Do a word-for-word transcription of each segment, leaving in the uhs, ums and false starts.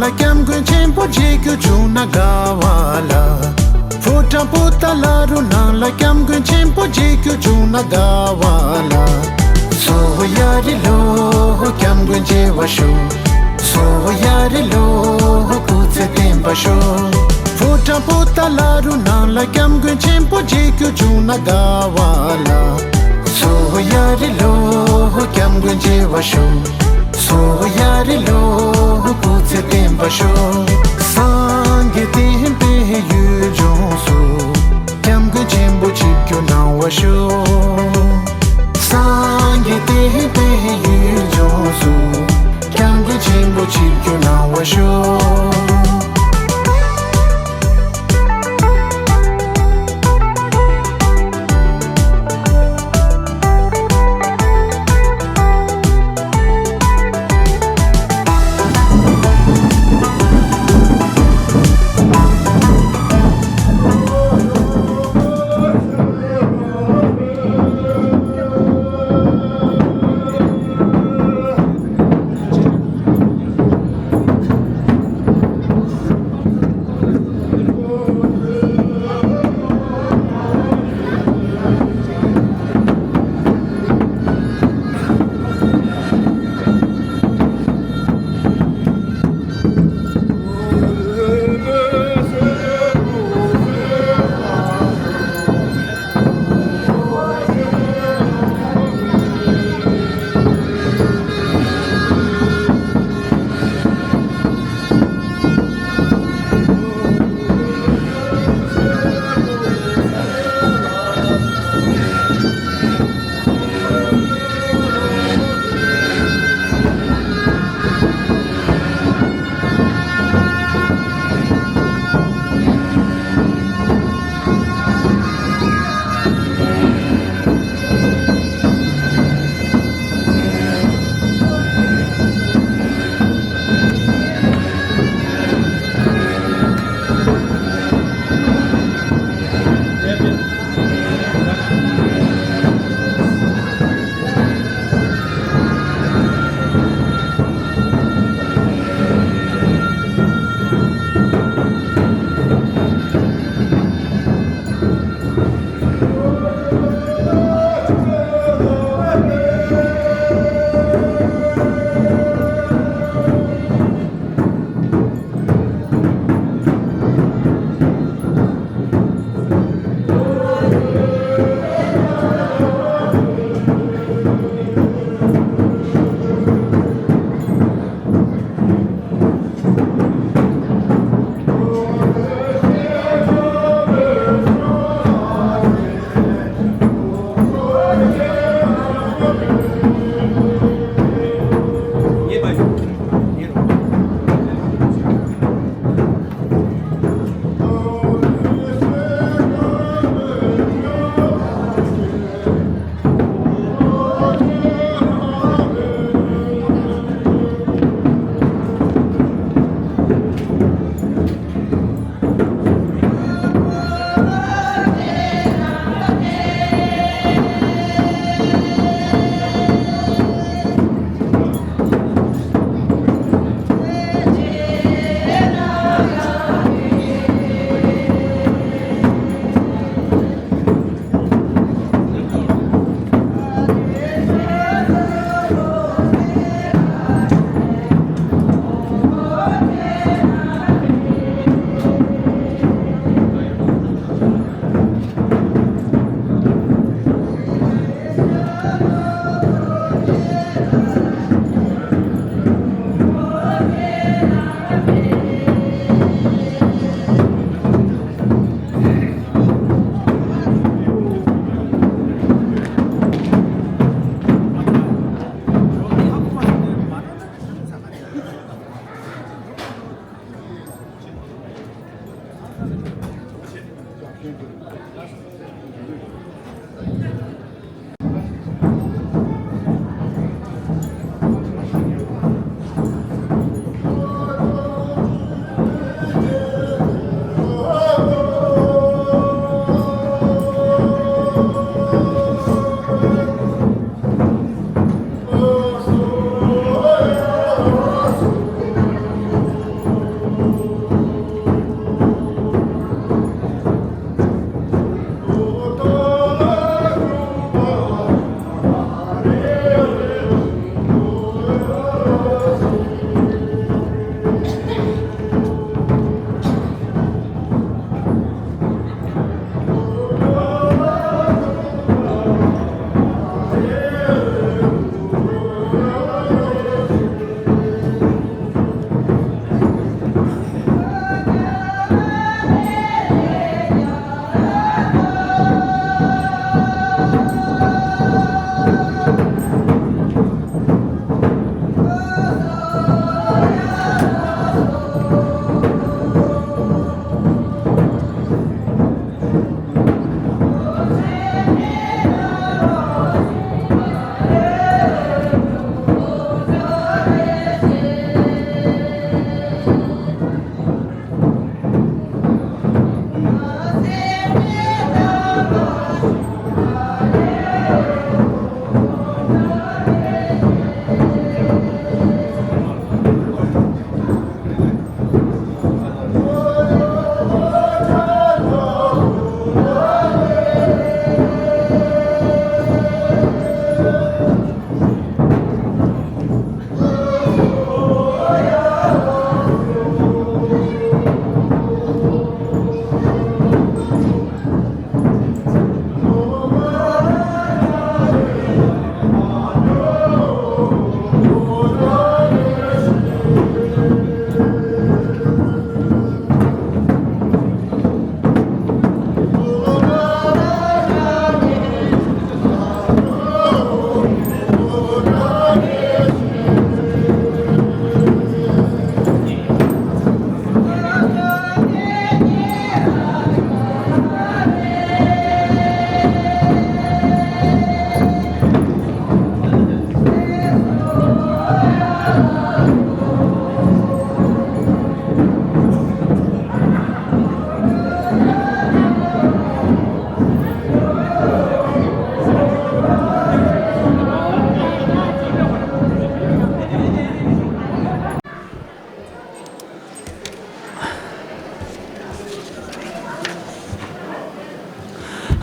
ལ་སྐྱབས་མགོན་ཆེན་པོ་མཇལ་རྒྱུ་བྱུང་ན་དགའ་བ་ལ། ཕོ་བྲང་པོ་ཏ་ལ་རུ་ནང་ལ་སྐྱབས་མགོན་ཆེན་པོ་མཇལ་རྒྱུ་བྱུང་ན་དགའ་བ་ལ། སོ་ཡ་རི་ལོ་སྐྱབས་མགོན་མཇལ་བར་ཤོག་སོ་ཡ་རི་ལོ་སྐུ་ཚེ་བརྟན་པར་ཤོག་ཕོ་བྲང་པོ་ཏ་ལ་རུ་ནང་ལ་སྐྱབས་མགོན་ཆེན་པོ་མཇལ་རྒྱུ་བྱུང་ན་དགའ་བ་ལ། སོ་ཡ་རི་ལོ་སྐྱབས་མགོན་མཇལ་བར་ཤོག་སོ་ཡ་རི་ལོ་སྐུ་ཚེ་བརྟན་པར་ཤོག་སངས་རྒྱས་བསྟན་པའི་ཡུལ་ལྗོངས་སུ། སྐྱབས་མགོན་ཆེན་པོ་ཆིབས་བསྒྱུར་གནང་བར་ཤོག་སངས་རྒྱས་བསྟན་པའི་ཡུལ་ལྗོངས་སུ། སྐྱབས་མགོན་ཆེན་པོ་ཆིབས་བསྒྱུར་གནང་བར་ཤོག་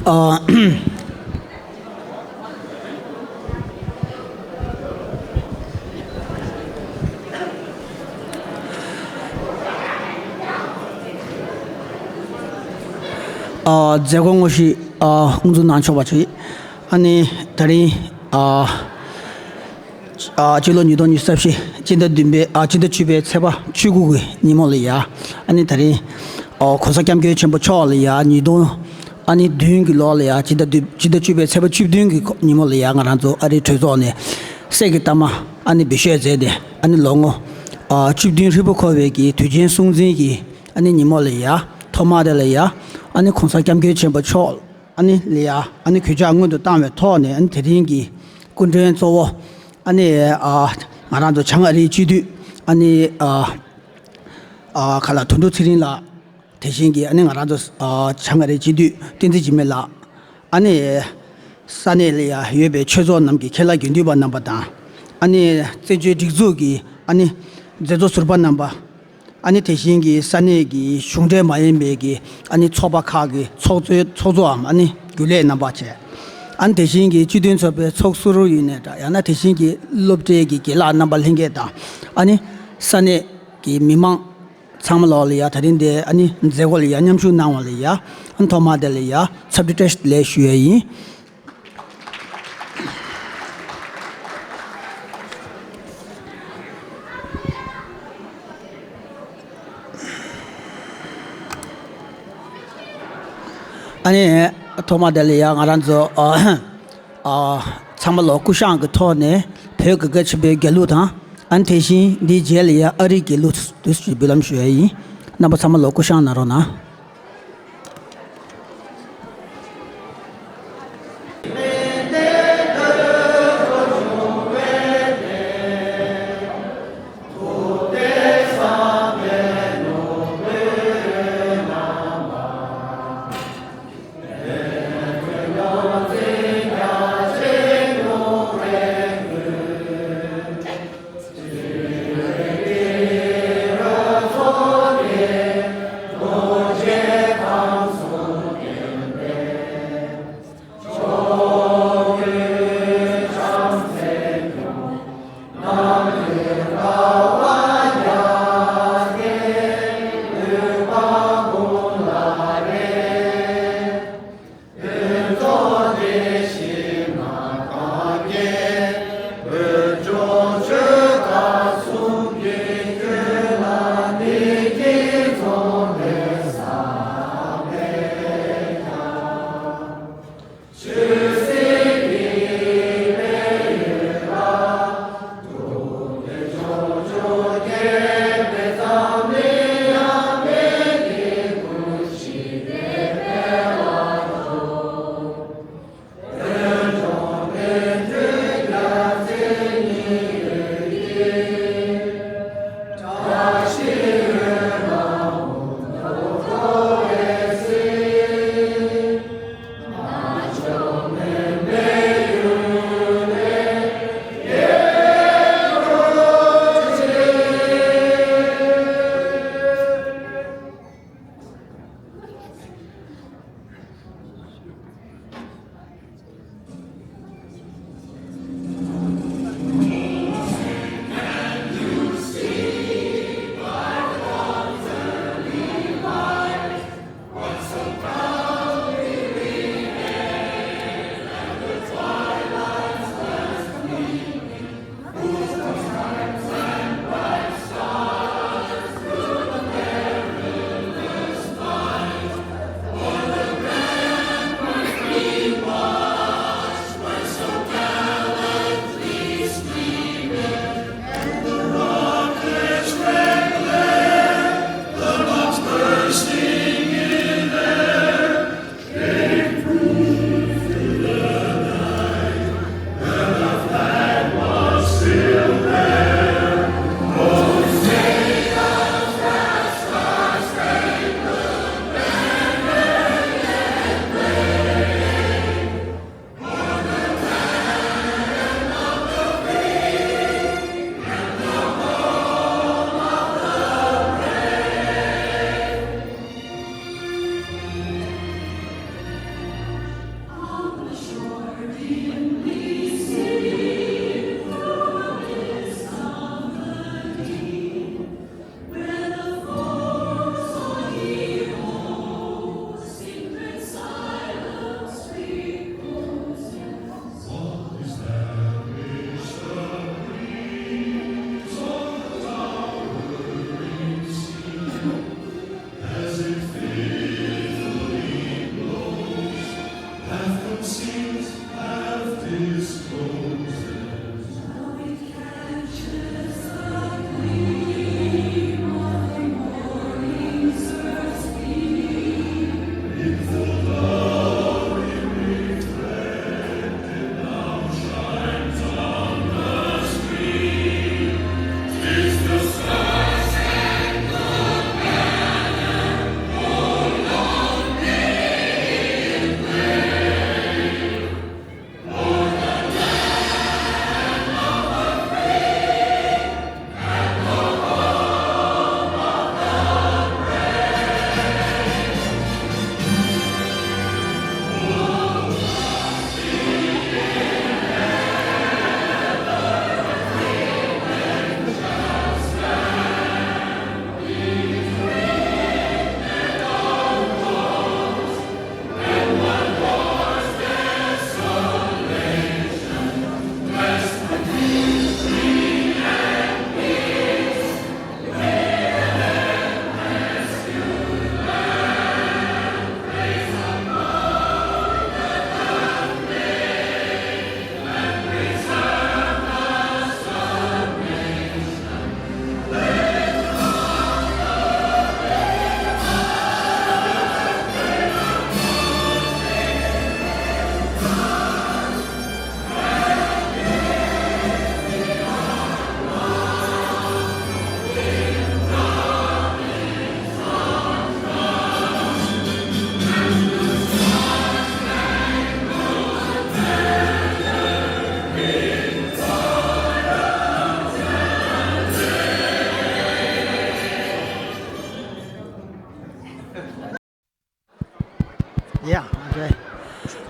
ཨ། ཨ། མཛད་སྒོ་དངོས་གཞི་ཨ་དབུ་འཛུགས་གནང་ཆོག་པ་བྱུང་ཡོད། ཨ་ནི་ད་རིང་ཨ། ཨ། སྤྱི་ལོ་ཉིས་སྟོང་ཉི་ཤུ་རྩ་བཞི་སྤྱི་ཟླ་བདུན་པའི་ཨ་སྤྱི་ཟླ་བཅུ་པའི་ཚེས་པ་བཅུ་དགུ་གི་ཉིན་མོ་ལ་ཡ། ཨ་ནི་ད་རིང་ཨོ་གོང་ས་སྐྱབས་མགོན་ཆེན་པོ་མཆོག་ལ་ཡ་ཉིས་སྟོང་ཨ་ནི་བདུན་གི་ལོ་ལ་ཡ་སྤྱི་ཟླ་བདུན་སྤྱི་ཟླ་བཅུ་པའི་ཚེས་པ་བཅུ་བདུན་གི་ཉིན་མོ་ལ་ཡ་ང་རང་ཚོ་ཨ་རིའི་གྲོས་ཚོགས་ནས་གསེར་གྱི་རྟགས་མ་ཨ་ནི་འབུལ་བཞེས་མཛད་དེ་ཨ་ནི་ལོ་ངོ་ཨ་བཅུ་བདུན་ཧྲིལ་པོ་འཁོར་བའི་གི་དུས་ཆེན་སྲུང་བརྩི་གི་ཨ་ནི་ཉིན་མོ་ལ་ཡ་ཐོག་མ་དེ་ལ་ཡ་ཨ་ནི་གོང་ས་སྐྱབས་མགོན་ཆེན་པོ་མཆོག་ཨ་ནི་ལ་ཡ་ཨ་ནི་གུས་ཕྱག་སྔོན་དུ་བཏང་བའི་ཐོག་ནས་ཨ་ནི་དེ་རིང་གི་སྐུ་མགྲོན་གཙོ་བོ་ཨ་ནི་ཨ་ང་རང་ཚོ་བྱང་ཨ་རིའི་སྤྱི་འཐུས་ཨ་ནི་ཨ་ཨ་ག་ལ་དོན་གྲུབ་ཚེ་རིང་ལགས། དེ་བཞིན་གྱི་ཨ་ནི་ང་རང་ཚོ་ཨ་བྱང་ཨ་རིའི་སྤྱི་འཐུས་བསྟན་འཛིན་འཇིགས་མེད་ལགས། ཨ་ནི་ས་གནས་ལ་ཡ་ཡོད་པའི་ཆོས་ཚོགས་རྣམས་ཀྱི་ཁྱེད་ལ་དགེ་འདུན་པ་རྣམ་པ་དང་། ཨ་ནི་བཙན་བྱོལ་སྒྲིག་འཛུགས་ཀྱི་ཨ་ནི་མཛད་གཙོ་ཟུར་པ་རྣམ་པ། ཨ་ནི་དེ་བཞིན་གྱི་ས་གནས་ཀྱི་གཞུང་འབྲེལ་མ་ཡིན་པའི་གི་ཨ་ནི་ཚོགས་པ་ཁག་གི་ཚོགས་གཙོའི་ཚོགས་གཙོའམ་ཨ་ནི་རྒྱུན་ལས་རྣམ་པ་བཅས། ཨ་ནི་དེ་བཞིན་གྱི་སྤྱི་མཐུན་ཚོགས་པའི་ཚོགས་ཟུར་ཡིན་ནའི་འདྲ་ཡང་ན་དེ་བཞིན་གྱི་སློབ་གྲྭའི་གི་དགེ་ལགས་རྣམ་པ་ལྷན་རྒྱས་དང་ཨ་ནི་ས་གནས་ཀྱི་མི་མང་ཚང་མ་ལོག་ལ་ཡ་ད་རིང་འདི་ཨ་ནི་མཛད་སྒོ་ལ་ཡ་མཉམ་ཞུགས་གནང་བ་ལ་ཡ་ཨ་ནི་ཐོག་མ་དེ་ལ་ཡ་འཚམས་འདྲི་བཀྲ་ཤིས་བདེ་ལེགས་ཞུ་ཡ་ཡིན། ཨ་ནི་ཐོག་མ་དེ་ལ་ཡ་ང་རང་ཚོ་ཨ་ཨ་ཚང་མ་ལོ་སྐུ་བཞེངས་ཀྱི་ཐོག་ནས་བོད་ཀྱི་སྐད་ཆ་པའི་རྒྱལ་གླུ་དང་ཨ་ནི་དེ་བཞིན་འདིའི་རྗེས་ལ་ཡ་ཨ་རིའི་རྒྱལ་གླུ་དུ་ཞུ་འབུལ་ལམ་ཞུ་ཡ་ཡིན། རྣམ་པ་ཚང་མ་ལོ་སྐུ་བཞེངས་གནང་རོགས་གནང་།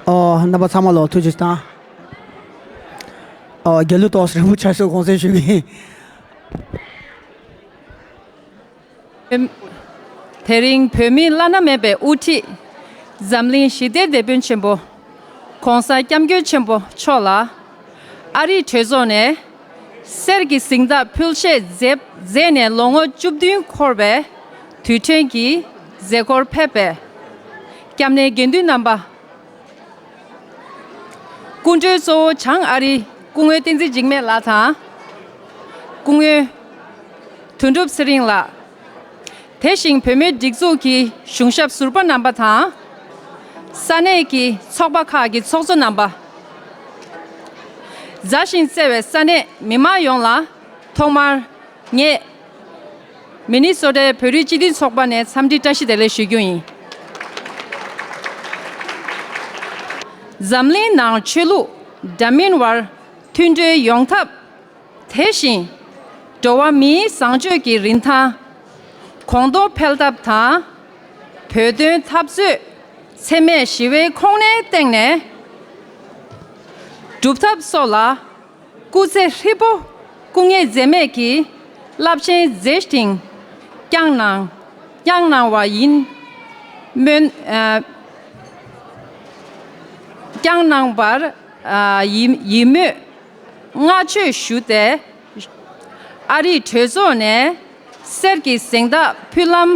ཨོ། རྣམ་པ་ཚང་མ་ལ་ཐུགས་རྗེ་ཆེ་དང་། ཨོ། རྒྱལ་གླུ་ཏོག་ཙམ་རིང་པོ་ཆགས་སོང་། དགོངས་སེལ་ཞུ་གི་ཡིན། དེ་རིང་བོད་མིའི་བླ་ན་མེད་པའི་དབུ་ཁྲིད། འཛམ་གླིང་ཞི་བདེའི་དེད་དཔོན་ཆེན་པོ། ༸གོང་ས་༸སྐྱབས་མགོན་ཆེན་པོ་མཆོག་ལ། ཨ་རིའི་གྲོས་ཚོགས་ནས། གསེར་གྱི་གཟེངས་རྟགས་ཕུལ་བཞེས་མཛད་མཛད་ནས་ལོ་ངོ་བཅུ་བདུན་འཁོར་བའི་དུས་དྲན་གྱི་མཛད་སྒོར་ཕེབས་པའི་སྐྱབས་གནས་དགེ་འདུན་རྣམ་པ། སྐུ་མགྲོན་གཙོ་བོ་བྱང་ཨ་རིའི་སྐུ་ངོ་བསྟན་འཛིན་འཇིགས་མེད་ལགས་དང་། སྐུ་ངོ་དོན་གྲུབ་ཚེ་རིང་ལགས། དེ་བཞིན་བོད་མིའི་སྒྲིག་འཛུགས་ཀྱི་གཞུང་ཞབས་ཟུར་པ་རྣམ་པ་དང་། ས་གནས་ཀྱི་ཚོགས་པ་ཁག་གི་ཚོགས་གཙོ་རྣམ་པ། མཛའ་ཞིང་བརྩེ་བའི་ས་གནས་མི་མང་ཡོངས་ལ་ཐོག་མར་ངས་མི་ནི་སོ་ཊའི་བོད་རིགས་སྤྱི་མཐུན་ཚོགས་པ་ནས་འཚམས་འདྲི་བཀྲ་ཤིས་བདེ་ལེགས་ཞུ་རྒྱུ་ཡིན། འཛམ་གླིང་ནང་ཆོས་ལུགས་འདྲ་མིན་བར་མཐུན་སྒྲིལ་ཡོང་ཐབས། དེ་བཞིན་འགྲོ་བ་མིའི་བཟང་སྤྱོད་ཀྱི་རིན་ཐང་། གོང་མཐོར་འཕེལ་ཐབས་དང་། བོད་དོན་འཐབ་རྩོད་འཚེ་མེད་ཞི་བའི་ཁོངས་སྣེའི་སྟེང་ནས་སྒྲུབ་ཐབས་སོགས་ལ་སྐུ་ཚེ་ཧྲིལ་པོ་སྐུ་ངལ་འཛེམས་མེད་ཀྱིས་རླབས་ཆེན་མཛད་ཞིང་བསྐྱངས་གནང་བསྐྱངས་གནང་བ་ཡིན་སྨོན། ཨ། བསྐྱངས་གནང་བར། ཨ། ཡིད་ཡིད་སྨོན་བསྔགས་བརྗོད་ཞུ་སྟེ། ཨ་རིའི་གྲོས་ཚོགས་ནས་གསེར་གྱི་གཟེངས་རྟགས་ཕུལ་ལམ་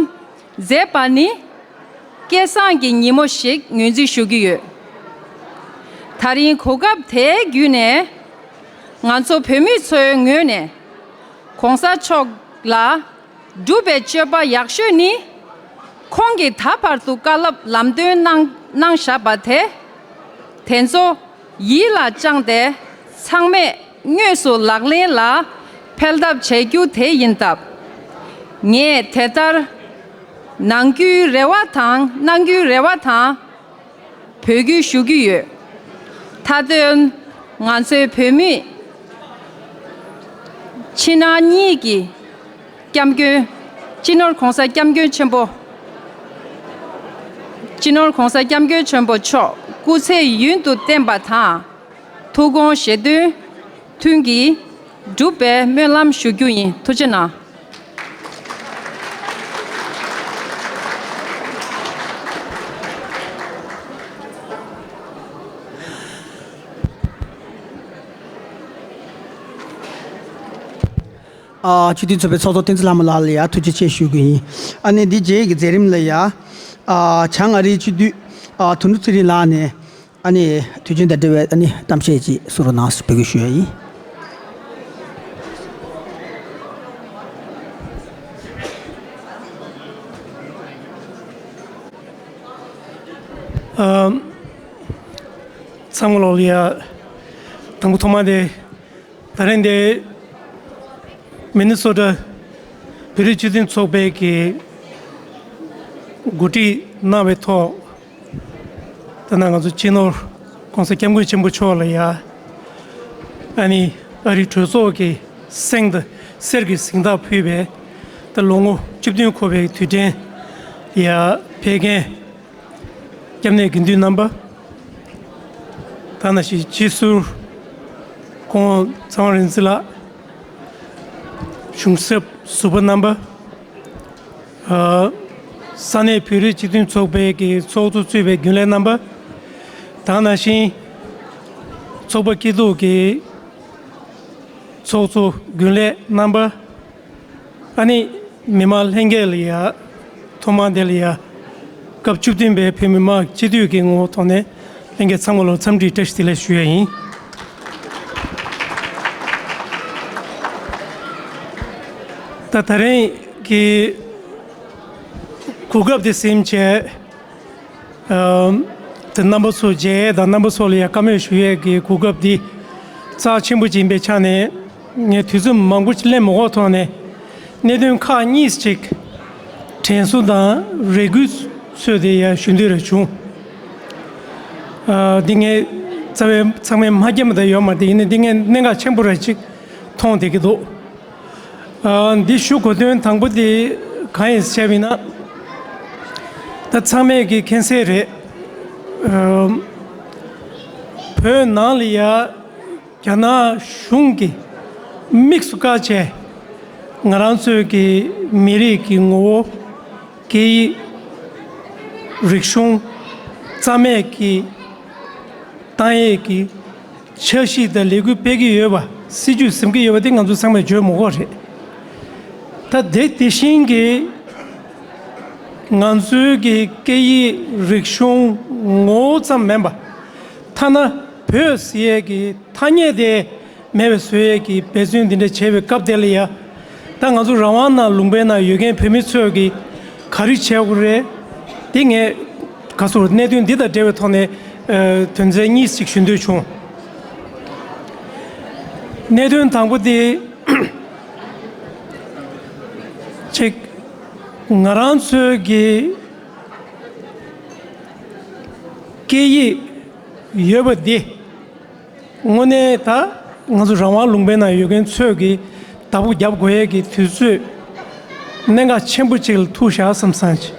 མཛད་པ་ནི་སྐལ་བཟང་གི་ཉིན་མོ་ཞིག་ངོས་འཛིན་ཞུ་གི་ཡོད། ད་རིང་གོ་སྐབས་དེའི་བརྒྱུད་ནས་ང་ཚོ་བོད་མི་ཚོའི་ངོས་ནས་༸གོང་ས་མཆོག་ལ་སྒྲུབ་པའི་སྤྱོད་པ་ཡག་ཤོས་ནི། ཁོང་གིས་ད་བར་དུ་བཀའ་སློབ་ལམ་སྟོན་གནང་གནང་བཞག་པ་དེ། དེ་ཚོ་ཡིད་ལ་བཅངས་ཏེ་ཚང་མས་དངོས་སུ་ལག་ལེན་ལ་འཕེལ་ཐབས་བྱེད་རྒྱུ་དེ་ཡིན་སྟབས། ངས་དེ་ལྟར་གནང་རྒྱུའི་རེ་བ་དང་གནང་རྒྱུའི་རེ་བ་དང་། འབོད་སྐུལ་ཞུ་གི་ཡོད། མཐའ་དོན་ང་ཚོའི་བོད་མི་ཕྱི་ནང་གཉིས་ཀྱི་སྐྱབས་མགོན། སྤྱི་ནོར་༸གོང་ས་༸སྐྱབས་མགོན་ཆེན་པོ། སྤྱི་ནོར་༸གོང་ས་༸སྐྱབས་མགོན་ཆེན་པོ་མཆོག་སྐུ་ཚེ་ཡུན་དུ་བརྟན་པ་དང་། ཐུགས་དགོངས་བཞེད་དོན་མཐུན་གྱིས་འགྲུབ་པའི་སྨོན་ལམ་ཞུ་རྒྱུ་ཡིན། ཐུགས་རྗེ་གནང་། ཨ། སྤྱི་འཐུས་ཚོགས་པའི་ཚོགས་གཙོ་བསྟན་འཛིན་ལྷ་མོ་ལགས་ལ་ཡང་ཐུགས་རྗེ་ཆེ་ཞུ་གི་ཡིན། ཨ་ནི་འདི་རྗེས་ཀྱི་མཛད་རིམ་ལ་ཡང་། ཨ། བྱང་ཨ་རིའི་སྤྱི་འཐུས། ཨ། དོན་གྲུབ་ཚེ་རིང་ལགས་ནས། ཨ་ནི་དུས་ཆེན་དང་འབྲེལ་བའི་ཨ་ནི་གཏམ་བཤད་ཅིག་གསུང་རོགས་གནང་ཞེས་འབོད་སྐུལ་ཞུ་ཡ་ཡིན། ཨ། ཚང་མ་ལོག་ལ་ཡ། དང་པོ་ཐོག་མ་དེ། ད་རིང་འདི་མི་ནི་སོ་ཊ་བོད་རིགས་སྤྱི་མཐུན་ཚོགས་པའི་གི་གོ་སྒྲིག་གནང་བའི་ཐོག་ད་ནང་ང་ཚོ་སྤྱི་ནོར་༸གོང་ས་༸སྐྱབས་མགོན་ཆེན་པོ་མཆོག་ལ་ཡ། ཨ་ནི་ཨ་རིའི་གྲོས་ཚོགས་ཀྱི་གསེང་དུ་གསེར་གྱི་གཟེངས་རྟགས་ཕུལ་བའི་ད་ལོ་ངོ་བཅུ་བདུན་འཁོར་བའི་དུས་དྲན་ཡ་ཕེབས་མཁན། སྐྱབས་གནས་དགེ་འདུན་རྣམ་པ། ད་ནང་བཞིན་སྤྱི་ཟུར་སྐུ་ངོ་ཚེ་དབང་རིག་འཛིན་ལགས། གཞུང་ཞབས་ཟུར་པ་རྣམ་པ། ཨ། ས་གནས་བོད་རིགས་སྤྱི་མཐུན་ཚོགས་པའི་གི་ཚོགས་གཙོ་གཙོས་པའི་རྒྱུན་ལས་རྣམ་པ། ད་ནང་བཞིན་ཚོགས་པ་སྐྱིད་སྡུག་གི་ཚོགས་གཙོ་རྒྱུན་ལས་རྣམ་པ། ཨ་ནི་མི་མང་ལྷན་རྒྱས་ལ་ཡ་ཐོག་མར་དེ་ལ་ཡ་སྐབས་བཅུ་བདུན་པའི་བོད་མི་མང་སྤྱི་འཐུས་ཀྱི་ངོ་བོ་ཐོག་ནས་ལྷན་རྒྱས་ཚང་མ་ལ་འཚམས་འདྲི་བཀྲ་ཤིས་བདེ་ལེགས་ཞུ་ཡ་ཡིན། ད་ད་རིང་གི་གོ་སྐབས་དེ་ཟིན་བྱས། ཨམ། དེ་རྣམ་པ་ཚོ་མཇལ་ཡས་དང་རྣམ་པ་ཚོ་ལ་ཡང་བཀའ་མོལ་ཞུ་ཡས་ཀྱི་གོ་སྐབས་འདི་རྩ་ཆེན་པོ་ཅིག་ཡིན་པའི་ཆ་ནས་ངས་དུས་ཚོད་མང་པོ་ཅིག་ལེན་མ་དགོས་ཐོག་ནས་གནད་དོན་ཁག་གཉིས་ཅིག་དྲན་གསོ་དང་རེ་སྐུལ་ཚུལ་དེ་ཡང་ཞུ་འདོད་རེ་བྱུང་། ཨ། འདི་ངས་རྩ་བའི་ཚང་མས་མ་མཁྱེན་པ་དེ་ཡོད་མ་རེད། ཡིན་ནའི་འདི་ངས་གནད་འགག་ཆེན་པོ་རེ་ཅིག་མཐོང་བསྡད་ཀྱི་འདུག། ཨ། འདི་ཞུ་དགོས་དོན་དང་པོ་དེ་གང་ཡིན་ཟེར་བ་ཡིན་ན། ད་ཚང་མས་ཀྱི་མཁྱེན་གསལ་རེད། ཨ། བོད་ནང་ལ་ཡ་རྒྱ་ནག་གཞུང་གིས་དམིགས་སུ་བཀར་བྱས། ང་རང་ཚོའི་གི་མི་རིགས་ཀྱི་ངོ་བོ། སྐད་ཡིག་རིག་གཞུང་རྩ་མེད་ཀྱི་བཏང་ཡས་ཀྱི་འཆར་གཞི་དང་ལས་འགུལ་སྤེལ་གྱི་ཡོད་པ། སྲིད་ཇུས་འཛིན་གྱི་ཡོད་པ་དེ་ང་ཚོ་ཚང་མས་བརྗོད་མི་དགོས་རེད། ད་དེ་དེ་བཞིན་གྱི་ང་ཚོའི་གི་སྐད་ཡིག་རིག་གཞུང་ངོ་བོ་ཙམ་མིན་པ། ཐ་ན་བོད་ཟེར་ཡས་ཀྱི་ཐ་སྙད་དེ་མེད་པའི་བཟོ་ཡས་ཀྱི་འབད་བརྩོན་འདི་འདྲ་བྱས་པའི་སྐབས་དེ་ལ་ཡ། ད་ང་ཚོ་རང་དབང་ནང་ལུང་པའི་ནང་ཡོད་མཁན་བོད་མི་ཚོས་ཀྱི་ག་རེ་བྱས་དགོས་རེད། དེ་ངས་ག་ཚོད་གནད་དོན་འདི་དང་འབྲེལ་བའི་ཐོག་ནས་ཨ་དོན་ཚན་གཉིས་ཤིག་ཞུ་འདོད་བྱུང་། གནད་དོན་དང་པོ་དེ་གཅིག་ང་རང་ཚོའི་གི་སྐད་ཡིག་ཡོད་པ་འདི། དངོས་གནས་ད་ང་ཚོ་རང་དབང་ལུང་པའི་ནང་ཡོད་མཁན་ཚོས་ཀྱི་བདག་པོ་རྒྱབ་དགོས་ཡས་ཀྱི་དུས་ཚོད་གནད་འགག་ཆེན་པོ་གཅིག་ལ་ཐུག་བཞག་བསམ་བསམ་གྱི།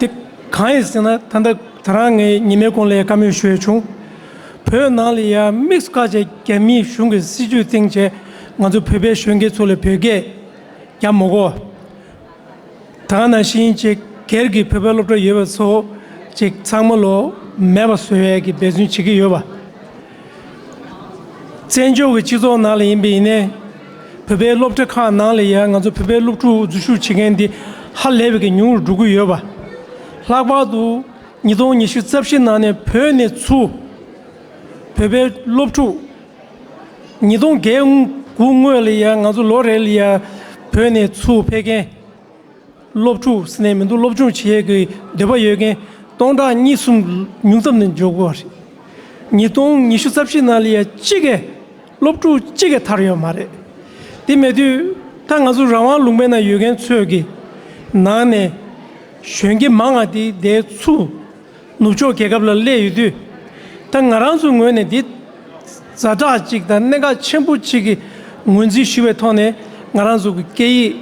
དེ་གང་ཡིན་ཟེར་ན། ད་ལྟ་ད་རང་ངས་ཉི་མའི་གོང་ལ་བཀའ་མོལ་ཞུ་ཡས་བྱུང་། བོད་ནང་ལ་ཡ་དམིགས་སུ་བཀར་བྱས་རྒྱ་མིའི་གཞུང་གི་སྲིད་ཇུས་སྟེང་བྱས་ང་ཚོ་བོད་པའི་གཞོན་སྐྱེས་ཚོ་ལ་བོད་སྐད་རྒྱབ་མི་དགོས། ད་ག་ནང་བཞིན་ཅིག་སྒེར་གྱི་བོད་པའི་སློབ་གྲྭ་ཡོད་པ་ཚོ་ཅིག་ཚང་མ་ལོ་མེད་པ་བཟོ་ཡས་ཀྱི་འབད་བརྩོན་བྱེད་ཀྱི་ཡོད་པ། བཙན་བྱོལ་གྱི་སྤྱི་ཚོགས་ནང་ལ་ཡིན་པ་ཡིན་ནའི། བོད་པའི་སློབ་གྲྭ་ཁག་ནང་ལ་ཡང་ང་ཚོ་བོད་པའི་སློབ་ཕྲུག་འཛུལ་ཞུགས་བྱེད་མཁན་འདི་ཧ་ལས་པའི་གི་ཉུང་རུ་འགྲོ་གི་ཡོད་པ། ལྷག་པར་དུ་ཉིས་སྟོང་ཉི་ཤུ་རྩ་བཞི་ནང་ནས་བོད་ནས་ཚུར་བོད་པའི་སློབ་ཕྲུག་ཉིས་སྟོང་བརྒྱད་དགུ་སྔོན་ལ་ཡང་ང་ཚོ་ལོ་རེ་ལ་ཡང་བོད་ནས་ཚུར་ཕེབས་མཁན། སློབ་ཕྲུག་ཟེར་ནས་མི་འདུག་སློབ་སྦྱོང་བྱེད་ཡས་ཀྱི་འདོད་པ་ཡོད་མཁན་སྟོང་ཕྲག་གཉིས་གསུམ་ཉུང་ཙམ་ནས་འཇོག་དགོས་རེད། ཉིས་སྟོང་ཉི་ཤུ་རྩ་བཞི་ནང་ལ་ཡ་གཅིག་གིས་སློབ་ཕྲུག་གཅིག་གིས་ཐར་ཡོད་མ་རེད། དེ་མེད་དུས་ད་ང་ཚོ་རང་དབང་ལུང་པའི་ནང་ཡོད་མཁན་ཚོས་ཀྱི་ནང་ནས་གཞོན་སྐྱེས་མང་ང་དེ་དེ་ཚུར་ནུབ་ཕྱོགས་རྒྱལ་ཁབ་ལ་སླེབས་ཡོད་དུས། ད་ང་རང་ཚོའི་ངོས་ནས་འདི་ཛ་དྲག་ཅིག་དང་གནད་འགག་ཆེན་པོ་ཅིག་གི་ངོས་འཛིན་ཞུ་བའི་ཐོག་ནས། ང་རང་ཚོ་གི་སྐད་ཡིག་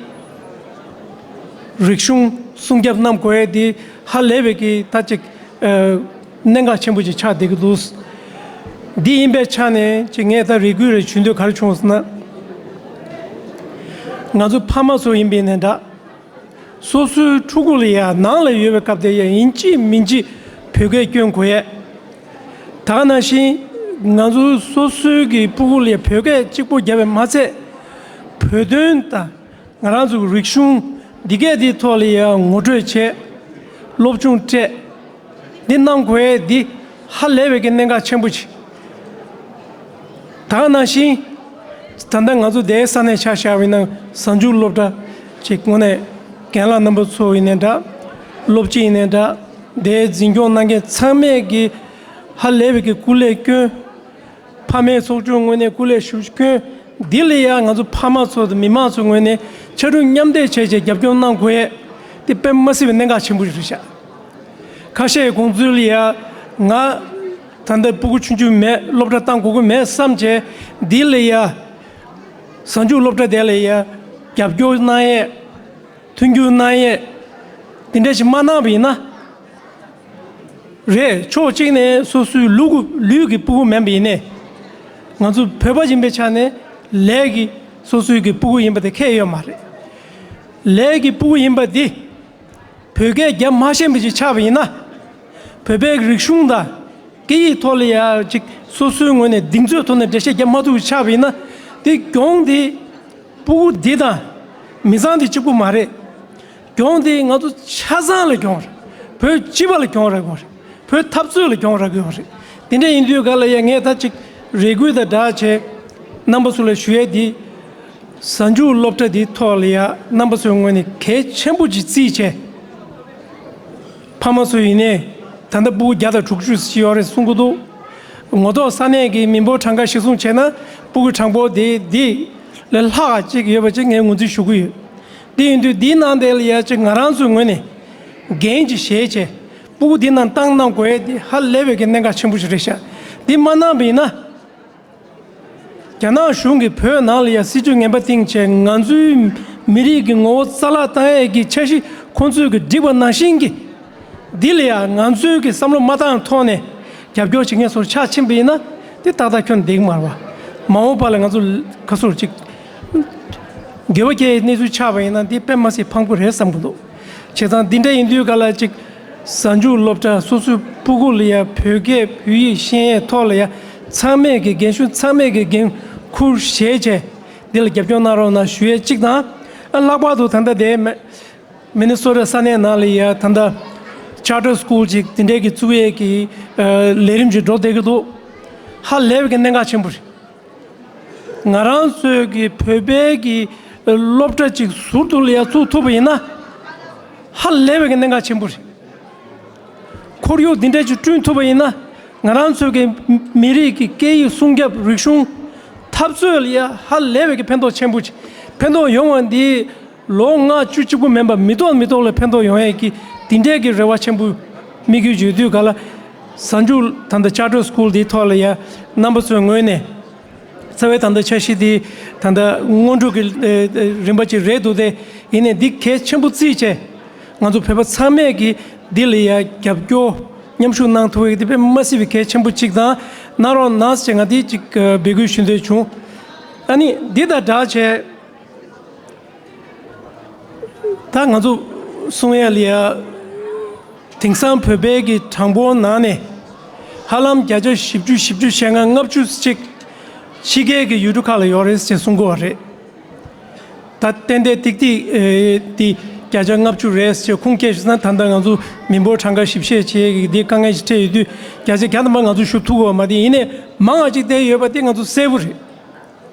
རིག་གཞུང་སྲུང་སྐྱོབ་གནང་དགོས་ཡས་འདི་ཧ་ལས་པའི་གི་ད་ཅིག་ཨ་གནད་འགག་ཆེན་པོ་ཅིག་ཆགས་བསྡད་ཀྱི་འདུག་འདི་ཡིན་པའི་ཆ་ནས་ཅིག་ངས་ད་རེ་སྐུལ་རེ་ཞུ་འདོད་ག་རེ་བྱུང་སོང་ན། ང་ཚོ་ཕ་མ་ཚོ་ཡིན་པ་ཡིན་ནའི་འདྲ། སོ་སོའི་ཕྲུ་གུ་ལ་ཡ་ནང་ལ་ཡོད་པའི་སྐབས་དེ་ཡ་ཡིན་གཅིག་མིན་གཅིག་བོད་སྐད་སྐྱོན་དགོས་ཡས། ད་ག་ནང་བཞིན་ང་ཚོ་སོ་སོའི་གི་ཕྲུ་གུ་ལ་ཡ་བོད་སྐད་གཅིག་པོ་བརྒྱབ་པས་མ་ཚད། བོད་དོན་དང་ང་རང་ཚོ་གི་རིག་གཞུང་འདི་གས་འདིའི་ཐོག་ལ་ཡ་ངོ་སྤྲོད་བྱས། སློབ་སྦྱོང་སྤྲད། འདི་གནང་དགོས་ཡས་འདི་ཧ་ལས་པའི་གི་གནད་འགག་ཆེན་པོ་ཅིག་ད་ག་ནང་བཞིན། ད་ལྟ་ང་ཚོ་དེའི་ས་གནས་ཆ་བཞག་པ་ཡིན་ན་གཟའ་མཇུག་སློབ་གྲྭ་ཅིག་དངོས་གནས་རྒན་ལགས་རྣམ་པ་ཚོ་ཡིན་ནའི་འདྲ། སློབ་སྤྱི་ཡིན་ནའི་འདྲ། དེའི་འཛིན་སྐྱོང་གནང་མཁན་ཚང་མས་ཀྱི་ཧ་ལས་པའི་ཀྱི་སྐུ་ལས་བསྐྱོན། ཕ་མའི་ཚོགས་ཆུང་ངོས་ནས་སྐུ་ལས་ཞུ་བསྐྱོན། འདི་ལ་ཡང་ང་ཚོ་ཕ་མ་ཚོ་དང་མི་མང་ཚོ་ངོས་ནས་ཕྱར་གྲུ་མཉམ་འདེགས་བྱས་བྱས་རྒྱབ་སྐྱོར་གནང་དགོས་ཡས་དེ་དཔེ་མ་སྲིད་པའི་གནད་འགག་ཆེན་པོ་ཞིག་རེད་ཤག་ཁ་ཤས་དགོངས་ཚུལ་ལ་ཡ། ང་ད་ལྟ་སྤུ་གུ་ཆུང་ཆུང་མེད། སློབ་གྲྭ་བཏང་དགོས་ཀྱི་མེད་བསམ་བྱས། འདི་ལ་ཡ་གཟའ་མཇུག་སློབ་གྲྭ་དེ་ལ་ཡ་རྒྱབ་སྐྱོར་གནང་ཡས། མཐུན་འགྱུར་གནང་ཡས་དེ་འདྲ་ཞིག་མ་གནང་བ་ཡིན་ན། རེད། ཕྱོགས་གཅིག་ནས་སོ་སོའི་ལུས་ཀྱི་ལུས་ཀྱི་སྤུ་གུ་མིན་པ་ཡིན་ནའི། ང་ཚོ་བོད་པ་ཡིན་པའི་ཆ་ནས་ལས་ཀྱི་སོ་སོའི་གི་སྤུ་གུ་ཡིན་པ་དེ་ཁྱད་ཡོད་མ་རེད། ལས་ཀྱི་སྤུ་གུ་ཡིན་པ་འདི་བོད་སྐད་རྒྱབ་མ་ཤེས་པ་ཞིག་ཆགས་པ་ཡིན་ན། བོད་པའི་རིག་གཞུང་དང་སྐད་ཡིག་ཐོག་ལ་ཡ་ཅིག་སོ་སོའི་ངོས་ནས་གདེང་ཚོད་ཐོག་ནས་འགྲེལ་བཤད་རྒྱབ་མ་ཐུབ་པ་ཆགས་པ་ཡིན་ན། དེ་གྱོང་དེ་སྤུ་གུ་འདི་དང་མི་ཚང་དེ་གཅིག་པུ་མ་རེད། གྱོང་དེ་ང་ཚོ་ཆ་ཚང་ལ་གྱོང་རེད། བོད་སྤྱི་པ་ལ་གྱོང་རག་གི་ཡོད་རེད། བོད་འཐབ་རྩོད་ལ་གྱོང་རག་གི་ཡོད་རེད། དེ་འདྲ་ཡིན་དུས་ག་ལ་ཡ་ངས་ད་ཅིག་རེ་སྐུལ་དང་སྦྲགས་བྱས་རྣམ་པ་ཚོ་ལ་ཞུ་ཡས་འདི། གཟའ་མཇུག་སློབ་གྲྭ་འདིའི་ཐོག་ལ་ཡ་རྣམ་པ་ཚོའི་ངོས་ནས་གལ་ཆེན་པོ་ཅིག་བརྩིས་བྱས། ཕ་མ་ཚོ་ཡིན་ནའི་ད་ལྟ་སྤུ་གུ་བརྒྱ་དང་དྲུག་ཅུ་ཞིག་ཡོད་རེད་གསུང་གི་འདུག་ངོ་ཐོག་ས་གནས་ཀྱི་མི་འབོར་གྲངས་ཀ་གཞིར་བཟུང་བྱས་ན་སྤུ་གུ་གྲངས་འབོར་དེ་འདི་ལས་ལྷག་ཅིག་ཡོད་པ་ཅིག་ངས་ངོས་འཛིན་ཞུ་གི་ཡོད། དེ་ཡིན་དུས་འདིའི་ནང་དེ་ལ་ཡ་ཅིག་ང་རང་ཚོའི་ངོས་ནས་འགན་ཅིག་བཞེས་བྱས་སྤུ་གུ་འདི་ནང་བཏང་གནང་དགོས་ཡས་དེ་ཧ་ལས་པའི་གི་གནད་འགག་ཆེན་པོ་ཞིག་རེད་ཤག་འདི་མ་གནང་བ་ཡིན་ན། རྒྱ་ནག་གཞུང་གིས་བོད་ནང་ལ་ཡ་སྲིད་ཇུས་ངན་པ་བཏིང་བྱས་ང་ཚོའི་མི་རིགས་ཀྱི་ངོ་བོ་རྩ་བརླག་བཏང་ཡས་ཀྱི་འཆར་གཞི་ཁོང་ཚོས་ཀྱི་བསྒྲིགས་པ་ནང་བཞིན་གྱི། འདི་ལ་ཡ་ང་ཚོའི་གི་བསམ་བློ་མ་བཏང་ཐོག་ནས་རྒྱ་ རྒྱབ་སྐྱོར་བྱེད་མཁན་ཚོར་ཆགས་ཕྱིན་པ་ཡིན་ན་དེ་ཏག་ཏག་ཁྱོན་བསྡད་ཀྱི་མ་རེད་བ། མ་འོངས་པ་ལ་ང་ཚོ་ཁ་སོར་ཅིག་འགལ་བ་སྐྱེ་ཡའི་གནས་ཚུལ་ཆགས་པ་ཡིན་ན་དེ་དཔེ་མ་སྲིད་ཕངས་པོ་རེད་བསམ་གྱི་འདུག་བྱས་ཙང་འདི་འདྲ་ཡིན་དུས་ག་ལ་ཅིག་གཟའ་མཇུག་སློབ་གྲྭ་སོ་སོའི་སྤུ་གུ་ལ་ཡ་བོད་སྐད་བོད་ཡིག་ཤེས་ཡས་ཐོག་ལ་ཡ་ཚང་མས་ཀྱི་རྒན་གཞོན་ཚང་མས་ཀྱི་འགན་འཁུར་བཞེས་བྱས་འདི་ལ་རྒྱབ་སྐྱོར་གནང་རོགས་གནང་ཞུ་ཡས་གཅིག་དང་། ཨ་ལྷག་པར་དུ་ད་ལྟ་དེ་མི་ནི་སོ་ཊ་ས་གནས་ནང་ལ་ཡ་ད་ལྟ་ཆར་ཊར་སི་ཀུལ་ཅིག་དེ་འདྲས་ཀྱི་བཙུགས་ཡས་ཀྱི་ལས་རིམ་ཅིག་འགྲོ་བསྡད་ཀྱི་འདུག་ཧ་ལས་པའི་གི་གནད་འགག་ཆེན་པོ་རེད། ང་རང་ཚོའི་གི་བོད་པའི་གི་སློབ་གྲྭ་ཅིག་ཟུར་དུ་ལ་ཡ་བཙུགས་ཐུབ་པ་ཡིན་ན་ཧ་ལས་པའི་གི་གནད་འགག་ཆེན་པོ་རེད། ཁོར་ཡུག་འདི་འདྲ་ཅིག་བསྐྲུན་ཐུབ་པ་ཡིན་ན་ང་རང་ཚོའི་གི་མི་རིགས་ཀྱི་སྐད་ཡིག་སྲུང་སྐྱོབ་རིག་གཞུང་འཐབ་རྩོད་ལ་ཡ་ཧ་ལས་པའི་གི་ཕན་ཐོགས་ཆེན་པོ་ཅིག་ཕན་ཐོགས་ཡོང་བ་འདི་ལོ་ལྔ་བཅུ་གཅིག་པུ་མིན་པར་མི་ཐོག་མི་ཐོག་ལ་ཕན་ཐོགས་ཡོང་ཡས་ཀྱི་འདི་འདྲས་ཀྱི་རེ་བ་ཆེན་པོ་དམིགས་ཡུལ་ཡོད་དུས་ག་ལ་གཟའ་མཇུག་ད་ལྟ་ཆར་ཊར་སི་ཀུལ་འདིའི་ཐོག་ལ་ཡ་རྣམ་པ་ཚོའི་ངོས་ནས། རྩ་བའི་ད་ལྟ་འཆར་གཞི་འདི་ད་ལྟ་སྔོན་འགྲོ་གི་ཨེ་ཨེ་རིམ་པ་ཅིག་རེད་འདུག་སྟེ། ཡིན་ནའི་འདི་གལ་ཆེན་པོ་བརྩིས་བྱས་ང་ཚོ་བོད་པ་ཚང་མས་ཀྱིས་འདི་ལ་ཡ་རྒྱབ་སྐྱོར་མཉམ་ཞུགས་གནང་ཐུབ་ཡག་འདི་དཔེ་མ་སྲིད་པའི་གལ་ཆེན་པོ་གཅིག་དང་གནང་རོགས་གནང་ཟེར་ང་འདི་གཅིག་ཨ་འབོད་སྐུལ་ཞུ་འདོད་བྱུང་། ཨ་ནི་འདི་དང་སྦྲགས་བྱས། ད་ང་ཚོ་གསུང་ཡ་ལ་ཡ་དེང་སང་བོད་པའི་གི་གྲངས་འབོར་ནང་ནས་ཧ་ལམ་བརྒྱ་ཆ་བཞི་བཅུ་བཞི་བཅུ་ཞེ་ལྔ་ལྔ་བཅུ་ཅིག་ཕྱི་རྒྱལ་གྱི་ཡུལ་གྲུ་ཁག་ལ་ཡོད་རེད་ཅེས་གསུང་གི་ཡོད་རེད། ད་ཏན་ཏན་ཏིག་ཏིག་ཨེ་འདི་བརྒྱ་ཆ་ལྔ་བཅུ་རེད་ཅེས་ཁུངས་སྐྱེལ་ཞུས་ན་ད་ལྟ་ང་ཚོ་མི་འབོར་གྲངས་ཀ་ཞིབ་བཤེར་བྱེད་ཡ་གི་འདི་དཀའ་ངལ་ཞིག་འཕྲད་ཡོད་དུས་བརྒྱ་ཆ་བརྒྱ་ཐམ་པ་ང་ཚོ་ཞུ་ཐུབ་ཀྱི་ཡོད་མ་རེད། ཡིན་ནའི་མང་བ་ཅིག་བསྡད་ཡོད་པ་དེ་ང་ཚོ་གསལ་པོ་རེད།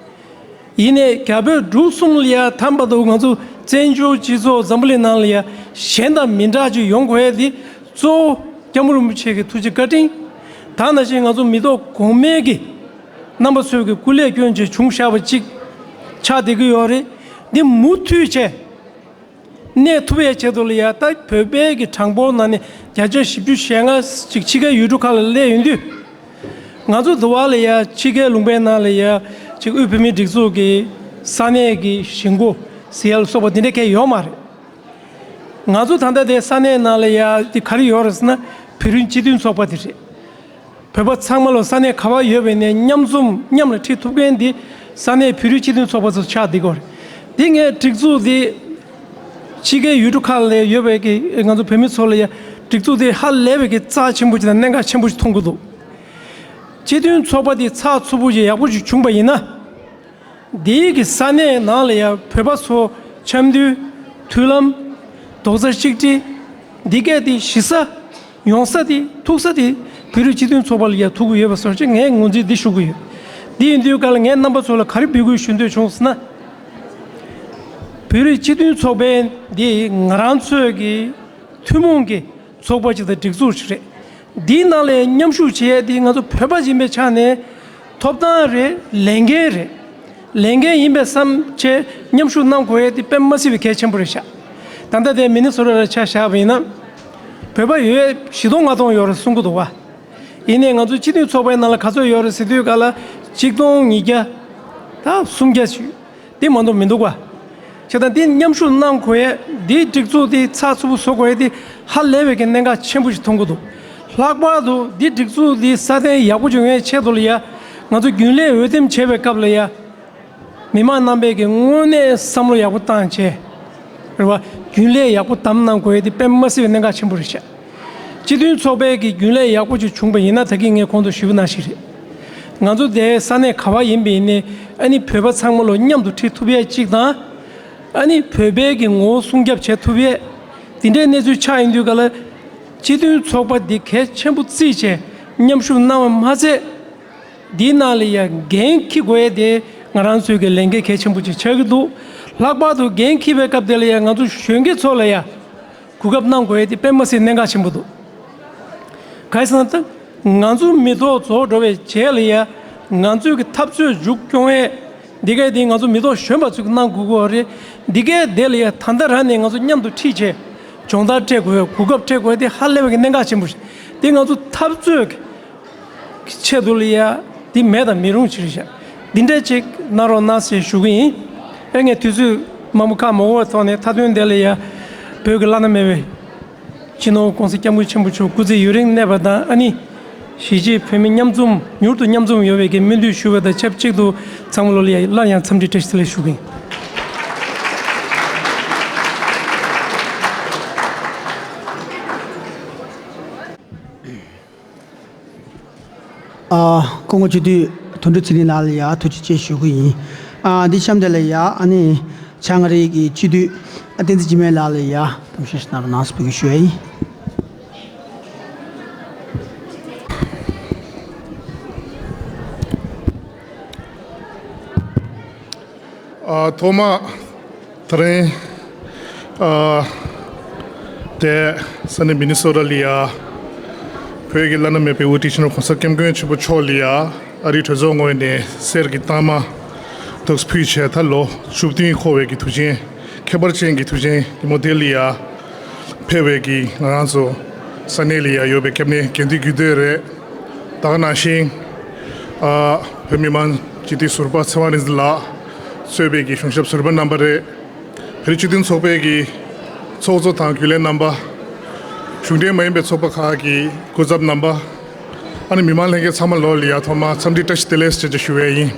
ཡིན་ནའི་རྒྱ་བོད་འབྲུག་གསུམ་ལ་ཡ་ཐམ་པ་དུ་ང་ཚོ་བཙན་བྱོལ་སྤྱི་ཚོགས་འཛམ་བུ་གླིང་ནང་ལ་ཡ་གཞན་དང་མི་འདྲ་ཅིག་ཡོང་དགོས་ཡ་དེ་གཙོ་བོ་སྐྱབས་མགོན་རིན་པོ་ཆེ་གི་ཐུགས་རྗེ་བཀའ་དྲིན། ད་ནང་བཞིན་ང་ཚོ་མི་ཐོག་གོང་མའི་གི་རྣམ་པ་ཚོས་ཀྱི་སྐུ་ལས་བསྐྱོན་བྱས་བྱུང་བཞག་པ་ཅིག་ཆགས་བསྡད་ཀྱི་ཡོད་རེད། འདི་མུ་མཐུད་བྱས། གནས་ཐུབ་ཡ་ཆེད་དུ་ལ་ཡ་ད་བོད་པའི་གི་གྲངས་འབོར་ནང་ནས་བརྒྱ་ཆ་བཞི་བཅུ་ཞེ་ལྔ་ཅིག་ཕྱི་རྒྱལ་ཡུལ་གྲུ་ཁག་ལ་སླེབས་ཡོང་དུས། ང་ཚོ་འདི་བ་ལ་ཡ་ཕྱི་རྒྱལ་ལུང་པའི་ནང་ལ་ཡ་ཅིག་དབུས་བོད་མིའི་སྒྲིག་འཛུགས་ཀྱི་ས་གནས་ཀྱི་གཞིས་འགོ་ཟེར་ཡ་ལ་སོགས་པ་འདི་འདྲ་གང་ཡང་ཡོད་མ་རེད། ང་ཚོ་ད་ལྟ་དེ་ས་གནས་ནང་ལ་ཡ་དེ་ག་རེ་ཡོད་རེད་ཟེར་ན་བོད་རིགས་སྤྱི་མཐུན་ཚོགས་པ་དེ་རེད། བོད་པ་ཚང་མ་ལོ་ས་གནས་ག་བ་ཡོད་པའི་ནས་མཉམ་འཛོམས་མཉམ་ལ་ཁྲིད་ཐུབ་མཁན་འདི་ས་གནས་བོད་རིགས་སྤྱི་མཐུན་ཚོགས་པ་ཚོ་ཆགས་བསྡད་ཀྱི་ཡོད་རེད། འདི་ངའི་སྒྲིག་འཛུགས་འདི་ཕྱི་རྒྱལ་ཡུལ་གྲུ་ཁག་ལ་ཡོད་པའི་གི་ང་ཚོ་བོད་མི་ཚོ་ལ་ཡ་སྒྲིག་འཛུགས་འདི་ཧ་ལས་པའི་གི་རྩ་ཆེན་པོ་ཅིག་དང་གནད་འགག་ཆེན་པོ་ཞིག་མཐོང་གི་འདུག་སྤྱི་མཐུན་ཚོགས་པ་འདི་ཚགས་ཚུད་པོ་ཞིག་ཡག་པོ་ཞིག་བྱུང་པ་ཡིན་ན། འདིའི་གི་ས་གནས་ནང་ལ་ཡང་བོད་པ་ཚོ་འཆམ་མཐུན། མཐུན་ལམ། རྡོག་རྩ་གཅིག་སྒྲིལ། འདི་གས་དེ་གཞི་ས། ཡོང་ས་དེ་ཐུག་ས་དེ་བོད་རིགས་སྤྱི་མཐུན་ཚོགས་པ་ལ་ཡང་ཐུག་གི་ཡོད་པ་སོགས་ཀྱི་ངས་ངོས་འཛིན་འདི་ཞུ་གི་ཡོད། འདི་ཡིན་དུས་ག་ལ་ངས་རྣམ་པ་ཚོ་ལ་ག་རེ་འབོད་སྐུལ་ཞུ་འདོད་བྱུང་ཟེར་ན། བོད་རིགས་སྤྱི་མཐུན་ཚོགས་པའི་འདི་ང་རང་ཚོའི་གི་ཐུན་མོང་གི་ཚོགས་པ་ཅིག་དང་སྒྲིག་འཛུགས་ཤིག་རེད། འདིའི་ནང་ལ་མཉམ་ཞུགས་བྱེད་ཡས་འདི་ང་ཚོ་བོད་པ་ཡིན་པའི་ཆ་ནས་ཐོབ་ཐང་རེད། ལས་འགན་རེད། ལས་འགན་ཡིན་པས་བསམ་བྱས་མཉམ་ཞུགས་གནང་དགོས་ཡས་འདི་དཔེ་མ་སྲིད་པའི་གལ་ཆེན་པོ་རེད་ཤག་ད་ལྟ་དེ་མི་ནི་སོ་ཊ་ལ་ཆ་བཞག་པ་ཡིན་ན། བོད་པ་ཡོད་བཞི་སྟོང་ལྔ་སྟོང་ཡོད་རེད་གསུང་གི་འདུག་བ། ཡིན་ནའི་ང་ཚོ་སྤྱི་མཐུན་ཚོགས་པའི་ནང་ལ་ག་ཚོད་ཡོད་རེད་ཟེར་དུས་ག་ལ་ཆིག་སྟོང་ཉིས་བརྒྱ། ད་སུམ་བརྒྱ་ཞིག་དེ་མ་གཏོགས་མི་འདུག་བ། བྱས་ཙང་འདི་མཉམ་ཞུགས་གནང་དགོས་ཡས་འདིའི་སྒྲིག་འཛུགས་འདི་ཚགས་ཚུད་པོ་བཟོ་དགོས་ཡས་འདི་ཧ་ལས་པའི་གི་གནད་འགག་ཆེན་པོ་ཞིག་མཐོང་གི་འདུག་ལྷག་པར་དུ་འདི་སྒྲིག་འཛུགས་འདི་སྲ་བརྟན་ཡག་པོ་བྱུང་ཡས་ཆེད་དུ་ལ་ཡ་ང་ཚོ་རྒྱུན་ལས་འོས་འདེམས་བྱེད་པའི་སྐབས་ལ་ཡ་མི་མང་རྣམ་པས་གི་དངོས་གནས་བསམ་བློ་ཡག་པོ་བཏང་བྱས། རེད་བ། རྒྱུན་ལས་ཡག་པོ་བདམས་གནང་དགོས་ཡས་འདི་དཔེ་མ་སྲིད་པའི་གནད་འགག་ཆེན་པོ་རེད་ཤག་སྤྱི་མཐུན་ཚོགས་པའི་གི་རྒྱུན་ལས་ཡག་པོ་ཅིག་བྱུང་པ་ཡིན་ན་ད་གིན་ངས་གོང་དུ་ཞུས་པ་ནང་བཞིན་རེད། ང་ཚོ་དེ་ས་གནས་ག་བ་ཡིན་པ་ཡིན་ནའི་ཨ་ནི་བོད་པ་ཚང་མ་ལོ་མཉམ་དུ་ཁྲིད་ཐུབ་ཡས་གཅིག་དང་། ཨ་ནི་བོད་པའི་གི་ངོ་བོ་སྲུང་སྐྱོབ་བྱེད་ཐུབ་ཡས། དེ་འདྲའི་གནས་ཚུལ་ཆགས་ཡིན་དུས་ག་ལ། སྤྱི་མཐུན་ཚོགས་པ་འདི་གལ་ཆེན་པོ་བརྩིས་བྱས་མཉམ་ཞུགས་གནང་བ་མ་ཚད། འདིའི་ནང་ལ་ཡ་འགན་འཁྱེར་དགོས་ཡས་དེ་ང་རང་ཚོའི་གི་ལས་འགན་གལ་ཆེན་པོ་ཅིག་ཆགས་ཀྱི་འདུག་ལྷག་པར་དུ་འགན་འཁྱེར་བའི་སྐབས་དེ་ལ་ཡ་ང་ཚོ་གཞོན་སྐྱེས་ཚོ་ལ་ཡ་གོ་སྐབས་གནང་དགོས་ཡས་དེ་དཔེ་མ་སྲིད་གནད་འགག་ཆེན་པོ་འདུག་གང་ཡིན་ཟེར་ན་ད་ང་ཚོ་མི་ཐོག་རྫོགས་འགྲོ་བའི་རྗེས་ལ་ཡ་ང་ཚོའི་གི་འཐབ་རྩོད་མཇུག་སྐྱོང་ཡས་འདི་གས་དེ་ང་ཚོ་མི་ཐོག་གཞོན་པ་ཚོས་གནང་དགོས་ཀྱི་ཡོད་རེད། འདི་གས་དེ་ལ་ཡ་ད་ལྟ་རང་ནས་ང་ཚོ་མཉམ་དུ་ཁྲིད་བྱས་སྦྱོང་བརྡར་སྤྲད་དགོས་ཡས་གོ་སྐབས་སྤྲད་དགོས་ཡས་དེ་ཧ་ལས་པའི་གི་གནད་འགག་ཆེན་པོ་རེད། དེ་ང་ཚོ་འཐབ་རྩོད་ཀྱི་ཆེད་དུ་ལ་ཡ་འདི་མེད་དང་མི་རུང་ཅིག་རེད་ཤག་འདི་འདྲ་ཅིག་གནང་རོགས་གནང་ཞེས་ཞུ་གི་ཡིན། ཨེ་ངས་དུས་ཚོད་མང་པོ་ཁག་མ་འོངས་པའི་ཐོག་ནས་མཐའ་དོན་དེ་ལ་ཡ་བོད་ཀྱི་བླ་ན་མེད་པའི་སྤྱི་ནོར་༸གོང་ས་༸སྐྱབས་མགོན་ཆེན་པོ་མཆོག་སྐུ་ཚེ་ཡུན་རིང་གནས་པ་དང་ཨ་ནི་ གཞིས་བྱེས་བོད་མི་མཉམ་འཛོམས་མྱུར་དུ་མཉམ་འཛོམས་ཡོང་བའི་གི་སྨོན་འདུན་ཞུ་བ་དང་ཆབས་ཅིག་ཏུ་ཚང་མ་ལོ་ལ་ཡང་སླར་ཡང་འཚམས་འདྲི་བཀྲ་ཤིས་བདེ་ལེགས་ཞུ་གི་ཡིན། ཨ། སྐུ་ངོ་སྤྱི་འཐུས་དོན་གྲུབ་ཚེ་རིང་ལགས་ལ་ཡ་ཐུགས་རྗེ་ཆེ་ཞུ་གི་ཡིན། ཨ། འདི་གཤམ་དེ་ལ་ཡ་ཨ་ནི་བྱང་ཨ་རིའི་གི་སྤྱི་འཐུས་ཨ་བསྟན་འཛིན་འཇིགས་མེད་ལགས་ལ་ཡ་གཏམ་བཤད་ཞིག་གནང་རོགས་གནང་ཟེར་ཕུལ་གི་ཞུ་ཡ་ཡིན། ཨ། ཐོག་མ་དེ་རིང་ཨ་དེ་ས་གནས་མི་ནི་སོ་ཊ་ལ་ཡ་བོད་ཀྱི་བླ་ན་མེད་པའི་དབུ་ཁྲིད་སྤྱི་ནོར་༸གོང་ས་༸སྐྱབས་མགོན་ཆེན་པོ་མཆོག་ལ་ཡ་ཨ་རིའི་གྲོས་ཚོགས་ངོས་ནས་གསེར་གྱི་རྟགས་མ་འདུག་སེ་ཕུལ་བྱས། ད་ལོ་བཅུ་བདུན་འཁོར་བའི་གི་དུས་ཆེན་ཁྱད་པར་ཅན་གྱི་དུས་ཆེན་འདི་མོ་དེ་ལ་ཡ་ཕེབས་པའི་གི་ང་རང་ཚོ་ས་གནས་ལ་ཡ་ཡོད་པའི་སྐྱབས་གནས་དགེ་འདུན་དགེ་འདུན་རེད། ད་ག་ནང་བཞིན་ཨ་བོད་མི་མང་སྤྱི་འཐུས་ཟུར་པ་ཚེ་དབང་རིག་འཛིན་ལགས་གཙོས་པའི་གི་གཞུང་ཞབས་ཟུར་པ་རྣམ་པ་རེད། བོད་རིགས་སྤྱི་མཐུན་ཚོགས་པའི་གི་ཚོགས་གཙོ་དང་རྒྱུན་ལས་རྣམ་པ། གཞུང་འབྲེལ་མ་ཡིན་པའི་ཚོགས་པ་ཁག་གི་སྐུ་ཚབ་རྣམ་པ། ཨ་ནི་མི་མང་ལྷན་རྒྱས་ཚང་མ་ལོ་ལ་ཡ་ཐོག་མར་འཚམས་འདྲི་བཀྲ་ཤིས་བདེ་ལེགས་ཞེས་ཞུ་བ་ཡིན།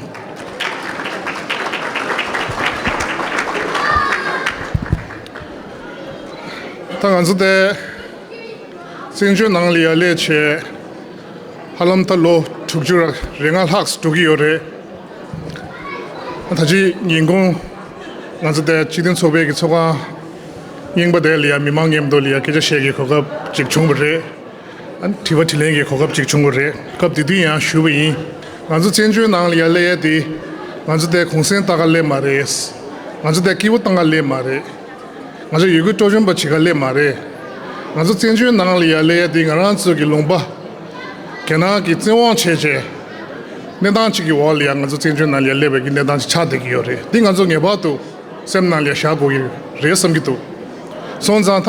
ད་ང་ཚོ་དེ་བཙན་བྱོལ་ནང་ལ་ཡ་སླེབས་བྱས་ཧ་ལམ་ད་ལོ་དྲུག་ཅུ་རེ་ལྔ་ལྷག་འགྲོ་གི་ཡོད་རེད། ད་ཅི་ཉིན་གུང་ང་ཚོ་དེ་སྤྱི་མཐུན་ཚོགས་པའི་གི་ཚོགས་ཁང་རྙིང་པ་དེ་ལ་ཡ་མི་མང་མཉམ་དུ་ལ་ཡ་སྐད་ཆ་བཤད་ཀྱི་གོ་སྐབས་ཅིག་བྱུང་བ་རེད། ཨ་ནི་དྲི་བ་དྲིས་ལན་གྱི་གོ་སྐབས་ཅིག་བྱུང་བ་རེད། སྐབས་དེ་དུས་ཡང་ཞུས་པ་ཡིན། ང་ཚོ་བཙན་བྱོལ་ནང་ལ་ཡ་སླེབས་ཡ་དེ་ང་ཚོ་དེ་གུང་སེང་བཏགས་ག་སླེབས་མ་རེད། ང་ཚོ་དེ་སྐྱིད་པོ་བཏང་ག་སླེབས་མ་རེད། ང་ཚོ་ཡུལ་སྐོར་སྤྲོ་འཆམ་པ་བྱེད་ག་སླེབས་མ་རེད། ང་ཚོ་བཙན་བྱོལ་ནང་ལ་ཡ་སླེབས་ཡ་དེ་ང་རང་ཚོ་གི་ལུང་པ་རྒྱ་ནག་གིས་བཙན་དབང་བྱས་བྱས་གནས་སྟངས་གཅིག་གི་འོག་ལ་ཡ་ང་ཚོ་བཙན་བྱོལ་ནང་ལ་ཡ་སླེབས་པའི་གི་གནས་སྟངས་ཅིག་ཆགས་བསྡད་ཀྱི་ཡོད་རེད། འདི་ང་ཚོ་ངེས་པར་དུ་སེམས་ནང་ལ་ཡ་བཞག་དགོས་ཀྱི་རེད་བསམ་གྱི་འདུག་སོང་ཙང་ད་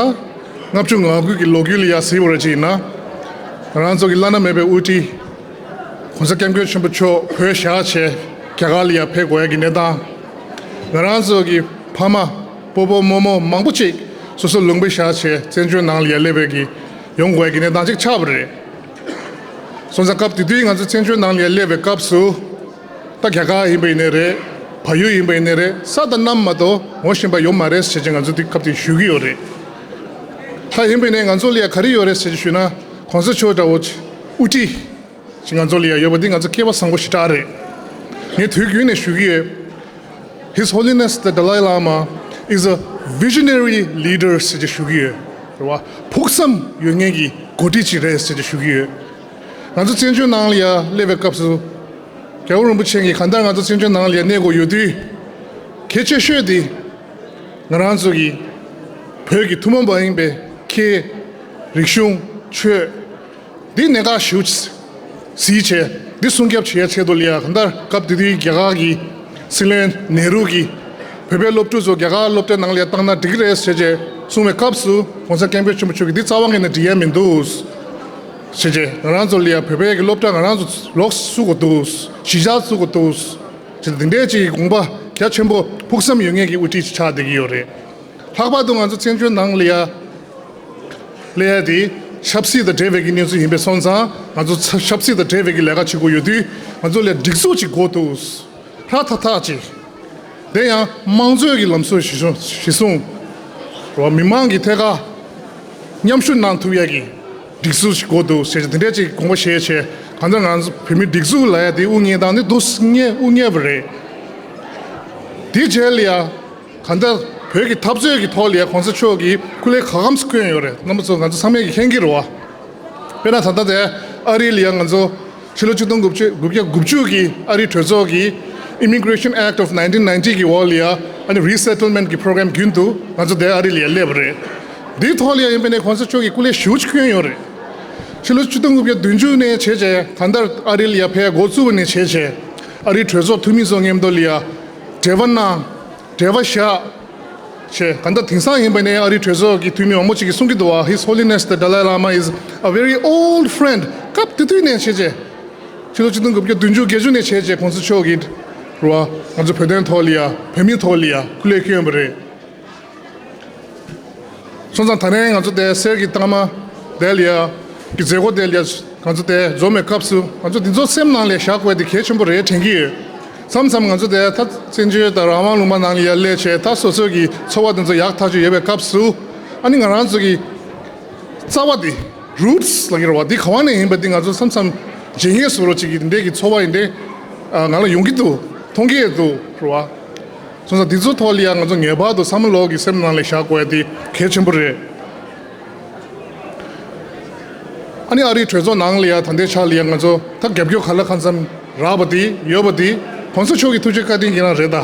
ལྔ་བཅུ་ང་དགུ་གི་ལོ་རྒྱུས་ལ་ཡ་གཟིགས་པ་རེད་ཅེ་ན། ང་རང་ཚོ་གི་བླ་ན་མེད་པའི་དབུ་ཁྲིད་༸གོང་ས་༸སྐྱབས་མགོན་ཆེན་པོ་མཆོག་བོད་བཞག་བྱས་རྒྱ་གར་ལ་ཡ་ཕེབས་དགོས་ཡ་གི་གནས་སྟངས། ང་རང་ཚོ་གི་ཕ་མ་སྤོ་བོ་རྨོ་མོ་མང་པོ་ཅིག་སོ་སོ་ལུང་པ་བཞག་བྱས་བཙན་བྱོལ་ནང་ལ་ཡ་སླེབས་པའི་གི་ཡོང་དགོས་ཡ་གི་གནས་སྟངས་ཅིག་ཆགས་པ་རེད། སོང་ཙང་སྐབས་དེ་དུས་ང་ཚོ་བཙན་བྱོལ་ནང་ལ་ཡ་སླེབས་པའི་སྐབས་སུ། ད་རྒྱ་གར་ཡིན་པ་ཡིན་ནའི་རེད། བལ་ཡུལ་ཡིན་པ་ཡིན་ནའི་རེད། ས་དང་གནམ་མ་གཏོགས་ངོ་ཤེས་པ་ཡོད་མ་རེད་ཟེར་བྱས་ང་ཚོ་དེ་སྐབས་དེ་ཞུ་གི་ཡོད་རེད། ད་ཡིན་པ་ཡིན་ནའི་ང་ཚོ་ལ་ཡ་ག་རེ་ཡོད་རེད་ཟེར་བྱས་ཞུས་ན། གོང་ས་མཆོག་འདྲ་བོ་དབུ་ཁྲིད་ཅིག་ང་ཚོ་ལ་ཡ་ཡོད་པ་འདི་ང་ཚོ་སྐལ་བ་བཟང་པོ་ཞེ་དྲག་རེད། ངས་དུས་རྒྱུན་ནས་ཞུ་གི་ཡོད། His Holiness the Dalai Lama is a visionary leader ཟེར་བྱས་ཞུ་གི་ཡོད། རེད་བ། ཕུགས་བསམ་ཡོད་མཁན་གྱི་འགོ་ཁྲིད་ཅིག་རེད་ཟེར་བྱས་ཞུ་གི་ཡོད། ང་ཚོ་བཙན་བྱོལ་ནང་ལ་ཡ་སླེབས་པའི་སྐབས་སུ། རྒྱལ་བ་རིན་པོ་ཆེ་གིས་གང་ལྟར་ང་ཚོ་བཙན་བྱོལ་ནང་ལ་ཡ་གནས་དགོས་ཡོད་དུས། གལ་ཆེ་ཤོས་དེ་ང་རང་ཚོ་གི་བོད་ཀྱི་ཐུན་མོང་མ་ཡིན་པའི་ཁེ། རིག་གཞུང་། ཆོས། འདི་གནད་འགག་ཞེ་པོ་ཅིག་གཟིགས་བྱས་འདི་སྲུང་སྐྱོབ་བྱེད་ཡ་ཆེད་དུ་ལ་ཡ་གང་ལྟར་སྐབས་དེ་དུས་རྒྱ་གར་གྱི་སྲིད་བློན་ནེ་རུ་གིས་བོད་པའི་སློབ་ཕྲུག་ཚོ་རྒྱ་གར་སློབ་གྲྭ་ནང་ལ་ཡ་བཏང་ན་འགྲིག་གི་རེད་ཟེར་བྱས་གསུངས་པའི་སྐབས་སུ་༸གོང་ས་༸སྐྱབས་མགོན་ཆེན་པོ་མཆོག་གིས་འདི་རྩ་བ་ཉིད་ནས་འགྲིག་ཡ་མི་འདུག་ཟེར་བྱས་ང་རང་ཚོ་ལ་ཡ་བོད་པའི་གི་སློབ་གྲྭ་ང་རང་ཚོ་ལོགས་སུ་བཙུགས་དགོས་འདུག་གཞིས་ཆགས་བཙུགས་དགོས་འདུག་ཅེས་འདི་འདྲའི་ཅིག་གི་དགོངས་པ་རྒྱ་ཆེན་པོ་ཕུགས་བསམ་ཡོད་མཁན་གྱི་དབུ་ཁྲིད་ཅིག་ཆགས་བསྡད་ཀྱི་ཡོད་རེད། ལྷག་པར་དུ་ང་ཚོ་བཙན་བྱོལ་ནང་ལ་ཡ་སླེབས་ཡ་དེ་ཆབ་སྲིད་དང་འབྲེལ་བའི་གི་གནས་ཚུལ་ཡིན་པས་སོང་ཙང་ང་ཚོ་ཆབ་སྲིད་དང་འབྲེལ་བའི་གི་ལས་ཀ་བྱེད་དགོས་ཡོད་དུས་ང་ཚོ་ལ་སྒྲིག་འཛུགས་ཅིག་དགོས་འདུག་ཧྲ་ཐག་ཐག་ཅིག་དེ་ཡང་དམངས་གཙོའི་གི་ལམ་སྲོལ་གཞི་བཟུང་། གཞི་བཟུང་། རོ། མི་མང་གི་ཐད་ཀར་མཉམ་ཞུགས་གནང་ཐུབ་ཡ་གི་སྒྲིག་འཛུགས་ཤིག་དགོས་འདུག་ཟེར་དེ་འདྲས་ཅིག་དགོངས་པ་བཞེས་བྱས་གང་ལྟར་ང་ཚོ་བོད་མིའི་སྒྲིག་འཛུགས་ལབ་ཡ་དེ་དབུ་བརྙེས་སྟངས་ནི་འདུག་སེ་བརྙེས། དབུ་བརྙེས་པ་རེད། དེའི་རྗེས་ལ་ཡ་གང་ལྟར་བོད་ཀྱི་འཐབ་རྩོད་ཀྱི་ཐོག་ལ་ཡ་གོང་ས་མཆོག་གིས་སྐུ་ལས་ག་གམ་སེ་བསྐྱོན་ཡོད་རེད། རྣམ་པ་ཚོ་ང་ཚོ་ཚང་མས་ཀྱི་མཁྱེན་གྱི་རེད་བ། དཔེར་ན་ད་ལྟ་དེ་ཨ་རི་ལ་ཡ་ང་ཚོ་ཕྱི་ལོ་ཆིག་སྟོང་དགུ་བརྒྱ་དགུ་བཅུ་གི་ཨ་རིའི་གྲོས་ཚོགས་ཀྱི་Immigration Act of nineteen ninety གི་འོག་ལ་ཡ་ཨ་ནི་Resettlement གི་Program རྒྱུན་དུ་ང་ཚོ་དེ་ཨ་རི་ལ་ཡ་སླེབས་པ་རེད། འདིའི་ཐོག་ལ་ཡ་ཡིན་པ་ནས་གོང་ས་མཆོག་གིས་སྐུ་ལས་ཞེ་པོ་ཅིག་བསྐྱོན་ཡོད་རེད། ཕྱི་ལོ་ཆིག་སྟོང་དགུ་བརྒྱ་བདུན་ཅུ་ནས་བྱས་བྱས་གང་ལྟར་ཨ་རི་ལ་ཡ་ཕེབས་འགོ་བཙུགས་པ་ནས་བྱས་བྱས་ཨ་རིའི་གྲོས་ཚོགས་འཐུས་མི་ཚོ་མཉམ་དུ་ལ་ཡ་འབྲེལ་བ་གནང་། འབྲེལ་བ་བཞག་བྱས། གང་ལྟར་དེང་སང་ཡིན་པ་ནས་ཨ་རིའི་གྲོས་ཚོགས་ཀྱི་འཐུས་མི་མང་པོ་ཅིག་གིས་གསུང་གི་འདུག་བ། His Holiness the Dalai Lama is a very old friend. སྐབས་དེ་དུས་ནས་བྱས་བྱས་ཕྱི་ལོ་ཆིག་སྟོང་དགུ་བརྒྱ་བདུན་ཅུ་བརྒྱད་ཅུ་ནས་བྱས་བྱས་གོང་ས་མཆོག་གིས་རེད་བ། ང་ཚོ་བོད་དོན་ཐོག་ལ་ཡ་བོད་མིའི་ཐོག་ལ་ཡ་སྐུ་ལས་བསྐྱོན་པ་རེད། སོང་ཙང་ད་ནས་ང་ཚོ་དེ་གསེར་གྱི་རྟགས་མ་དེ་ལ་ཡ་གི་མཛད་སྒོ་དེ་ལ་ཡ་ ང་ཚོ་དེ་འཛོམས་པའི་སྐབས་སུ་ང་ཚོ་འདི་ཚོ་སེམས་ནང་ལ་བཞག་དགོས་དེ་གལ་ཆེན་པོ་རེད་དྲན་གྱི་ཡོད། མཚམས་མཚམས་ང་ཚོ་དེ་ད་བཙན་བྱོལ་དང་རང་དབང་ལུང་པ་ནང་ལ་ཡར་སླེབས་བྱས་ད་སོ་སོ་གི་འཚོ་བ་འདི་ཚོ་ཡག་ཐག་ཆོད་ཡོད་པའི་སྐབས་སུ། ཨ་ནི་ང་རང་ཚོ་གི་རྩ་བ་དེ། རུ་ཊི་སི་ལབ་ཀྱི་རེད་བ། འདི་ག་བ་ནས་ཡིན་པ་འདི་ང་ཚོ་མཚམས་མཚམས་བརྗེད་ངེས་བཟོ་འདྲ་ཅིག་གི་འདི་འདྲའི་གི་ཚོར་བ་ཡིན་ཏེ། ང་ལ་ཡོང་གི་འདུག་མཐོང་གི་འདུག་རེད་བ། སོང་ཙང་འདི་ཚོ་ཐོག་ལ་ཡང་ང་ཚོ་ངེས་པར་དུ་བསམ་བློ་གི་སེམས་ནང་ལ་བཞག་དགོས་ཡ་དེ་གལ་ཆེན་པོ་རེད། ཨ་ནི་ཨ་རིའི་གྲོས་ཚོགས་ནང་ལ་ཡ་ད་ལྟའི་ཆ་ལ་ཡ་ང་ཚོ་ད་རྒྱབ་སྐྱོར་ག་ལ་གང་འཚམ་རག་པ་དེ་ཡོད་པ་དེ་༸གོང་ས་མཆོག་གི་ཐུགས་རྗེ་བཀའ་དྲིན་གྱིས་རང་རེད་ད།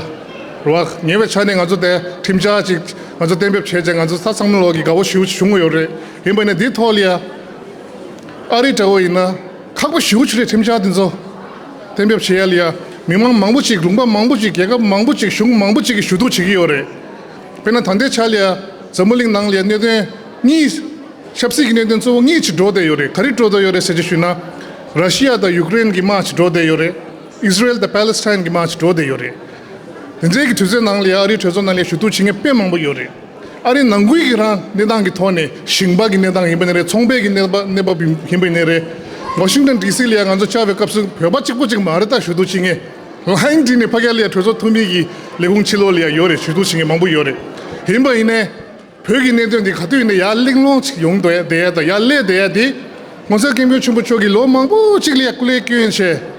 རེད་བ། ཉེ་བའི་ཆ་ནས་ང་ཚོ་དེ་ཁྲིམས་འཆར་ཅིག་ང་ཚོ་གཏན་འབེབས་བྱས་རྗེས་ང་ཚོ་ད་བསམ་བློ་གི་དགའ་བོ་ཞེ་པོ་ཅིག་བྱུང་ཡོད་རེད། ཡིན་པ་ནས་འདིའི་ཐོག་ལ་ཡ་ཨ་རི་འདྲ་བོ་ཡིན་ན་ཁག་པོ་ཞེ་པོ་ཅིག་རེད། ཁྲིམས་འཆར་དེ་ཚོ་གཏན་འབེབས་བྱེད་ཡ་ལ་ཡ་མི་མང་མང་པོ་ཅིག་ལུང་པ་མང་པོ་ཅིག་རྒྱལ་ཁབ་མང་པོ་ཅིག་གཞུང་མང་པོ་ཅིག་གིས་ཞུ་གཏུག་བྱེད་ཀྱི་ཡོད་རེད། དཔེར་ན་ད་ལྟའི་ཆ་ལ་ཡ་འཛམ་བུ་གླིང་ནང་ལ་ཡ་གནད་དོན་གཉིས། ཆབ་སྲིད་ཀྱི་གནད་དོན་གཙོ་བོ་གཉིས་ཅིག་འགྲོ་བསྡད་ཡོད་རེད། ག་རེ་འགྲོ་བསྡད་ཡོད་རེད་ཟེར་གྱི་ཞུས་ན། ར་ཤི་ཡ་དང་ཡུ་ཀེ་རེན་གྱི་དམག་ཅིག་འགྲོ་བསྡད་ཡོད་རེད། ཨིས་ར་ཨེལ་དང་པ་ལེ་སི་ཐན་གྱི་དམག་ཅིག་འགྲོ་བསྡད་ཡོད་རེད། དེ་འདྲའི་གི་དུས་ཚོད་ནང་ལ་ཡ་ཨ་རིའི་གྲོས་ཚོགས་ནང་ལ་ཡ་ཞུ་གཏུག་བྱེད་མཁན་དཔེ་མང་པོ་ཡོད་རེད། ཨ་རིའི་ནང་ཁུལ་གྱི་རང་གནས་སྟངས་ཀྱི་ཐོག་ནས་ཞིང་པ་གི་གནས་སྟངས་ཡིན་པ་ནི་རེད། ཚོང་པའི་གི་གནས་པ་གནས་བབ་ཡིན་པ་ནི་རེད། ཝ་ཤིང་ཏོན་ཌི་སི་ལ་ཡ་ང་ཚོ་བཅར་བའི་སྐབས་སུ་བོད་པ་གཅིག་པོ་གཅིག་མ་རེད་ད་ཞུ་གཏུག་བྱེད་མཁན། ལ་ཡིན་འདི་ནས་ཕ་གི་ལ་ཡ་གྲོས་ཚོགས་འཐུས་མི་གི་ལས་ཁུངས་ཕྱི་ལོགས་ལ་ཡ་ཡོད་རེད། ཞུ་གཏུག་བྱེད་མཁན་མང་པོ་ཡོད་རེད། ཡིན་པ་ཡིན་ནའི། བོད་ཀྱི་གནད་དོན་འདི་ག་དུས་ཡིན་ནའི་ཡར་གླེང་སློང་ཅིག་ཡོང་བསྡད་ཡ་དེ་ཡར་སླེབས་བསྡད་ཡ་དེ། ༸གོང་ས་༸སྐྱབས་མགོན་ཆེན་པོ་མཆོག་གིས་ལོ་མང་པོ་ཅིག་ལ་ཡ་སྐུ་ལས་བསྐྱོན་བྱས།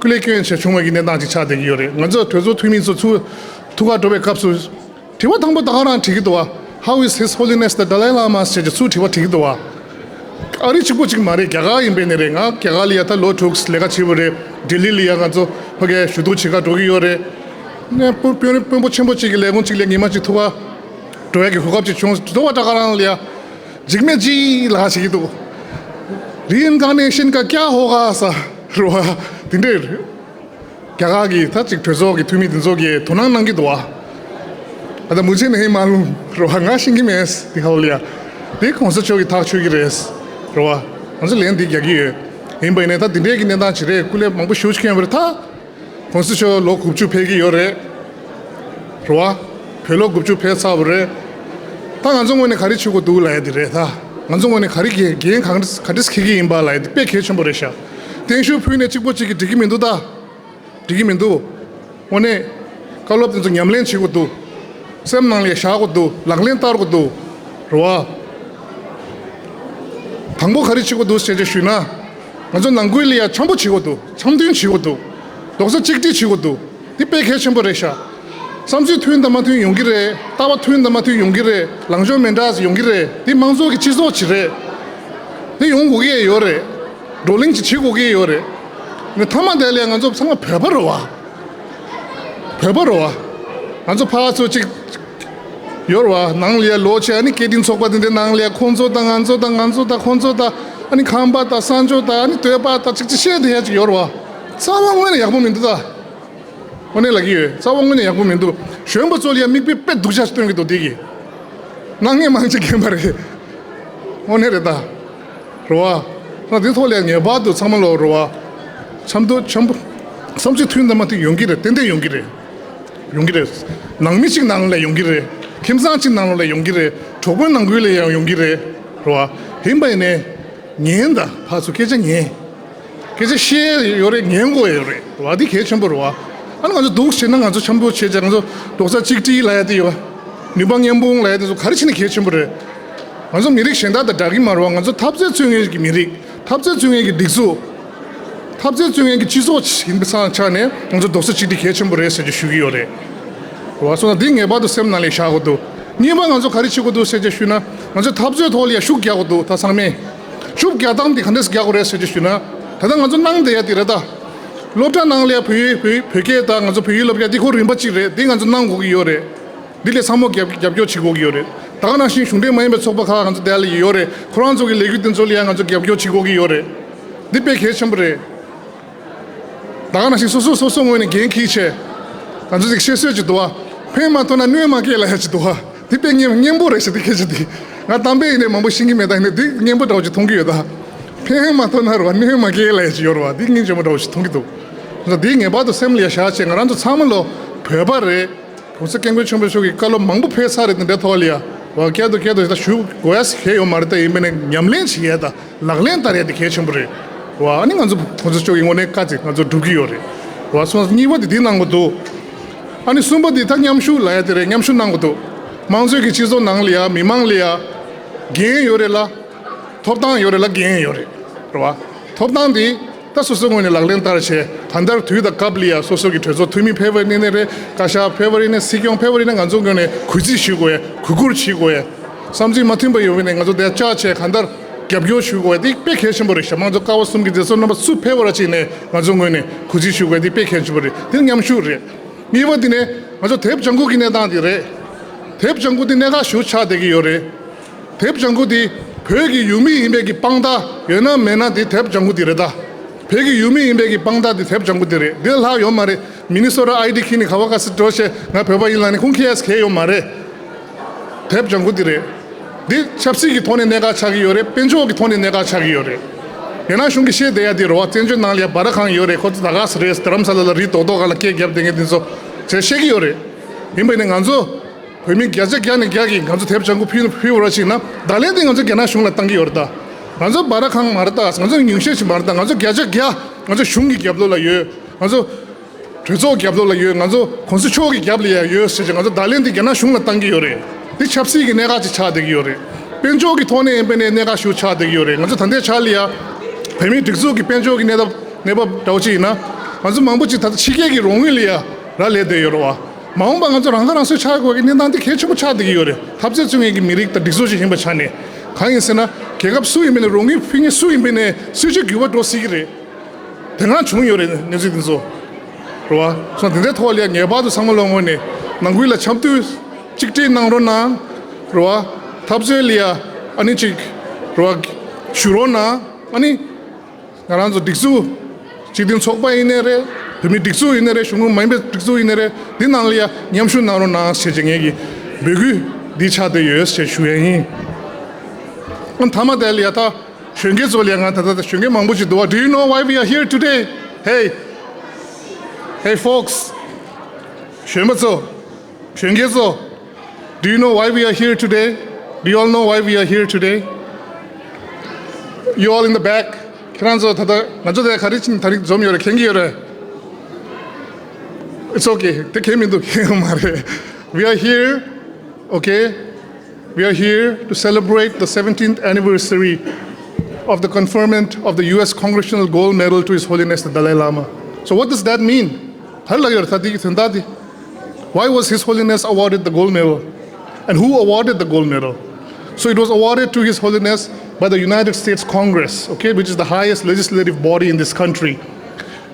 སྐུ་ལས་བསྐྱོན་བྱས་བྱུང་བ་གི་གནས་སྟངས་ཅིག་ཆགས་བསྡད་ཀྱི་ཡོད་རེད། ང་ཚོ་གྲོས་ཚོགས་འཐུས་མི་ཚོ་ཚུར་ཐུག་ག་འགྲོ་བའི་སྐབས་སུ། དྲི་བ་དང་པོ་ད་ག་རང་དྲི་གི་འདུག་བ། How is His Holiness the Dalai Lama ཞེས་ཚུར་དྲི་བ་དྲི་གི་འདུག་བ། ཨ་རི་གཅིག་པོ་གཅིག་མ་རེད། རྒྱ་གར་ཡིན་པས་ནི་རེད། ང་རྒྱ་གར་ལ་ཡ་ད་ལོ་དྲུག་ལས་ཀ་བྱས་པ་རེད། ལྡི་ལི་ལ་ཡ་ང་ཚོ་ཕ་གིར་ཞུ་གཏུག་བྱེད་ག་འགྲོ་གི་ཡོད་རེད། ནས་དཔོན་དཔོན་དཔོན་པོ་ཆེན་པོ་གཅིག་གི་ལས་ཁུངས་གཅིག་ལ་ཉི་མ་གཅིག་ཐུག་ག་འགྲོ་ཡ་གི་གོ་སྐབས་ཅིག་བྱུང་། འགྲོ་བ་ད་ག་རང་ལ་ཡ་འཇིགས་མེད་ཅིག་ལ་བྱེད་ཀྱི་འདུག Reincarnation का क्या होगा सा རེད་བ། དེ་འདྲས་རེད། རྒྱ་གར་གྱི་ད་ཅིག་གྲོས་ཚོགས་ཀྱི་འཐུས་མི་དེ་ཚོ་གིས་དོ་སྣང་གནང་གི་འདུག་བ། ཨ་ད་མུ་ཆེ་ནས་ཧེ་མ་ལུང་རེད་བ། ང་ཤེས་ཀྱི་མེད་དེ་ཧ་ལ་ཡ། དེ་གོང་ས་མཆོག་གིས་ཐག་ཆོད་ཀྱི་རེད། རེད་བ། ང་ཚོ་ལན་དེ་རྒྱག་གི་ཡོད། ཡིན་པ་ཡིན་ནའི་ད་དེ་འདྲས་ཀྱི་གནས་སྟངས་ཅིག་རེད། སྐུ་ལས་མང་པོ་ཞེ་པོ་ཅིག་བསྐྱོན་པ་རེད་ད། གོང་ས་མཆོག་ལོ་དགུ་བཅུ་ཕེབས་ཀྱི་ཡོད་རེད། རེད་བ། བོད་ལོ་དགུ་བཅུ་ཕེབས་ཚར་བ་རེད། ད་ང་ཚོ་ངོས་ནས་ག་རེ་བྱེད་དགོས་འདུག་ལབ་ཡ་དེ་རེད་ད། ང་ཚོ་ངོས་ནས་ག་རེ་འགན་འགན་གང་ག་འདྲས་འཁྱེར་གྱི་ཡིན་པ་ལབ་ཡ་དེ་དཔེ་གལ་ཆེན་པོ་རེད་ཤག་བརྟན་བཞུགས་ཕུལ་ནས་གཅིག་པོ་གཅིག་གིས་འགྲིག་གི་མི་འདུག་ད། འགྲིག་གི་མི་འདུག་དངོས་གནས། བཀའ་སློབ་དེ་ཚོ་ཉམས་ལེན་བྱེད་དགོས་འདུག་སེམས་ནང་ལ་བཞག་དགོས་འདུག་ལག་ལེན་བསྟར་དགོས་འདུག་རེད་བ། དང་པོ་ག་རེ་བྱེད་དགོས་འདུག་ཟེར་ཅིག་ཞུས་ན། ང་ཚོ་ནང་ཁུལ་ལ་ཡ་འཆམ་པོ་བྱེད་དགོས་འདུག་འཆམ་མཐུན་བྱེད་དགོས་འདུག་རྡོག་རྩ་གཅིག་སྒྲིལ་བྱེད་དགོས་འདུག་འདི་དཔེ་གལ་ཆེན་པོ་རེད་ཤག་བསམ་ཚུལ་མཐུན་དང་མ་མཐུན་ཡོང་གི་རེད། ལྟ་བ་མཐུན་དང་མ་མཐུན་ཡོང་གི་རེད། ལངས་ཕྱོགས་མི་འདྲ་ཡོང་གི་རེད། འདི་དམངས་གཙོ་གི་སྤྱི་ཚོགས་ཅིག་རེད། འདི་ཡོང་དགོས་ཀྱི་ཡོད་རེད། བགྲོ་གླེང་ཅིག་བྱེད་དགོས་ཀྱི་ཡོད་རེད། ངས་མཐའ་མ་དེ་ལ་ང་ཚོ་ཚང་མ་བོད་པ་རེད་བ། བོད་པ་རེད་བ། ང་ཚོ་ཕར་ཚུར་ཅིག་ཡོད་རེད་བ། ནང་ལ་ཡ་ལོག་བྱས་ཨ་ནི་སྐད་འཕྲིན་ཚོགས་པ་དེ་འདྲའི་ནང་ལ་ཡ་ཁོང་ཚོ་དང་ང་ཚོ་དང་ང་ཚོ་དང་ཁོང་ཚོ་དང་ཨ་ནི་ཁམས་པ་དང་བསམ་སྦྱོར་དང་ཨ་ནི་སྟོད་པ་དང་ཅིག་ཅིག་བཤད་བསྡད་ཡ་ཅིག་ཡོད་རེད་བ། རྩ་བ་དངོས་ནས་ཡག་པོ་མི་འདུག་ད། དངོས་གནས་ལབ་ཀྱི་ཡོད། རྩ་བ་དངོས་གནས་ཡག་པོ་མི་འདུག་གཞོན་པ་ཚོ་ལ་ཡ་མིག་དཔེ་དཔེ་སྡུག་ཅག་ཅིག་སྟོན་གྱི་འདུག་འདི་གིས། སྣང་བརྙན་མང་ཆེ་རྒན་པ་རེད། དངོས་གནས་རེད་ད། རེད་བ། ང་འདི་ཐོག་ལ་ངེས་པར་དུ་ཚང་མ་ལོག་རེད་བ། འཆམ་དུ་འཆམ་པོ། བསམ་ཚུལ་མཐུན་དང་མ་མཐུན་ཡོང་གི་རེད། ཏན་ཏན་ཡོང་གི་རེད། ཡོང་གི་རེད། ནང་མི་གཅིག་ནང་ལ་ཡོང་གི་རེད། ཁྱིམ་ཚང་གཅིག་ནང་ལ་ཡོང་གི་རེད། གྲོགས་པོའི་ནང་ཁུལ་ལ་ཡང་ཡོང་གི་རེད། རེད་བ། ཡིན་པ་ཡིན་ནའི། ཉན་དང་ཕར་ཚུར་སྐད་ཆ་ཉན། སྐད་ཆ་བཤད་ཡོད་རེད། ཉན་དགོས་ཡོད་རེད་བ། འདི་གལ་ཆེན་པོ་རེད་བ། ཨ་ནི་ང་ཚོ་སྡུག་བྱས་ན་ང་ཚོ་འཆམ་པོ་བྱས་ཙང་ང་ཚོ་རྡོག་རྩ་གཅིག་སྒྲིལ་ལབ་ཡ་དེ་ཡོད། ནུས་པ་མཉམ་སྤུངས་ལབ་ཡ་དེ་ཚོ་ག་རེ་བྱས་ན་གལ་ཆེན་པོ་རེད། ང་ཚོ་མི་རིགས་གཞན་དག་དང་འདྲ་གི་མ་རེད་བ། ང་ཚོ་འཐབ་རྩོད་རྩོད་མཁན་གྱི་མི་རིགས། འཐབ་རྩོད་རྩོད་མཁན་གྱི་སྒྲིག་འཛུགས། འཐབ་རྩོད་རྩོད་མཁན་གྱི་སྤྱི་ཚོགས་ཤིག་ཡིན་པའི་ཆ་ནས་ང་ཚོ་རྡོག་རྩ་གཅིག་སྒྲིལ་གལ་ཆེན་པོ་རེད་ཟེར་གྱི་ཞུ་གི་ཡོད་རེད། རེད་བ། སོང་ཙང་འདི་ངེས་པར་དུ་སེམས་ནང་ལ་བཞག་དགོས་འདུག་གཉིས་པ་ང་ཚོ་ག་རེ་བྱེད་དགོས་འདུག་ཟེར་ཅིག་ཞུས་ན། ང་ཚོས་འཐབ་རྩོད་ཐོག་ལ་ཡ་ཤུགས་རྒྱག་དགོས་འདུག་ད་ཚང་མས། ཤུགས་རྒྱག་སྟངས་འདི་ག་འདྲས་རྒྱག་དགོས་རེད་ཟེར་ཅིག་ཞུས་ན། ད་ལྟ་ང་ཚོ་གནང་བསྡད་ཡ་འདི་རེད་ད། སློབ་གྲྭ་ནང་ལ་ཡ་བོད་ཡིག་བོད་བོད་སྐད་དང་ང་ཚོ་བོད་ཡིག་སློབ་གྲྭ་འདི་ཁོ་རིམ་པ་གཅིག་རེད། འདི་ང་ཚོ་གནང་དགོས་ཀྱི་ཡོད་རེད། འདི་ལས་ཚང་མ་རྒྱབ་རྒྱབ་སྐྱོར་བྱེད་དགོས་ཀྱི་ཡོད་རེད། ད་ག་ནང་བཞིན་གཞུང་འབྲེལ་མ་ཡིན་པའི་ཚོགས་པ་ཁག་ང་ཚོ་དེ་ལ་ཡོད་རེད། ཁོ་རང་ཚོ་གི་ལས་འགུལ་དེ་ཚོ་ལ་ཡང་ང་ཚོ་རྒྱབ་སྐྱོར་བྱེད་དགོས་ཀྱི་ཡོད་རེད། འདི་དཔེ་གལ་ཆེན་པོ་རེད། ད་ག་ནང་བཞིན་སོ་སོ་སོ་སོ་ངོས་ནས་འགན་འཁྱེར་བྱས། ང་ཚོ་ཅིག་བཤད་སྲོལ་ཅིག་འདུག་བ། ཕན་མ་ཐོགས་ན་གནོད་མ་སྐྱེལ་ལབ་ཡ་ཅིག་འདུག་བ། འདི་དཔེ་སྙན་སྙན་པོ་རེད་ཤག་འདི་སྐད་ཆ་འདི། ང་གཏམ་དཔེ་ཡིན་ནའི་མང་པོ་ཤེས་ཀྱི་མེད། ད་ཡིན་ནའི་འདི་སྙན་པོ་འདྲ་བོ་ཅིག་མཐོང་གི་ཡོད་ད། ཕན་མ་ཐོགས་ན་རེད་བ། གནོད་མ་སྐྱེལ་ལབ་ཡ་ཅིག་ཡོད་རེད་བ། འདི་སྙིང་རྗེ་མོ་འདྲ་བོ་ཅིག་མཐོང་གི་འདུག་འདི་ངེས་པར་དུ་སེམས་ལ་ཡ་བཞག་བྱས་ང་རང་ཚོ་ཚང་མ་ལོ་བོད་པ་རེད། གོང་ས་སྐྱབས་མགོན་ཆེན་པོ་མཆོག་གིས་བཀའ་སློབ་མང་པོ་ཕེབས་ཚར་རེད། དེ་འདྲའི་ཐོག་ལ་ཡ་བ་བསྐྱར་དུ་བསྐྱར་དུ་ཞིག་ད་ཞུ་དགོས་ཡ་ཞིག་གང་ཡོད་མ་རེད། ད་ཡིན་པ་ནས་ཉམས་ལེན་བྱེད་ཡ་དང་ལག་ལེན་བསྟར་ཡ་དེ་གལ་ཆེན་པོ་རེད། རེད་བ། ཨ་ནི་ང་ཚོ་གོང་ས་མཆོག་གི་ངོས་ནས་བཀའ་དེ་ང་ཚོ་སྒྲུབ་ཀྱི་ཡོད་རེད། རེད་བ། སོང་གཉིས་པ་དེ་འདི་གནང་དགོས་འདུག་ཨ་ནི་གསུམ་པ་དེ་ད་མཉམ་ཞུགས་ལབ་ཡ་དེ་རེད། མཉམ་ཞུགས་གནང་དགོས་འདུག་དམངས་གཙོའི་གི་སྤྱི་ཚོགས་ནང་ལ་ཡ་མི་མང་ལ་ཡ་འགན་ཡོད་རེད་ལ། ཐོབ་ཐང་ཡོད་རེད་ལ་འགན་ཡོད་རེད། རེད་བ། ཐོབ་ཐང་དེ་ད་སོ་སོའི་ངོས་ནས་ལག་ལེན་བསྟར་བྱས། གང་ལྟར་དུས་དང་སྐབས་ལ་ཡ་སོ་སོ་གི་གྲོས་ཚོགས་འཐུས་མི་ཕེབས་པ་ཡིན་ནའི་རེད། བཀའ་ཤག་ཕེབས་པ་ཡིན་ནའི། སྲིད་སྐྱོང་ཕེབས་པ་ཡིན་ནའི། ང་ཚོ་ངོས་ནས་གུས་བརྩི་ཞུ་དགོས་ཡ། གུས་བཀུར་བྱེད་དགོས་ཡ། བསམ་ཚུལ་མ་མཐུན་པ་ཡོད་པ་ཡིན་ནའི་ང་ཚོ་དེ་བཅར་བྱས་གང་ལྟར་རྒྱབ་སྐྱོར་ཞུ་དགོས་ཡ་དེ་དཔེ་གལ་ཆེན་པོ་རེད་ཤག་དམངས་གཙོ་ཀ་བ་གསུམ་གྱི་སྡེ་ཚོགས་རྣམ་པ་སུ་ཕེབས་པ་ར་ཅིག་ནས་ང་ཚོ་ངོས་ནས་གུས་བརྩི་ཞུ་དགོས་ཡ་དེ་དཔེ་གལ་ཆེན་པོ་རེད། དེ་ནི་མཉམ་ཞུགས་རེད། གཉིས་པ་དེ་ནས་ང་ཚོ་དེབ་ལྗང་ཁུ་གི་གནས་སྟངས་དེ་རེད། དེབ་ལྗང་ཁུ་དེ་གནད་འགག་ཞེ་པོ་ཆགས་བསྡད་ཀྱི་ཡོད་རེད། དེབ་ལྗང་ཁུ་དེ་བོད་ཀྱི་ཡུལ་མི་ཡིན་པའི་གི་དཔང་རྟགས་ཡོད་ན་མེད་ན་དེ་དེབ་ལྗང་ཁུ་དེ་རེད་ད། བོད་ཀྱི་ཡུལ་མི་ཡིན་པའི་གི་དཔང་རྟགས་དེ་དེབ་ལྗང་ཁུ་དེ་རེད། དེ་ལས་ལྷག་ཡོད་མ་རེད། མི་ནི་སོ་ཊ་ཨའི་ཌི་འཁྱེར་ནས་ག་བ་ག་ས་འགྲོ་བྱས་ང་བོད་པ་ཡིན་ལབ་ནས་ཁུངས་འཁྱེར་ཡས་གང་ཡང་ཡོད་མ་རེད། དེབ་ལྗང་ཁུ་དེ་རེད། འདི་ཆབ་སྲིད་ཀྱི་ཐོག་ནས་གནད་འགག་ཆགས་ཀྱི་ཡོད་རེད། དཔལ་འབྱོར་གྱི་ཐོག་ནས་གནད་འགག་ཆགས་ཀྱི་ཡོད་རེད། རྒྱ་ནག་གཞུང་གིས་བཤད་བསྡད་ཡ་དེ་རེད་བ། བཙན་བྱོལ་ནང་ལ་ཡ་སྦ་ར་ཁང་ཡོད་རེད། ཁོ་ཚོ་ད་ག་ས་རེད། རྡ་རམ་ས་ལ་ལ་རི་རྡོག་རྡོག་སྒང་ལ་སྐད་རྒྱབ་བསྡད་མཁན་དེ་ཚོ་ཟེར་བཤད་ཀྱི་ཡོད་རེད། ཡིན་པ་ཡིན་ནའི་ང་ཚོ་བོད་མི་བརྒྱ་ཆ་བརྒྱ་ནས་བརྒྱ་གིས་ང་ཚོ་དེབ་ལྗང་ཁུ་ཕུལ་ཕུལ་བ་ར་ཅིག་ན་བརྡ་ལན་དེ་ང་ཚོ་རྒྱ་ནག་གཞུང་ལ་བཏང་གི་ཡོད་རེད་ད། ང་ཚོ་སྦ་ར་ཁང་མ་རེད་ད། ང་ཚོ་ཉུང་ཤས་ཤིག་མ་རེད་ད། ང་ཚོ་བརྒྱ་ཆ་བརྒྱ་ང་ཚོ་གཞུང་གི་རྒྱབ་ལོགས་ལ་ཡོད། ང་ཚོ་གྲོས་ཚོགས་རྒྱབ་ལོགས་ལ་ཡོད། ང་ཚོ་གོང་ས་མཆོག་གི་རྒྱབ་ལ་ཡང་ཡོད་ཟེར་བྱས་ང་ཚོ་བརྡ་ལན་འདི་རྒྱ་ནག་གཞུང་ལ་བཏང་གི་ཡོད་རེད། འདི་ཆབ་སྲིད་ཀྱི་གནད་འགག་ཅིག་ཆགས་བསྡད་ཀྱི་ཡོད་རེད། དཔལ་འབྱོར་གྱི་ཐོག་ནས་ཡིན་པ་ནས་གནད་འགག་ཞིག་ཆགས་བསྡད་ཀྱི་ཡོད་རེད། ང་ཚོ་ད་ལྟའི་ཆ་ལ་ཡ་བོད་མིའི་སྒྲིག་འཛུགས་ཀྱི་དཔལ་འབྱོར་གྱི་གནས་སྟངས་གནས་བབ་འདྲ་བོ་ཅིག་ཡིན་ན། ང་ཚོ་མང་པོ་ཅིག་ད་ལྟ་ཕྱི་རྒྱལ་གྱི་རོགས་དངུལ་ལ་ཡ་རག་ལས་བསྡད་ཡོད་རེད་བ། མ་འོངས་པ་ང་ཚོ་རང་ཁ་རང་གསོ་ཆགས་དགོས་ཀྱི་གནས་སྟངས་འདི་གལ་ཆེན་པོ་ཆགས་བསྡད་ཀྱི་ཡོད་རེད། འཐབ་རྩོད་བྱེད་མཁན་གྱི་མི་རིགས་དང་སྒྲིག་འཛུགས་ཅིག་ཡིན་པའི་ཆ་ནས། གང་ཡིན་ཟེར་ན་རྒྱལ་ཁབ་སུ་ཡིན་པ་ནས་རོགས་དངུལ་ཕུལ་མཁན་སུ་ཡིན་པ་ནས་སྲིད་ཇུས་འགྱུར་བ་འགྲོ་སྲིད་ཀྱི་རེད། དེ་སྔ་བྱུང་ཡོད་རེད། གནས་ཚུལ་འདི་ཚོ་རེད་བ། སོང་དེ་འདྲའི་ཐོག་ལ་ཡ་ངེས་པར་དུ་ཚང་མ་ལོ་ངོས་ནས་ནང་ཁུལ་ལ་འཆམ་མཐུན་གཅིག་སྒྲིལ་གནང་རོགས་གནང་། རེད་བ། འཐབ་རྩོད་ལ་ཡ་ཨ་ནི་གཅིག་རེད་བ། ཞུ་རོགས་གནང་། ཨ་ནི་ང་རང་ཚོ་སྒྲིག་འཛུགས་སྤྱི་མཐུན་ཚོགས་པ་ཡིན་ནའི་རེད། བོད་མིའི་སྒྲིག་འཛུགས་ཡིན་ནའི་རེད། གཞུང་མ་ཡིན་པའི་སྒྲིག་འཛུགས་ཡིན་ནའི་རེད། འདི་ནང་ལ་ཡ་མཉམ་ཞུགས་གནང་རོགས་གནང་ཞེས་བྱས་ངེད་ཀྱི་འབོད་སྐུལ་འདི་ཆགས་བསྡད་ཡོད་ཞེས་ཞུ་ཡ་ཡིན། ཨ་མཐའ་མ་དེ་ལ་ཡ་ད། གཞོན་སྐྱེས་ཚོ་ལ་ཡང་ང་ད་ལྟ་གཞོན་སྐྱེས་མང་པོ་ཅིག་འདུག་བ། Do you know why we are here today? Hey, hey, folks. གཞོན་པ་ཚོ། གཞོན་སྐྱེས་ཚོ། Do you know why we are here today? Do you all know why we are here today? You all in the back. ཁྱེད་རང་ཚོ་ད་ལྟ་ང་ཚོ་དེ་ག་རེ་བྱས་ནས་དེ་རིང་འཛོམས་ཡོད་རེད། མཁྱེན་གྱི་ཡོད་རེད། It's okay. དེ་མཁྱེན་མི་འདུག་མཁྱེན་ཡོད་མ་རེད། We are here, okay? We are here to celebrate the seventeenth anniversary of the conferment of the U S Congressional Gold Medal to His Holiness the Dalai Lama. So what does that mean? ག་རེ་ལབ་ཡོད་རེད་ད་དེ་གི་དོན་དག་དེ། Why was His Holiness awarded the gold medal? And who awarded the gold medal? So it was awarded to His Holiness by the United States Congress, okay, which is the highest legislative body in this country,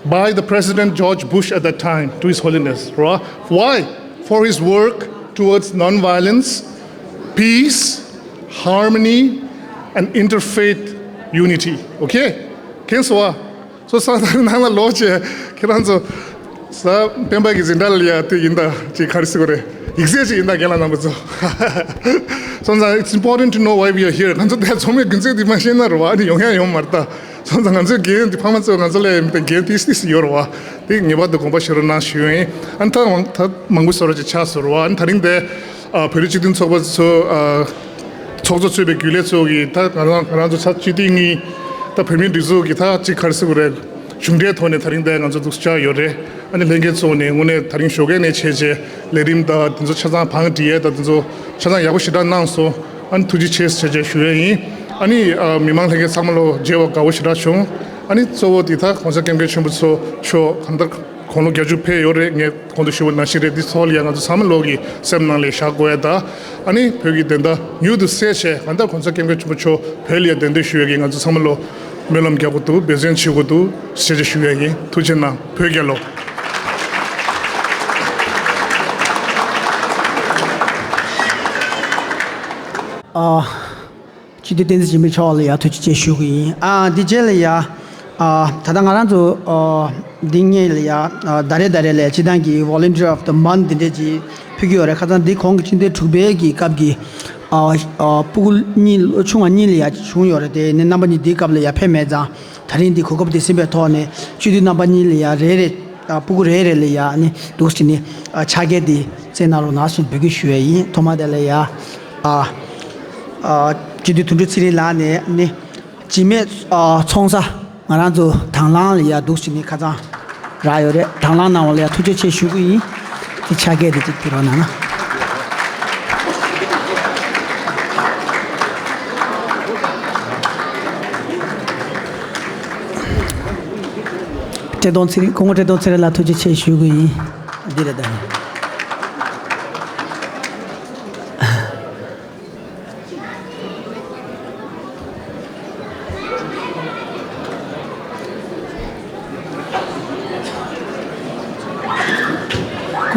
by the President George Bush at that time, to His Holiness. Right? Why? For his work towards non-violence, peace, harmony, and interfaith unity. Okay? མཁྱེན་སོང་བ། སོ་སོ་ནང་ལ་ལོག་བྱས་ཁྱེད་རང་ཚོ་ས་སྤེན་པ་གི་འཛིན་གྲྭ་ལ་ཡ་དེ་ཡིན་ད་ཅིག་ག་རེ་ཟེར་དགོས་རེད། ཡིག་ཚད་ཅིག་ཡིན་ད་རྒན་ལགས་རྣམ་པ་ཚོ། སོང་ཙང་it's important to know why we are here. ང་ཚོ་དེ་ཚང་མས་རྒྱུ་མཚན་དེ་མ་ཤེས་ན་རེད་བ། ཨ་ནི་ཡོང་ཡ་ཡོང་མ་རེད་ད། སོང་ཙང་ང་ཚོའི་འགན་དེ་ཕ་མ་ཚོས་ང་ཚོ་ལ་ཡ་འགན་ཏིས་ཏིས་ཡོད་རེད་བ། དེ་ངེས་པར་དུ་དགོངས་པ་བཞེས་རོགས་གནང་ཞུ་ཡིན། ཨ་ནི་ད་མང་ད་མང་པོ་བཟོ་འདྲ་ཅིག་ཆགས་སོང་རེད་བ། ཨ་ནི་དེ་རིང་དེ་ཨ་བོད་རིགས་སྤྱི་མཐུན་ཚོགས་པ་ཚོ་ཨ་ཚོགས་གཙོ་གཙོས་པའི་རྒྱུན་ལས་ཚོ་གིས་ད་ང་རང་ང་རང་ཚོ་ཚ་སྤྱི་འཐུས་གཉིས་ད་བོད་མིའི་སྒྲིག་འཛུགས་ཀྱི་ད་ཅིག་ག་རེ་ཟེར་དགོས་རེད། གཞུང་འབྲེལ་ཐོག་ནས་དེ་རིང་འདིར་ང་ཚོ་འདུག་བཅར་ཡོད་རེད། ཨ་ནི་ལྷན་རྒྱས་ཚོ་ནས་དངོས་གནས་དེ་རིང་ཞོགས་ཀས་ནས་བྱས་བྱས་ལས་རིམ་དང་དེ་ཚོ་ཆ་ཚང་བང་སྒྲིག་ཡས་དང་དེ་ཚོ་ཆ་ཚང་ཡག་པོ་ཞེ་དྲག་གནང་སོང་། ཨ་ནི་ཐུགས་རྗེ་ཆེ་ཞེས་བྱས་ཞུ་ཡས་ཡིན། ཨ་ནི་ཨ་མི་མང་ལྷན་རྒྱས་ཚང་མ་ལོ་མཇལ་བ་དགའ་བོ་ཞེ་དྲག་བྱུང་། ཨ་ནི་གཙོ་བོ་དེ་ད་༸གོང་ས་༸སྐྱབས་མགོན་ཆེན་པོ་མཆོག་གང་ལྟར་དགུང་ལོ་བརྒྱད་ཅུ་ཕེབས་ཡོད་རེད། ངས་གོང་དུ་ཞུས་པ་ནང་བཞིན་རེད། འདི་ཚོ་ལ་ཡང་ང་ཚོ་ཚང་མ་ལོག་གི་སེམས་ནང་ལ་བཞག་དགོས་ཡ་ད། ཨ་ནི་བོད་ཀྱི་བདེན་མཐའ་མྱུར་དུ་གསལ་བྱས་གང་ལྟར་༸གོང་ས་༸སྐྱབས་མགོན་ཆེན་པོ་མཆོག་བོད་ལ་ཡང་གདན་འདྲེན་ཞུ་ཡ་གི་ང་ཚོ་ཚང་མ་ལོ་སྨོན་ལམ་རྒྱག་དགོས་འདུག་འབད་བརྩོན་བྱེད་དགོས་འདུག་ཞེས་བྱས་ཞུ་ཡ་ཡིན། ཐུགས་རྗེ་གནང་། བོད་རྒྱལ་ལོ། ཨ། སྤྱི་འཐུས་བསྟན་འཛིན་འཇིགས་མེད་མཆོག་ལ་ཡ་ཐུགས་རྗེ་ཆེ་ཞུ་གི་ཡིན། ཨ་འདི་རྗེས་ལ་ཡ། ཨ་ད་ལྟ་ང་རང་ཚོ་ཨ་འདི་སྔོན་ལ་ཡ་ཨ་ཟླ་རེ་ཟླ་རེ་ལ་སྤྱི་བཏང་གི་Volunteer of the Month འདི་འདྲས་ཅིག་ཕུལ་གྱི་ཡོད་རེད། ཁ་སང་འདི་གོང་གི་ཕྱི་ཟླ་དྲུག་པའི་གི་སྐབས་ཀྱི་ཨ་ཨ་སྤུ་གུ་གཉིས་ལོ་ཆུང་བ་གཉིས་ལ་ཡ་བྱུང་ཡོད་རེད། དེ་ནས་རྣམ་པ་གཉིས་འདིའི་སྐབས་ལ་ཡ་ཕེབས་མེད་ཙང་། ད་རིང་འདི་གོ་སྐབས་འདི་ཟིན་པའི་ཐོག་ནས་སྤྱི་འཐུས་རྣམ་པ་གཉིས་ལ་ཡ་རེ་རེ་ཨ་སྤུ་གུ་རེ་རེ་ལ་ཡ་ནི་འདུག་སེ་ནི་ཨ་ཕྱག་འཁྱེར་འདི་བསྩལ་གནང་རོགས་གནང་ཞེས་འབོད་སྐུལ་ཞུ་ཡས་ཡིན། ཐོག་མ་དེ་ལ་ཡ་ཨ་ཨ་སྤྱི་འཐུས་དོན་གྲུབ་ཚེ་རིང་ལགས་ནས་ནི་འཇིགས་མེད་ཨ་ཚོང་ས་ ང་རང་ཚོ་དང་བླངས་ལ་ཡ་འདུག་ཟེར་ནས་ཁ་སང་རག་ཡོད་རེད། དང་བླངས་གནང་བ་ལ་ཡ་ཐུགས་རྗེ་ཆེ་ཞུ་གི་ཡིན། དེ་ཕྱག་འཁྱེར་དེ་ཅིག་ཕུལ་རོགས་གནང་ན། བཀྲས་མཐོང་ཚེ་རིང་། སྐུ་ངོ་བཀྲས་མཐོང་ཚེ་རིང་ལགས་ཐུགས་རྗེ་ཆེ་ཞུ་གི་ཡིན། འདི་རེད་ད།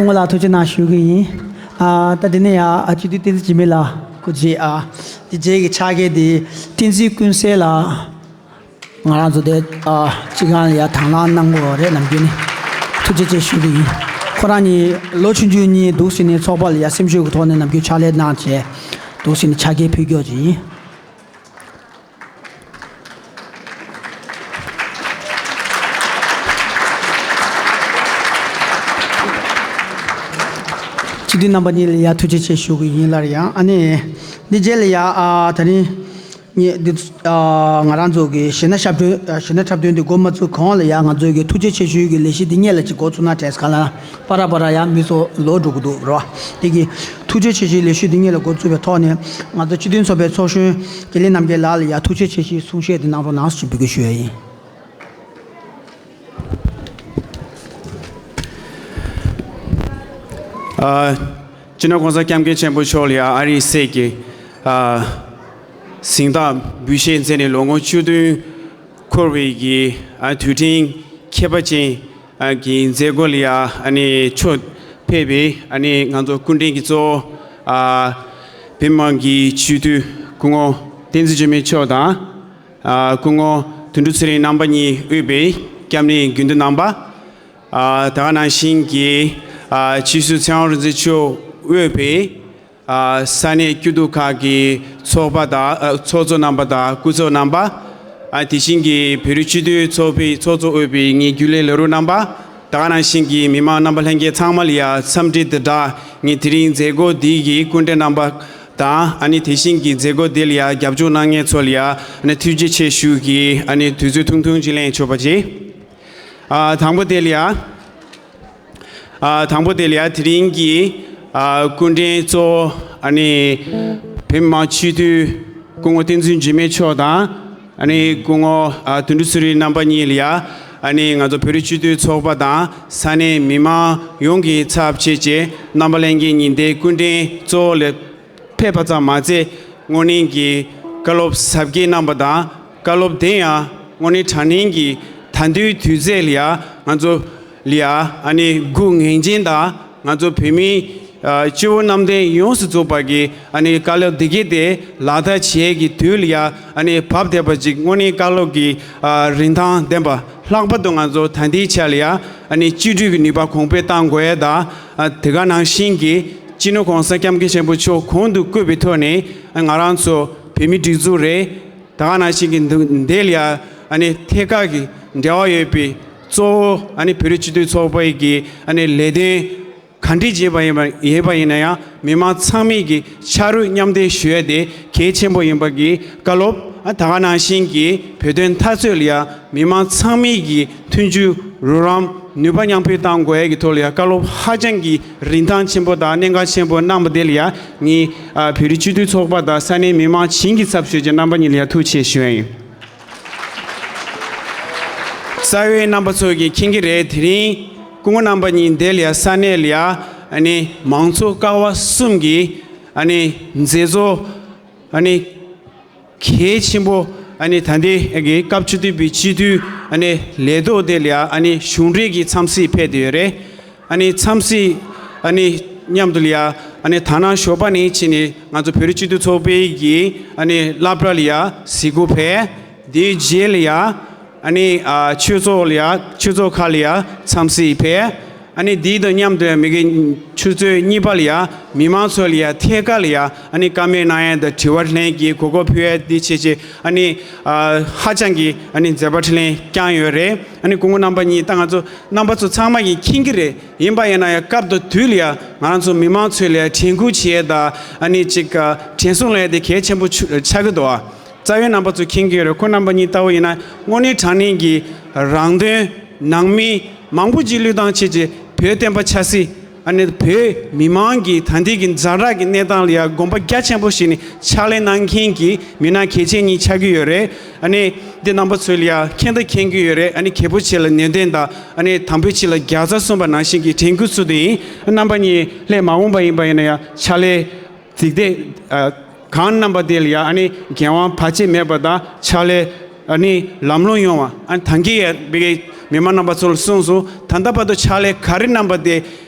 སྐུ་ངོ་ལགས་ཐུགས་རྗེ་གནང་ཞུ་གི་ཡིན། ཨ། ད་འདི་ནས་ཡ་ཨ་སྤྱི་འཐུས་བསྟན་འཛིན་འཇིགས་མེད་ལགས་སྐུ་མཁྱེན། ཨ། དེ་རྗེས་ཀྱི་ཕྱག་འཁྱེར་དེ་བསྟན་འཛིན་ཀུན་གསལ་ལགས། ང་རང་ཚོ་དེ་ཨ་སྤྱི་ཁང་ལ་ཡ་དང་བླངས་གནང་དགོས་རེད། ནམ་རྒྱུན་ནས་ཐུགས་རྗེ་ཆེ་ཞུ་གི་ཡིན། ཁོ་རང་གཉིས་ལོ་ཆུང་ཆུང་གཉིས་འདུག་ཟེར་ནས་ཚོགས་པ་ལ་ཡ་སེམས་ཤུགས་ཀྱི་ཐོག་ནས་ནམ་རྒྱུན་ཕྱག་ལས་གནང་བྱས་འདུག་ཟེར་ནས་ཕྱག་འཁྱེར་ཕུལ་རྒྱུ་ཅིག་ཡིན། སྤྱི་འཐུས་རྣམ་པ་གཉིས་ལ་ཡ་ཐུགས་རྗེ་ཆེ་ཞུ་གི་ཡིན་སླར་ཡང་། ཨ་ནི་འདི་རྗེས་ལ་ཡ་ཨ་དེ་རིང་ངས་འདི་ཨ་ང་རང་ཚོ་གི་གཞས་སྣ་འཁྲབ་སྟོན། ཨ། གཞས་སྣ་འཁྲབ་སྟོན་འདི་འགོ་མ་བཙུགས་གོང་ལ་ཡ་ང་ཚོའི་གི་ཐུགས་རྗེ་ཆེ་ཞུའི་གི་ལས་གཞི་འདི་སྔོན་ལ་ཅིག་འགོ་བཙུགས་ན་དྲན་ག་ལ། པ་ར་པ་ར་ཡང་མི་ཚོ་ལོག་འགྲོ་གི་འདུག་རོ། དེ་གི་ཐུགས་རྗེ་ཆེ་ཞུའི་ལས་གཞི་འདི་སྔོན་ལ་འགོ་བཙུགས་པའི་ཐོག་ནས་ང་ཚོ་སྤྱི་མཐུན་ཚོགས་པའི་ཚོགས་གཞོན་དགེ་ལེགས་རྣམ་རྒྱལ་ལགས་ལ་ཡ་ཐུགས་རྗེ་ཆེ་ཞུའི་གསུང་བཤད་འདི་གནང་རོགས་གནང་ཞེས་འབོད་སྐུལ་ཞུ་ཡ་ཡིན། ཨ། སྤྱི་ནོར་༸གོང་ས་༸སྐྱབས་མགོན་ཆེན་པོ་མཆོག་ལ་ཡ་ཨ་རིའི་གསེར་གྱི་ཨ་གཟེངས་རྟགས་འབུལ་བཞེས་མཛད་ནས་ལོ་ངོ་བཅུ་བདུན་འཁོར་བའི་གི་ཨ་དུས་དྲན་ཁྱད་པར་ཅན་ཨ་གི་མཛད་སྒོ་ལ་ཡ་ཨ་ནི་ཕྱོགས་ཕེབས་པའི་ཨ་ནི་ང་ཚོ་སྐུ་མགྲོན་གྱི་གཙོ་བོ་ཨ་བོད་མི་མང་གི་སྤྱི་འཐུས་སྐུ་ངོ་བསྟན་འཛིན་འཇིགས་མེད་མཆོག་དང་། ཨ་སྐུ་ངོ་དོན་གྲུབ་ཚེ་རིང་རྣམ་པ་གཉིས་དབུས་པའི་སྐྱབས་གནས་དགེ་འདུན་རྣམ་པ། ཨ་ད་ག་ནང་བཞིན་གྱི་ཨ་སྤྱི་ཟུར་ཚེ་དབང་རིག་འཛིན་མཆོག་དབུས་པའི་ཨ་ས་གནས་སྐྱིད་སྡུག་ཁག་གི་ཚོགས་པ་དང་། ཨ་ཚོགས་གཙོ་རྣམ་པ་དང་སྐུ་ཚབ་རྣམ་པ། ཨ་དེ་བཞིན་གྱི་བོད་རིགས་སྤྱི་མཐུན་ཚོགས་པའི་ཚོགས་གཙོ་དབུས་པའི་ངའི་རྒྱུན་ལས་ལས་རོགས་རྣམ་པ། ད་ག་ནང་བཞིན་གྱི་མི་མང་རྣམ་པ་ལྷན་རྒྱས་ཚང་མ་ལ་ཡ་འཚམས་འདྲི་དང་སྦྲགས། ངས་དེ་རིང་མཛད་སྒོ་འདི་གི་སྐུ་མགྲོན་རྣམ་པ་དང་། ཨ་ནི་དེ་བཞིན་གྱི་མཛད་སྒོ་འདི་ལ་ཡ་རྒྱབ་སྐྱོར་གནང་མཁན་ཚོ་ལ་ཡ་ཨ་ནི་ཐུགས་རྗེ་ཆེ་ཞུ་གི། ཨ་ནི་དུས་ཚོད་ཐུང་ཐུང་ཅིག་ལེན་ཆོག་པ་བྱེད། ཨ་དང་པོ་དེ་ལ་ཡ། ཨ་དང་པོ་དེ་ལ་ཡ་དེ་རིང་གི་ཨ་སྐུ་མགྲོན་གཙོ་བོ་ཨ་ནི་བོད་མི་མང་སྤྱི་འཐུས་སྐུ་ངོ་བསྟན་འཛིན་འཇིགས་མེད་མཆོག་དང་། ཨ་ནི་སྐུ་ངོ་ཨ་དོན་གྲུབ་ཚེ་རིང་རྣམ་པ་གཉིས་ལ་ཡ། ཨ་ནི་ང་ཚོ་བོད་རིགས་སྤྱི་མཐུན་ཚོགས་པ་དང་ས་གནས་མི་མང་ཡོངས་ཀྱི་ཚབ་བྱས་བྱས་རྣམ་པ་ལྷན་རྒྱས་ཉིན་དེའི་སྐུ་མགྲོན་གཙོ་བོ་ལ་ཕེབས་པ་ཙམ་མ་ཟད། དངོས་གནས་ཀྱི་བཀའ་སློབ་ཟབ་རྒྱས་གནང་བ་དང་། བཀའ་སློབ་དེ་ཡང་དངོས་གནས་དྲང་གནས་ཀྱི་ད་ལྟའི་དུས་ཚོད་ལ་ཡ་ང་ཚོ་ལ་ཡ་ཨ་ནི་སྒུག་ངེས་ཅན་དང་། ང་ཚོ་བོད་མི་ཨ་སྤྱི་བོ་གནམ་བསྟན་ཡོངས་སུ་རྫོགས་པ་གི་ཨ་ནི་བཀའ་སློབ་འདི་གའི་དེ་ལག་བསྟར་བྱེད་ཀྱི་དུས་ལ་ཡ་ཨ་ནི་བབ་བསྡད་པ་ཅིག་དངོས་གནས་བཀའ་སློབ་ཀྱི་ཨ་རིན་ཐང་ལྡན་པ། ལྷག་པར་དུ་ང་ཚོ་ད་ལྟའི་ཆ་ལ་ཡ་ཨ་ནི་བཅོས་སྒྲིག་གི་ནུས་པ་གོང་འཕེལ་གཏང་དགོས་ཡ་དང་། ཨ་དེ་ག་ནང་བཞིན་གྱི་སྤྱི་ནོར་༸གོང་ས་༸སྐྱབས་མགོན་ཆེན་པོ་མཆོག་གོང་དུ་བཀུར་བའི་ཐོག་ནས་ང་རང་ཚོ་བོད་མི་སྒྲིག་འཛུགས་རེད། ད་ག་ནང་བཞིན་གྱི་འདུ་འདི་ལ་ཡ་ཨ་ནི་ཐད་ཀར་གྱི་འབྲེལ་བ་ཡོད་པའི་གཙོ་བོ་ཨ་ནི་བོད་རིགས་སྤྱི་མཐུན་ཚོགས་པའི་གི་ཨ་ནི་ལས་དོན་ག་འདྲས་བྱས་པ་ཡིན་པ་ཡིན་པ་ཡིན་ན་ཡང་མི་མང་ཚང་མས་ཀྱི་ཕྱག་རོགས་མཉམ་འདེགས་ཞུ་ཡ་དེ་གལ་ཆེན་པོ་ཡིན་པ་གི་བཀའ་སློབ། ཨ་ད་ག་ནང་བཞིན་གྱི་བོད་དོན་འཐབ་རྩོད་ལ་ཡ་མི་མང་ཚང་མས་ཀྱི་མཐུན་འགྱུར་རོགས་རམ་ནུས་པ་མཉམ་སྤེལ་གཏང་དགོས་ཡ་གི་ཐོག་ལ་ཡ་བཀའ་སློབ་ཧ་ཅང་གི་རིན་ཐང་ཆེན་པོ་དང་གནད་འགག་ཆེན་པོ་གནང་བ་དེ་ལ་ཡ་ངས་ཨ་བོད་རིགས་སྤྱི་མཐུན་ཚོགས་པ་དང་ས་གནས་མི་མང་བྱིངས་ཀྱི་ཚབ་ཞུས་ཀྱི་རྣམ་པ་གཉིས་ལ་ཡ་ཐུགས་རྗེ་ཆེ་ཞུ་ཡ་ཡིན། རྩ་བའི་རྣམ་པ་ཚོ་གིས་མཁྱེན་གྱི་རེད། དེ་རིང་སྐུ་ངོ་རྣམ་པ་གཉིས་འདི་ལ་ཡ་ས་གནས་ལ་ཡ་ཨ་ནི་མང་ཚོགས་ཀ་བ་གསུམ་གྱི་ཨ་ནི་མཛད་གཙོ་ཨ་ནི་གལ་ཆེན་པོ་ཨ་ནི་ད་ལྟའི་གི་སྐབས་བཅུ་བདུན་པའི་སྤྱི་འཐུས་ཨ་ནི་ལས་ཐོག་དེ་ལ་ཡ་ཨ་ནི་གཞུང་འབྲེལ་གྱི་འཚམས་གཟིགས་ཕེབས་བསྡད་ཡོད་རེད། ཨ་ནི་འཚམས་གཟིགས་ཨ་ནི་མཉམ་དུ་ལ་ཡ་ཨ་ནི་ད་ནང་ཞོགས་པ་ནས་ཕྱིན་ནས་ང་ཚོ་བོད་རིགས་སྤྱི་མཐུན་ཚོགས་པའི་གི་ཨ་ནི་སློབ་གྲྭ་ལ་ཡ་གཟིགས་སྐོར་ཕེབས། དེའི་རྗེས་ལ་ཡ་ཨ་ནི་ཨ་ཆོས་ཚོགས་ལ་ཡ་ཆོས་ཚོགས་ཁག་ལ་ཡ་འཚམས་གཟིགས་ཕེབས། ཨ་ནི་དེའི་དང་མཉམ་དུ་མི་གི་ཆུ་ཚོད་གཉིས་པ་ལ་ཡ་མི་མང་ཚོ་ལ་ཡ་ཐད་ཀར་ལ་ཡ་ཨ་ནི་བཀའ་མོལ་གནང་ཡ་དང་དྲི་བ་དྲིས་ལན་གྱི་གོ་སྐབས་ཕུལ་ཡ་དེ་བྱས་བྱས་ཨ་ནི་ཨ་ཧ་ཅང་གི་ཨ་ནི་མཛད་པ་འཕྲིན་ལས་བསྐྱངས་ཡོད་རེད། ཨ་ནི་སྐུ་ངོ་རྣམ་པ་གཉིས་ད་ང་ཚོ་རྣམ་པ་ཚོ་ཚང་མ་གིས་མཁྱེན་གྱི་རེད། ཡིན་པ་ཡིན་ན་ཡང་སྐབས་དང་དུས་ལ་ཡ་ང་རང་ཚོ་མི་མང་ཚོ་ལ་ཡ་དྲན་སྐུལ་བྱེད་ཡ་དང་ཨ་ནི་ཅིག་ཨ་དྲན་གསོ་ལེན་ཡ་དེ་གལ་ཆེན་པོ་ཆུ་ཆགས་ཀྱི་འདུག་ཨ། ད་ཡོད་རྣམ་པ་ཚོ་མཁྱེན་གྱི་ཡོད་རེད། ཁོ་རྣམ་པ་གཉིས་ལྟ་བུ་ཡིན་ན་དངོས་གནས་དྲང་གནས་ཀྱི་རང་དོན་ནང་མི་མང་པོ་ཅིག་བློས་བཏང་བྱས་ཀྱི་བོད་བསྟན་པ་ཆབ་སྲིད། ཨ་ནི་བོད་མི་མང་གི་ད་ལྟའི་གི་ཛ་དྲག་གི་གནས་སྟངས་ལ་ཡང་དགོངས་པ་རྒྱ་ཆེན་པོ་བཞེས་ནས་ཕྱག་ལས་གནང་མཁན་གྱི་མི་སྣ་གལ་ཆེན་གཉིས་ཆགས་ཀྱི་ཡོད་རེད། ཨ་ནི་འདི་རྣམ་པ་ཚོས་ལ་ཡང་མཁྱེན་ད་མཁྱེན་གྱི་ཡོད་རེད། ཨ་ནི་གལ་པོ་ཆེ་ལ་ནན་ཏན་དང་། ཨ་ནི་དང་པོའི་ཆེད་ལ་རྒྱལ་ཚབ་གསུངས་པ་ནང་བཞིན་གྱི་དྲན་སྐུལ་ཚུལ་དུ་ཡིན། རྣམ་པ་གཉིས་སླེབས་མ་འོངས་པ་ཡིན་པ་ཡིན་ན་ཡང་ཕྱག་ལས་གཟིགས་འདེད་གང་རྣམ་པ་དེ་ལ་ཡང་ཨ་ནི་འགན་དབང་བར་ཆད་མེད་པ་དང་ཕྱག་ལས་ཨ་ནི་ལམ་ལྷོང་ཡོང་བ། ཨ་ནི་ད་གིན་ཡང་མི་མང་རྣམ་པ་ཚོ་ལ་གསུངས་སོང་། ད་ལྟ་བར་དུ་ཕྱག་ལས་ག་རེ་གནང་པ་དེ་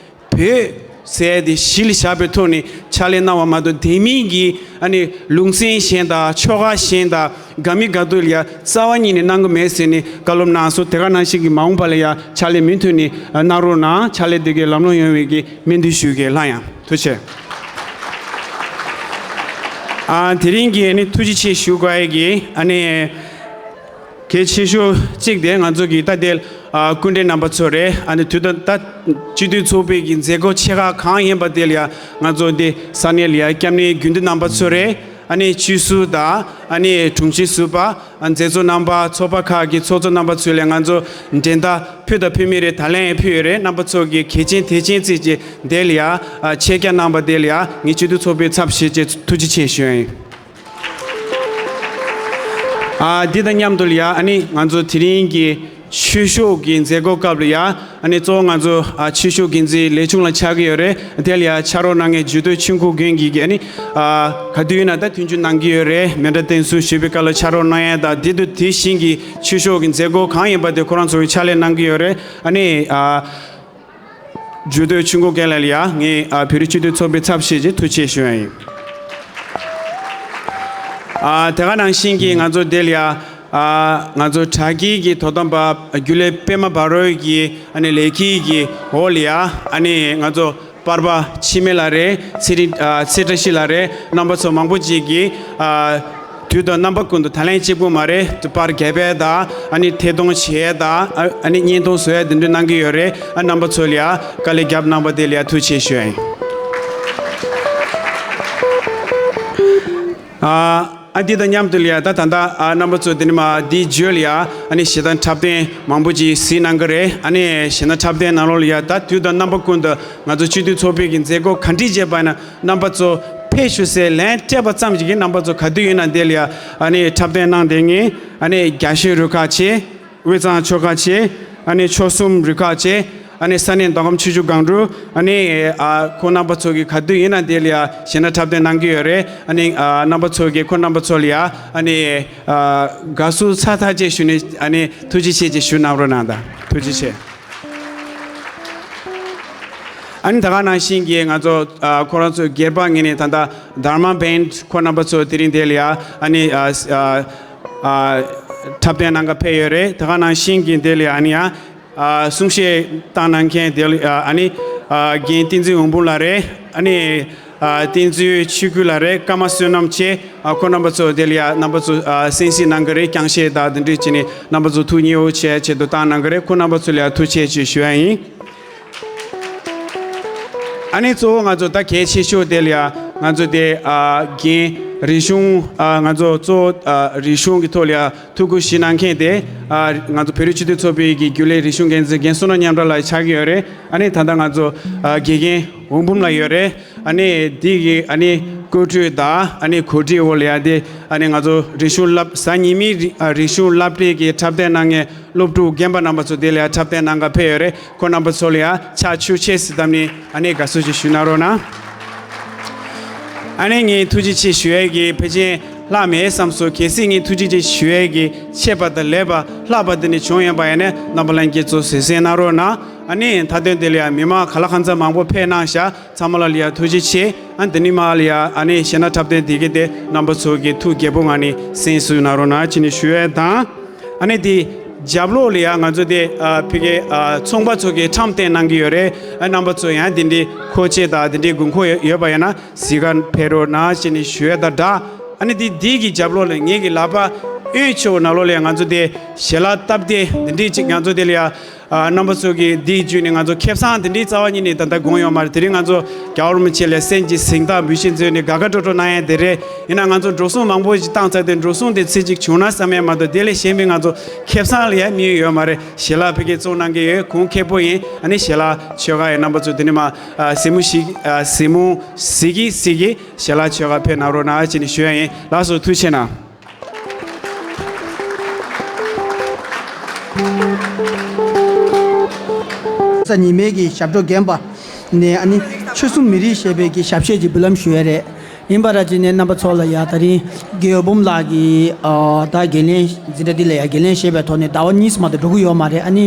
བོད་ཟེར་ཡ་དེ་གཞི་ལ་བཞག་པའི་ཐོག་ནས་ཕྱག་ལས་གནང་བ་མ་གཏོགས། དེ་མིན་གྱི་ཨ་ནི་ལུང་ཚན་གཞན་དང་ཆོལ་ཁ་གཞན་དང་དགའ་མི་དགའ་སྡུག་ལ་ཡ་རྩ་བ་ཉིད་ནས་གནང་གི་མེད་ཟེར་ནས་བཀའ་སློབ་གནང་སོང་། དེ་ག་ནང་བཞིན་གྱི་མ་འོངས་པ་ལ་ཡ་ཕྱག་ལས་མུ་མཐུད་ནས་གནང་རོགས་གནང་། ཕྱག་ལས་དེ་གའི་ལམ་ལྷོང་ཡོང་བའི་གི་སྨོན་འདུན་ཞུ་གི། སླར་ཡང་ཐུགས་རྗེ་ཆེ། ཨ། དེ་རིང་གི་ཨ་ནི་ཐུགས་རྗེ་ཆེ་ཞུ་དགོས་ཡ་གི་ཨ་ནི་གལ་ཆེ་ཤོས་གཅིག་དེ་ང་ཚོ་གི་ད་དེ་ཨ་སྐུ་མགྲོན་རྣམ་པ་ཚོ་རེད། ཨ་ནི་དུས་ད་ལྟ་སྤྱི་འཐུས་ཚོགས་པའི་གི་མཛད་སྒོ་ཆེ་ཁག་གང་ཡིན་པ་དེ་ལ་ཡ་ང་ཚོ་འདི་ས་གནས་ལ་ཡ་སྐྱབས་གནས་དགེ་འདུན་རྣམ་པ་ཚོ་རེད། ཨ་ནི་ཆོས་ཟུར་དང་ཨ་ནི་དྲུང་ཆེ་ཟུར་པ། ཨ། མཛད་གཙོ་རྣམ་པ། ཚོགས་པ་ཁག་གི་ཚོགས་གཙོ་རྣམ་པ་ཚོས་ལ་ང་ཚོ་འགྲན་ཟླ་ཕུལ་དང་ཕུལ་མུས་རེད། ད་ལན་ཕུལ་ཡོད་རེད། རྣམ་པ་ཚོ་གི་གལ་ཆེན་དེ་ཆེན་བརྩིས་ཀྱི་དེ་ལ་ཡ་ཨ་ཆེད་བསྐྱར་གནང་པ་དེ་ལ་ཡ་ངས་སྤྱི་འཐུས་ཚོགས་པའི་ཚབ་བྱས་ཀྱི་ཐུགས་རྗེ་ཆེ་ཞུ་ཡ་ཡིན། ཨ། འདི་དང་མཉམ་དུ་ལ་ཡ་ཨ་ནི་ང་ཚོ་དེ་རིང་གི་ཆོས་ཕྱོགས་ཀྱི་མཛད་སྒོ་སྐབས་ལ་ཡ་ཨ་ནི་གཙོ་བོ་ང་ཚོ་ཨ་ཆོས་ཕྱོགས་འགན་འཛིན་ལས་ཆུང་ལགས་ཆགས་ཀྱི་ཡོད་རེད། དེ་ལ་ཡ་ཕྱག་རོགས་གནང་མཁན་རྒྱུད་སྟོད་ཆོས་འཁོར་དགོན་གྱི་གི་ཨ་ནི་ཨ་ག་དུས་ཡིན་ན་ད་མཐུན་འགྱུར་གནང་གི་ཡོད་རེད། མཎྜལ་རྟེན་གསུམ་ཞུས་པའི་སྐབས་ལ་ཕྱག་རོགས་གནང་ཡ་དང་། དེ་དུས་དེ་བཞིན་གྱི་ཆོས་ཕྱོགས་ཀྱི་མཛད་སྒོ་གང་ཡིན་པ་དེ་ཁོ་རང་ཚོ་གི་ཕྱག་ལས་གནང་གི་ཡོད་རེད། ཨ་ནི་ཨ་རྒྱུད་སྟོད་ཆོས་འཁོར་དགོན་ལ་ལ་ཡ་ངས་ཨ་བོད་རིགས་སྤྱི་མཐུན་ཚོགས་པའི་ཚབ་བྱས་ཀྱི་ཐུགས་རྗེ་ཆེ་ཞུ་ཡ་ཡིན། ཨ། དེ་ག་ནང་བཞིན་གྱི་ང་ཚོ་དེ་ལ་ཡ་ཨ་ང་ཚོ་དྲ་རྒྱའི་གི་དོ་དམ་པ་རྒྱུད་ལས་པད་མ་བ་རོལ་གྱི་ཨ་ནི་ལས་འཁུར་གྱི་འོག་ལ་ཡ་ཨ་ནི་ང་ཚོ་པར་པ་འཆི་མེད་ལགས་རེད། ཚེ་རིང་ཨ་ཚེ་བཀྲ་ཤིས་ལགས་རེད། རྣམ་པ་ཚོ་མང་པོ་ཅིག་གིས་ཨ་དུས་དང་རྣམ་པ་ཀུན་ཏུ་ད་ལན་གཅིག་པུ་མ་རེད། དུ་པར་རྒྱབ་ཡས་དང་ཨ་ནི་ཐད་གཏོང་བྱེད་ཡས་དང་ཨ་ཨ་ནི་བརྙན་ཐུང་བཟོ་ཡས་དེ་འདྲ་གནང་གི་ཡོད་རེད། ཨ་རྣམ་པ་ཚོ་ལ་ཡ་དཀའ་ལས་རྒྱབ་གནང་པ་དེ་ལ་ཡ་ཐུགས་རྗེ་ཆེ་ཞུ་ཡ་ཡིན། ཨ། ཨ། འདི་དང་མཉམ་དུ་ལ་ཡ་ད་ད་ལྟ་ཨ་རྣམ་པ་ཚོ་དེ་ནི་མ་འདིའི་རྗེས་ལ་ཡ་ཨ་ནི་ཞལ་ཏ་འཁྲབ་སྟོན་མང་པོ་ཅིག་གཟིགས་གནང་གི་རེད། ཨ་ནི་ཞལ་ཏ་འཁྲབ་སྟོན་ནང་ལོགས་ལ་ཡ་ད་དུས་དང་རྣམ་པ་ཀུན་ཏུ་ང་ཚོ་སྤྱི་འཐུས་ཚོགས་པའི་གི་མཛད་སྒོ་ག་འདྲས་བྱས་པ་ན་རྣམ་པ་ཚོ་ཕེབས་ཤོག་ཟེར་ལན་སྤྲད་པ་ཙམ་ཞིག་གིས་རྣམ་པ་ཚོ་ག་དུས་ཡིན་ན་དེ་ལ་ཡ་ཨ་ནི་འཁྲབ་སྟོན་གནང་བསྡད་མཁན་ཨ་ནི་རྒྱ་གཞུང་རུ་ཁག་ཆེ། དབུས་གཙང་ཆོལ་ཁ་ཆེ། ཨ་ནི་ཆོལ་གསུམ་རུ་ཁག་ཆེ། ཨ་ནི་ས་གནས་མདོ་ཁམས་ཆུ་བཞི་སྒང་དྲུག་ཨ་ནི་ཨ་ཁོང་རྣམ་པ་ཚོ་གིས་ག་དུས་ཡིན་ན་དེ་ལ་ཡ་ཞལ་ཏ་འཁྲབ་སྟོན་གནང་གི་ཡོད་རེད། ཨ་ནི་ཨ་རྣམ་པ་ཚོ་གིས་ཁོང་རྣམ་པ་ཚོ་ལ་ཡ་ཨ་ནི་ཨ་དགའ་བསུ་ཚ་ཐག་ཆོད་ཞུ་ནས་ཨ་ནི་ཐུགས་རྗེ་ཆེ་ཅེས་ཞུ་གནང་རོགས་གནང་དང་། ཐུགས་རྗེ་ཆེ། ཨ་ནི་ད་ག་ནང་བཞིན་གྱི་ང་ཚོ་ཨ་ཁོ་རང་ཚོའི་སྒེར་པ་ངོས་ནས་ད་ལྟ་དྷརྨ་བྷན་ཁོ་རྣམ་པ་ཚོ་དེ་རིང་དེ་ལ་ཡ་ཨ་ནི་ཨ་ཨ་ཨ་འཁྲབ་སྟོན་གནང་ག་ཕེབས་ཡོད་རེད། ད་ག་ནང་བཞིན་གྱི་དེ་ལ་ཡ་ཨ་ནི་ཡ་ཨ་གསུང་བཤད་བཏང་གནང་མཁན་དེ་ལ་ཡ་ཨ་ནི་ཨ་རྒན་བསྟན་འཛིན་འོད་འབུམ་ལགས་རེད། ཨ་ནི་ཨ་བསྟན་འཛིན་ཆོས་སྐུ་ལགས་རེད། ཀརྨ་བསོད་ནམས་ཆེ། ཨ་ཁོ་རྣམ་པ་ཚོ་དེ་ལ་ཡ་རྣམ་པ་ཚོ་ཨ་གསན་གཟིགས་གནང་གི་རེད། རྐྱང་གཞས་དང་དེ་འདྲས་བྱས་ནས་རྣམ་པ་ཚོ་ཐུགས་མཉེས་པོ་བྱེད་ཆེད་དུ་བཏང་གནང་གི་རེད། ཁོ་རྣམ་པ་ཚོ་ལ་ཡ་ཐུགས་རྗེ་ཆེ་ཞུ་ཡ་ཡིན། ཨ་ནི་གཙོ་བོ་ང་ཚོ་ད་གལ་ཆེ་ཤོས་དེ་ལ་ཡ་ང་ཚོ་དེ་ཨ་རྒན་རིག་གཞུང་ཨ་ང་ཚོ་གཙོ་བོ་ཨ་རིག་གཞུང་གི་ཐོག་ལ་ཡ་ཐུགས་ཁུར་བཞེས་གནང་མཁན་དེ་ཨ་ང་ཚོ་བོད་རིགས་སྤྱི་མཐུན་ཚོགས་པའི་གི་རྒྱུན་ལས་རིག་གཞུང་འགན་འཛིན་རྒན་བསོད་ནམས་མཉམ་གྲགས་ལགས་ཆགས་ཀྱི་ཡོད་རེད། ཨ་ནི་ད་ལྟ་ང་ཚོ་ཨ་དགེ་རྒན་འོད་འབུམ་ལགས་ཡོད་རེད། ཨ་ནི་འདི་གི་ཨ་ནི་བཀོད་སྒྲིག་དང་ཨ་ནི་གོ་སྒྲིག་འོག་ལ་ཡ་དེ་ཨ་ནི་ང་ཚོ་རིག་གཞུང་བསླབ་གཟའ་ཉི་མའི་རི་ཨ་རིག་གཞུང་བསླབ་གྲྭའི་གི་འཁྲབ་སྟོན་གནང་མཁན་སློབ་ཕྲུག་རྒན་པ་རྣམ་པ་ཚོ་དེ་ལ་ཡ་འཁྲབ་སྟོན་གནང་ག་ཕེབས་ཡོད་རེད། ཁོ་རྣམ་པ་ཚོ་ལ་ཡ་ཕྱག་ཕྱིད་ཆེ་ཟེར་བཏབ་ནས་ཨ་ནི་དགའ་བསུ་ཞིག་ཞུ་གནང་རོགས་གནང་། ཨ་ནི་ངས་ཐུགས་རྗེ་ཆེ་ཞུ་ཡས་ཀྱི་ཕལ་ཆེར་ལྷག་མེད་བསམ་སོང་། གལ་སྲིད་ངས་ཐུགས་རྗེ་ཆེ་ཞུ་ཡས་ཀྱི་ཆད་པ་དང་ལས་པ་ལྷག་པ་དེ་འདྲ་བྱུང་ཡོད་པ་ཡིན་ན་རྣམ་པ་ལྷན་རྒྱས་ཚོ་གཟབ་གཟབ་གནང་རོགས་གནང་། ཨ་ནི་མཐའ་དོན་དེ་ལ་ཡ་མི་མང་ག་ལ་གང་འཚམ་མང་པོ་ཕེབས་གནང་ཤག་ཚང་མ་ལ་ལ་ཡ་ཐུགས་རྗེ་ཆེ། ཨ་འདི་ནི་མ་ལ་ཡ་ཨ་ནི་གཞས་སྣ་འཁྲབ་སྟོན་དེ་གའི་དེ་རྣམ་པ་ཚོ་གི་ཐུགས་དགྱེས་པོ་ངང་ནས་གསན་གཟིགས་གནང་རོགས་གནང་ཅེས་ནས་ཞུ་ཡས་དང་། ཨ་ནི་དེ་རྒྱབ་ལོགས་ལ་ཡ་ང་ཚོ་དེ་ཨ་ཕ་གིའི་ཨ་ཚོང་པ་ཚོ་གི་ཁྲོམ་སྟོན་གནང་གི་ཡོད་རེད། ཨ་རྣམ་པ་ཚོ་ཡང་དེ་འདྲའི་མཁོ་ཆས་དང་དེ་འདྲའི་དགོས་མཁོ་ཡོད་པ་ཡིན་ན་གཟིགས་ག་ཕེབས་རོགས་གནང་ཅེས་ནས་ཞུ་ཡས་དང་སྦྲགས། ཨ་ནི་དེ་དེ་གི་རྒྱབ་ལོགས་ལ་ངེད་ཀྱི་ལག་པ་གཡོན་ཕྱོགས་ནང་ལོགས་ལ་ཡ་ང་ཚོ་དེ་ཞལ་ལག་སྟབས་བདེ་དེ་འདྲའི་ཅིག་ང་ཚོ་དེ་ལ་ཡ། ཨ། རྣམ་པ་ཚོ་གིས་འདི་བརྒྱུད་ནས་ང་ཚོ་ཁེ་བཟང་དེ་འདྲའི་རྩ་བ་ཉིད་ནས་ད་ལྟ་དགོངས་ཡོད་མ་རེད། དེ་རིང་ང་ཚོ་རྒྱལ་བ་རིན་པོ་ཆེ་ལ་གསེར་གྱི་གཟེངས་རྟགས་འབུལ་བཞེས་མཛད་ནས་དགའ་དགའ་སྤྲོ་སྤྲོ་གནང་ཡ་དེ་རེད། ཡིན་ན་ང་ཚོ་འགྲོ་སོང་མང་པོ་ཞིག་བཏང་ཚར་ཏེ། འགྲོ་སོང་དེ་ཚེ་གཅིག་བྱུང་ན་བསམ་ཡ་མ་གཏོགས། དེ་ལས་གཞན་པའི་ང་ཚོ་ཁེ་བཟང་ལ་ཡ་དམིགས་ཡོད་མ་རེད། ཞལ་ལག་ཕ་གིར་བཙོང་གནང་གི་ཡོད། གོང་ཁེ་པོ་ཡིན། ཨ་ནི་ཞལ་ལག་མཆོད་ཀ་ཡིན། རྣམ་པ་ཚོ་དེ་ནས་མར། ཨ། གཟིགས་མོ་ཞིག་ཨ། གཟིགས་མོ་གཟིགས་ཀྱིན་གཟིགས་ཀྱིན་ཞལ་ལག་མཆོད་ཀ་ཕེབས་གནང་རོགས་གནང་ཞེས་ནས་ཞུ་ཡ་ཡིན། ལགས་སོ། ཐུགས་རྗེ་གནང་། ས་ཉི་མའི་གི་ཞབས་བྲོ་རྒན་པ་ནས། ཨ་ནི་ཆོལ་གསུམ་མི་རིགས་ཞེས་པའི་གི་ཞབས་གཞས་ཀྱི་འབུལ་ལམ་ཞུ་ཡ་རེད། ཡིན་པ་ར་ཅི་ནས་རྣམ་པ་ཚོ་ལ་ཡ། ད་རིང་རྒན་འོད་འབུམ་ལགས་ཀྱིས། ཨ། ད་འགན་ལེན་འཛིན་གྲྭ་འདི་ལ་ཡ་འགན་ལེན་བཞེས་པའི་ཐོག་ནས་ཟླ་བ་གཉིས་མ་གཏོགས་འགྲོ་གི་ཡོད་མ་རེད། ཨ་ནི་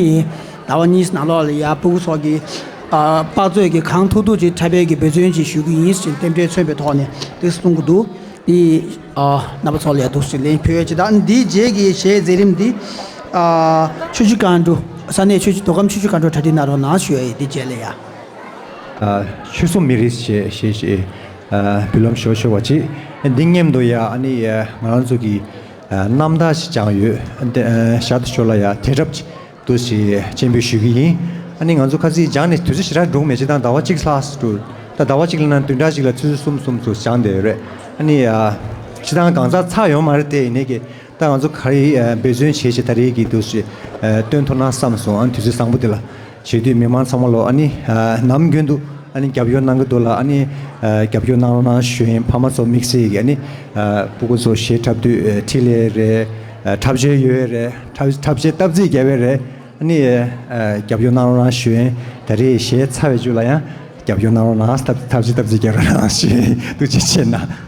ཟླ་བ་གཉིས་ནང་ལོགས་ལ་ཡ་སྤུ་གུ་ཚོ་གི། ཨ། དཔག་ཚོད་ཀྱི་གང་ཐུབ་ཐུབ་ཅིག་འཁྲབ་པའི་གི་འབད་བརྩོན་ཅིག་ཞུ་གི་ཡིན་ཞེས་རྟེན་འབྲེལ་མཚོན་པའི་ཐོག་ནས་དེ་གསུང་གི་འདུག། དེ། ཨ། རྣམ་པ་ཚོ་ལ་ཡ་འདུག་སེ་ལན་ཕུལ་ཡ་ཅིག་དང་། འདིའི་རྗེས་ཀྱི་གཞས་མཛད་རིམ་འདི། ཨ། ཆུ་བཞི་སྒང་དྲུག་ས་གནས་ཆུ་བཞི། མདོ་ཁམས་ཆུ་བཞི་སྒང་དྲུག་གྲ་སྒྲིག་གནང་རོགས་གནང་ཞུ་ཡ་ཡིན། འདིའི་རྗེས་ལ་ཡ། ཨ། ཆོལ་གསུམ་མི་རིགས་ཞེས་གཞས་ཤིག། ཨ། འབུལ་ལམ་ཞུ་ཞུ་བ་ཅིག། འདི་མཉམ་དུ་ཡ། ཨ་ནི་ང་རང་ཚོ་གི། ཨ། རྣམ་ཐར་ཞིག་སྦྱངས་ཡོད། འདི། ཨ། ཞར་དུ་ཞོར་ལ་ཡ་དེ་རབ་ཅིག་འདུག་སེ་སྤྱན་འབུལ་ཞུ་གི་ཡིན། ཨ་ནི་ང་ཚོ་ཁ་སང་སྦྱངས་ནས་དུས་ཚོད་ཞེ་དྲག་འགྲོ་གི་མེད། སྤྱིར་བཏང་ཟླ་བ་གཅིག་ལྷག་འགྲོ། ད་ཟླ་བ་གཅིག་ལ་ན་བདུན་ཕྲག་གཅིག་ལ་ཆུ་ཚོད་གསུམ་གསུམ་ཙམ་སྦྱངས་བསྡད་ཡོད་རེད། ཨ་ནི། ཨ། སྤྱིར་བཏང་གང་ཟག་ཚར་ཡོད་མ་རེད། དེ་ཡིན་ནའི་གི་ད་ང་ཚོ་ག་རེ། ཨ། འབད་བརྩོན་བྱས་བྱས་ད་རེས་ཀྱི་འདུག་སེ། ཨ། སྟོན་ཐུབ་ན་བསམ་སོང་། ཨ་ནི་དུས་ཚོད་བཟང་པོ་འདི་ལ་བྱེད་དུས་མི་མང་ཚང་མ་ལོ། ཨ་ནི། ཨ། ནམ་རྒྱུན་དུ། ཨ་ནི་རྒྱབ་སྐྱོར་གནང་གི་འདུག་ལ། ཨ་ནི། ཨ། རྒྱབ་སྐྱོར་གནང་རོགས་གནང་ཞུ་ཡིན། ཕ་མ་ཚོ་དམིགས་བསལ་གྱི། ཨ་ནི། ཨ། སྤུ་གུ་ཚོ་གཞས་འཁྲབ་དུས། ཨ། འཕྲིན་ལས་རེད། ཨ། འཁྲབ་བྱའི་ཡོལ་བ་རེད། འཁྲབ། འཁྲབ་བྱའི་སྟབས་རྩེས་རྒྱབ་པ་རེད། ཨ་ནི། ཨ། རྒྱབ་སྐྱོར་གནང་རོགས་གནང་ཞུ་ཡིན། ད་རེས་གཞས་ཚར་བའི་མཇུག་ལ་ཡང་རྒྱབ་སྐྱོར་གནང་རོགས་གནང་། འཁྲབ། འཁྲབ་བྱའི་སྟབས་རྩེས་རྒྱབ་རོགས་གནང་ཞུ་ཡིན། ཐུགས་རྗེ་ཆེ་གནང་།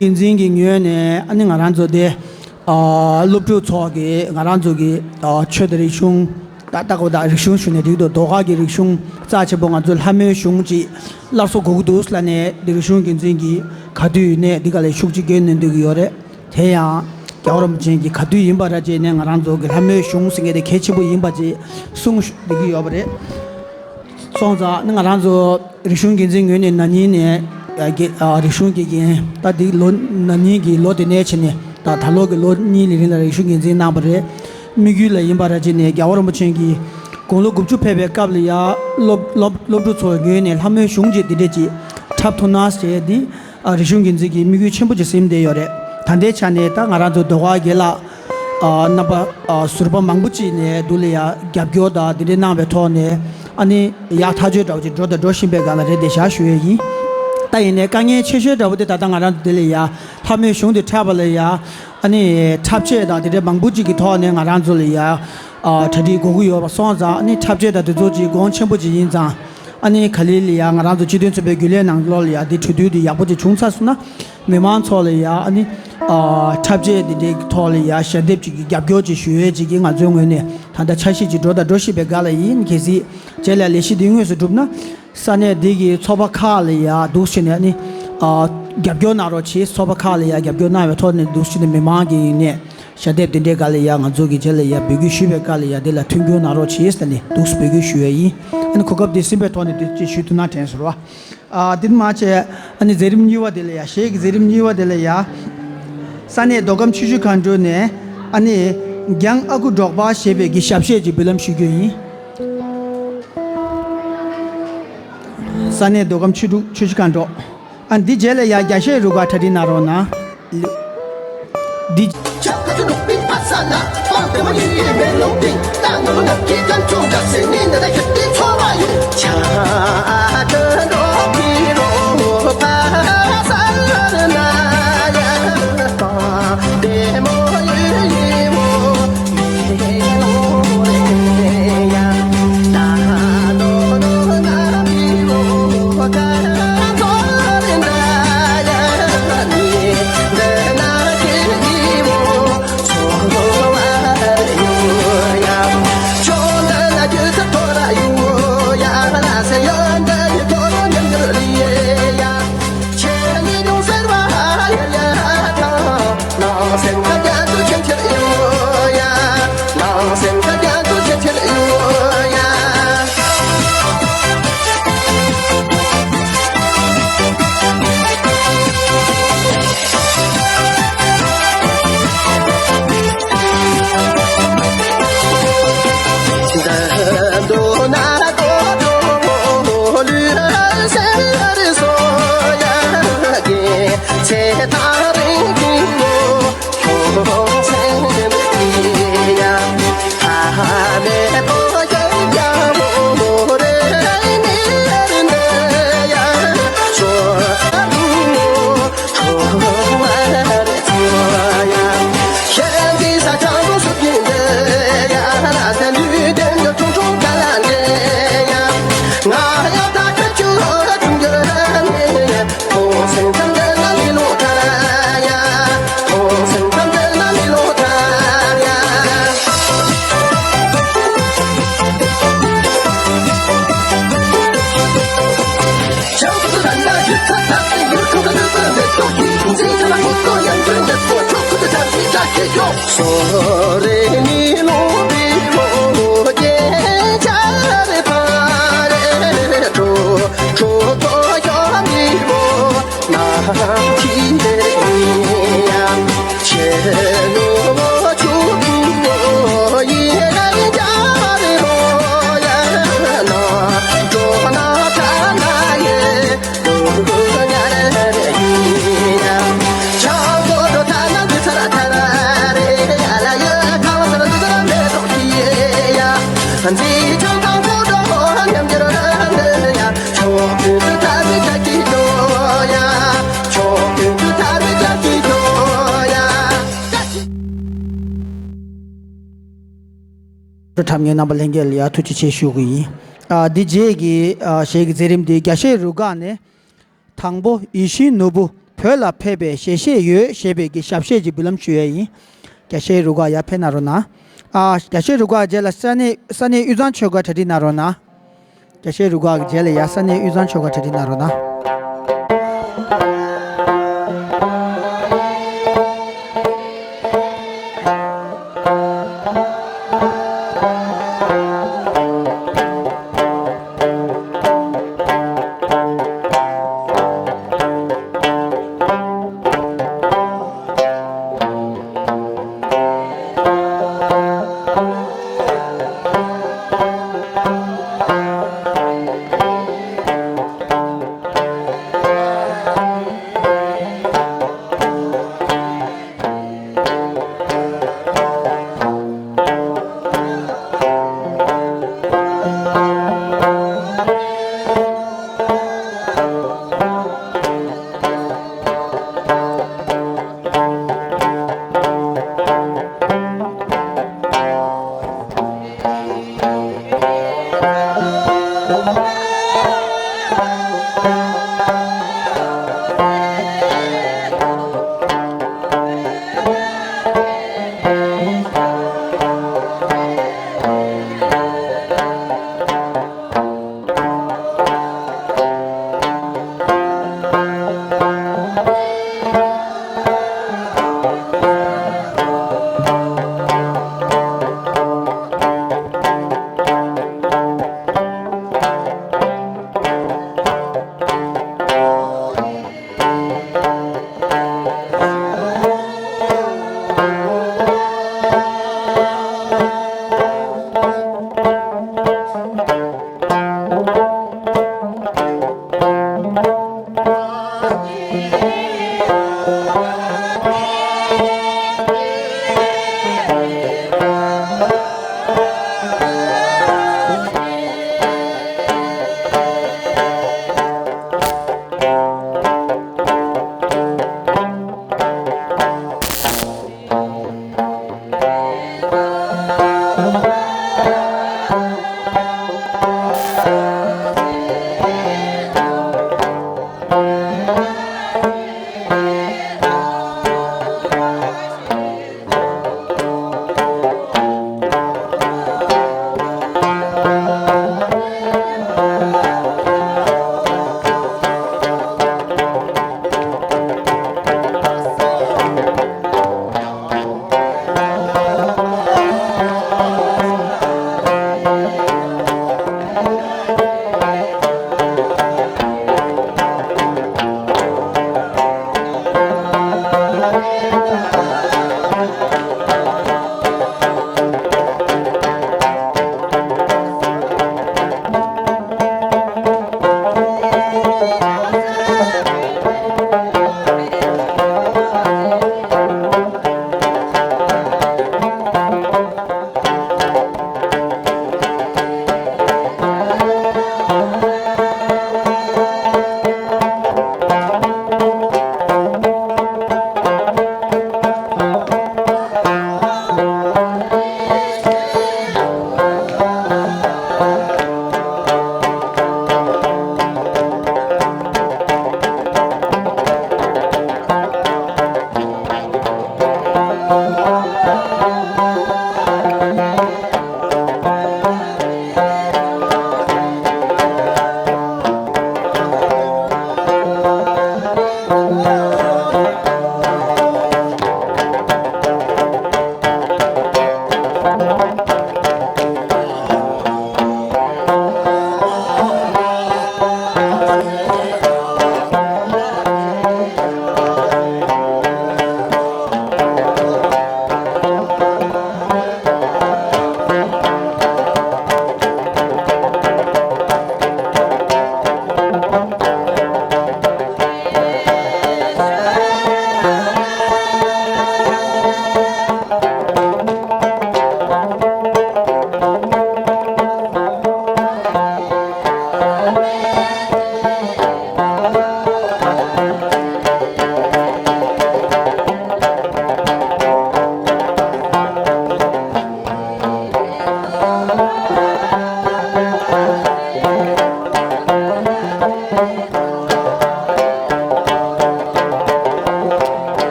འགན་འཛིན་གྱི་ངོས་ནས་ཨ་ནི་ང་རང་ཚོ་དེ་ཨ་སློབ་ཕྲུག་ཚོ་གི་ང་རང་ཚོ་གི་ཨ་ཆོས་དང་རིག་གཞུང་ད་ལྟ་གོ་ད་རིག་གཞུང་ཞུ་ནས་འགྲིག་འདུག་ཟློས་གར་གྱི་རིག་གཞུང་རྩ་ཆེན་པོ་ང་ཚོ་ལྷ་མོའི་གཞུང་ཅིག་སླར་གསོ་དགོས་ཀྱི་འདུག་ལབ་ནས་འདི་རིག་གཞུང་འགན་འཛིན་གྱིས་ག་དུས་ཡིན་ནའི་འདི་ག་ལ་ཤུགས་ཅིག་འགན་གནང་འདོད་ཀྱི་ཡོད་རེད། དེ་ཡང་རྒྱལ་བ་རིན་པོ་ཆེ་གིས་ག་དུས་ཡིན་པ་ར་བྱས་ནས་ང་རང་ཚོ་གི་ལྷ་མོའི་གཞུང་ཟེར་མཁན་དེ་གལ་ཆེན་པོ་ཡིན་པ་ཅིག་གསུངས་བསྡད་ཀྱི་ཡོད་པ་རེད། སོང་ཙང་ནི་ང་རང་ཚོ་རིག་གཞུང་འགན་འཛིན་ངོས་ནས་ན་ནིང་ནས་ཨ་རྒྱ་ཨ་རིག་གཞུང་དགེ་རྒན་ད་འདི་ལོ་ན་ནིང་གི་ལོ་དེ་ནས་བྱས་ནས་ད་ད་ལོ་གི་ལོ་གཉིས་ལས་རིང་ལ་རིག་གཞུང་འགན་འཛིན་གནང་བ་རེད། དམིགས་ཡུལ་ལ་ཡིན་པ་ར་བྱས་ནས་རྒྱལ་བ་རིན་པོ་ཆེ་གིས་དགུང་ལོ་དགུ་བཅུ་ཕེབས་པའི་སྐབས་ལ་ཡ་སློབ་སློབ་སློབ་ཕྲུག་ཚོའི་ངོས་ནས་ལྷ་མོའི་གཞུང་ཅིག་འདི་འདྲས་ཅིག་འཁྲབ་ཐུབ་ན་ཞེས་འདི་ཨ་རིག་གཞུང་འགན་འཛིན་གྱིས་དམིགས་ཡུལ་ཆེན་པོ་ཅིག་ཟིན་བསྡད་ཡོད་རེད། ད་ལྟའི་ཆ་ནས་ད་ང་རང་ཚོ་ཟློས་གར་དགེ་ལགས་ཨ་རྣམ་པ་ཨ་ཟུར་པ་མང་པོ་ཅིག་ནས་འདུག་ལ་ཡ་རྒྱབ་སྐྱོར་དང་འདི་འདྲས་གནང་བའི་ཐོག་ནས་ཨ་ནི་ཡག་ཐག་ཆོད་འདྲ་བོ་ཅིག་འགྲོ་དང་འགྲོ་བཞིན་པའི་སྒང་ལ་རེད་དེ་བཞག་ཞུ་ཡས་ཡིན། ད་ཡིན་ནའི་དཀའ་ངལ་ཆེ་ཤོས་འདྲ་བོ་དེ་ད་ལྟ་ང་རང་ཚོ་འདི་ལ་ཡ་ལྷ་མོའི་གཞུང་དེ་འཁྲབ་པ་ལ་ཡ་ཨ་ནི་འཁྲབ་ཆས་དང་དེ་འདྲས་མང་པོ་ཅིག་གི་ཐོག་ནས་ང་རང་ཚོ་ལ་ཡ་ཨ་གྲ་སྒྲིག་དགོས་ཀྱི་ཡོད་པ་སོང་ཙང་ཨ་ནི་འཁྲབ་ཆས་དང་དེ་ཚོ་ཅིག་གོང་ཆེན་པོ་ཅིག་ཡིན་ཙང་ཨ་ནི་ག་ལེ་ལ་ཡ་ང་རང་ཚོ་སྤྱི་མཐུན་ཚོགས་པའི་རྒྱུན་ལས་ནང་ལོགས་ལ་ཡ་དེ་གྲོས་བསྡུར་དེ་ཡག་པོ་ཅིག་བྱུང་ཚར་སོང་ན། མི་མང་ཚོ་ལ་ཡ་ཨ་ནི་ཨ་འཁྲབ་ཆས་འདི་འདྲའི་ཐོག་ལ་ཡ་ཞལ་འདེབས་ཅིག་གི་རྒྱབ་སྐྱོར་ཅིག་ཞུ་ཡས་ཅིག་གི་ང་ཚོའི་ངོས་ནས་ད་ལྟ་འཆར་གཞི་ཅིག་འགྲོ་དང་འགྲོ་བཞིན་པའི་སྒང་ལ་ཡིན། གལ་སྲིད་རྗེས་ལ་ལས་གཞི་འདི་དངོས་སུ་གྲུབ་ན་ས་གནས་འདི་གི་ཚོགས་པ་ཁག་ལ་ཡ་འདུག་བྱས་ནས་ཨ་ནི་ཨ་རྒྱབ་སྐྱོར་གནང་རོགས་གྱིས། ཚོགས་པ་ཁག་ལ་ཡ་རྒྱབ་སྐྱོར་གནང་བའི་ཐོག་ནས་འདུག་བྱས་ནས་མི་མང་གི་ངོས་ནས་ཞལ་འདེབས་འདི་འདྲའི་སྒང་ལ་ཡ་ང་ཚོ་གི་རྗེས་ལ་ཡ་འབོད་སྐུལ་ཞུས་པའི་སྒང་ལ་ཡ་འདི་ལ་མཐུན་འགྱུར་གནང་རོགས་གྱིས་ཟེར་ནས་འདུག་འབོད་སྐུལ་ཞུ་ཡས་ཡིན། ཨ་ནི་གོ་སྐབས་འདི་ཟིན་པའི་ཐོག་ནས་འདི་ཅིག་ཞུས་ཐུབ་ན་དྲན་སོང་ར། ཨ་འདི་མ་བྱས་ཨ་ནི་མཛད་རིམ་གཉིས་པ་དེ་ལ་ཡ་གཞས་ཀྱི་མཛད་རིམ་གཉིས་པ་དེ་ལ་ཡ། ས་གནས་མདོ་ཁམས་ཆུ་བཞི་སྒང་དྲུག་ནས་ཨ་ནི་རྒྱང་ཨ་ཁུ་འབྲོག་པ་ཞེས་པའི་གི་ཞབས་གཞས་ཀྱི་འབུལ་ལམ་ཞུ་རྒྱུ་ཡིན། ས་གནས་མདོ་ཁམས་ཆུ་དྲུག་ཆུ་བཞི་སྒང་དྲུག་ཨ་འདི་རྗེས་ལ་ཡ་རྒྱ་གཞས་རུ་ཁག་གྲ་སྒྲིག་གནང་རོགས་གནང་། འདི། འཁྲབ་མཁན་རྣམ་པ་ལྷན་རྒྱས་ལ་ཡ་ཐུགས་རྗེ་ཆེ་ཞུ་གི་ཡིན། ཨ་འདི་རྗེས་ཀྱི་ཨ་གཞས་ཀྱི་མཛད་རིམ་འདི་རྒྱ་གཞས་རུ་ཁག་ནས། དང་པོ་ཡིད་བཞིན་ནོར་བུ་ བོད་ལ་ཕེབས་པའི་ཞལ་བཞེས་ཡོད་ཞེས་པའི་གི་ཞབས་བཞེས་ཀྱི་འབུལ་ལམ་ཞུ་ཡས་ཡིན། རྒྱ་ཤེལ་རུ་ཁག་ཡར་ཕེབས་གནང་རོགས་གནང་། ཨ། རྒྱ་ཤེལ་རུ་ཁག་རྗེས་ལ་ས་གནས་ས་གནས་དབུས་གཙང་ཆོལ་ཁ་གྲ་སྒྲིག་གནང་རོགས་གནང་། རྒྱ་ཤེལ་རུ་ཁག་གི་རྗེས་ལ་ཡར་ས་གནས་དབུས་གཙང་ཆོལ་ཁ་གྲ་སྒྲིག་གནང་རོགས་གནང་།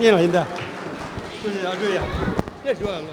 ཡིན་ལ་ཡིན་ད། ཁྱོད་ཀྱི་ཨ་ཁུ་ཡ། ཡ་ཞུ་བ་ལ།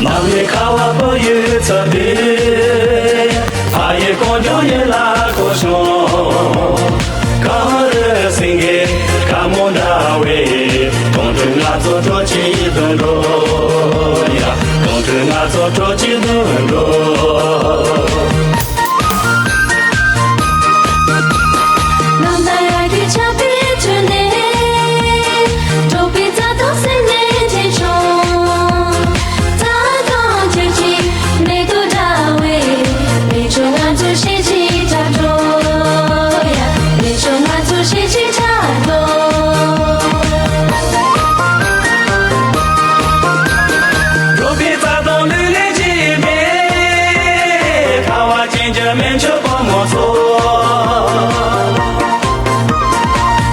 ནམ་ཡི་ཁ་བ་བུ་ཡུག་ཚུལ་དུ། ཕ་ཡི་ཀོང་ཇོ་ཡི་ལ་ཁོ་ཤོང་། གངས་རི་སེང་གེ་དཀར་མོ་འདྲ་བའི། དོང་ཁྲོད་ང་ཚོ་དྲོ་སྐྱིད་དུ་འགྲོ་ཡ། དོང་ཁྲོད་ང་ཚོ་དྲོ་སྐྱིད་དུ་འགྲོ། ནམ་ཟླ་ཡར་གྱི་ཆར་པའི་ཁྲོད་ནས། འབྲོག་པའི་རྩྭ་ཐང་སེམས་ནས་འཐེན་བྱུང་། རྩྭ་ཐང་ཁྱོད་ཀྱི་མེ་ཏོག་འདྲ་བའི། མི་ཆུང་ང་ཚོ་གཞིས་བྱེས་དྲ་གྲོགས་ཡ། མི་ཆུང་ང་ཚོ་གཞིས་བྱེས་དྲ་གྲོགས། འབྲོག་པའི་རྩྭ་ཐང་ལུས་ལེན་གྱི་མེ། ཁ་བ་ཅན་གྱི་སྨན་ཆུ་ཕོ་མོ་ཚོ།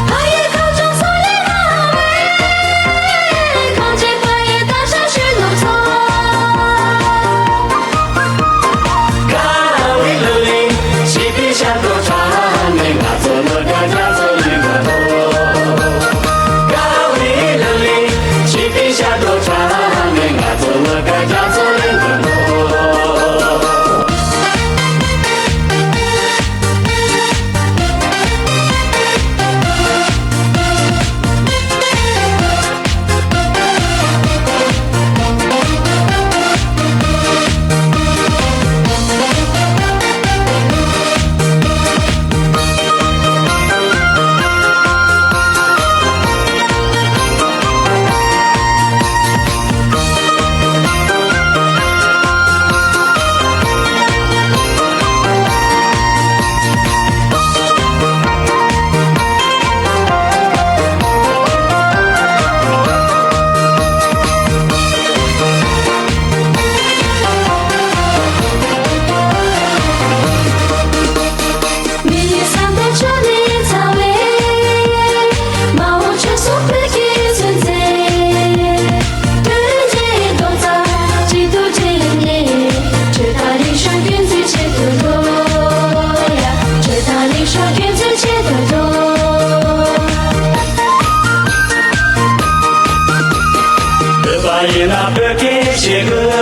ཕ་ཡི་ཁ་བྱང་སོག་ལེ་ར་བའི། གངས་ཅན་ཕ་ཡི་རྟ་ཞབས་ཞུ་ནོར་ཚོ། དགའ་བའི་གླུ་ལེན་བྱིས་པའི་ཞབས་བྲོ་འཁྲབ་ནས། ང་ཚོ་ལོ་དགའ་རྒྱ་མཚོ་གླིང་དུ་འགྲོ། དགའ་བའི་གླུ་ལེན་བྱིས་པའི་ཞབས་བྲོ་འཁྲབ་ནས། ང་ཚོ་ལོ་དགའ་རྒྱ་མཚོ་གླིང་དུ་འགྲོ། མི་ཡི་བསམ་པའི་ཕྱོགས་ནས་འཚར་བའི། མ་འོངས་ཆོས་སྲུང་བོད་ཀྱི་གསོན་ཚེ། མཐུན་སྒྲིལ་རྡོག་རྩ་གཅིག་ཏུ་སྒྲིལ་ནས། ཆོས་དང་རིག་གཞུང་སྐྱོང་ཚུལ་ཆེད་དུ་འགྲོ་ཡ། ཆོས་དང་རིག་གཞུང་སྐྱོང་ཚུལ་ཆེད་དུ་འགྲོ། བོད་པ་ཡིན་ན་བོད་སྐད་བཤད་དགོས།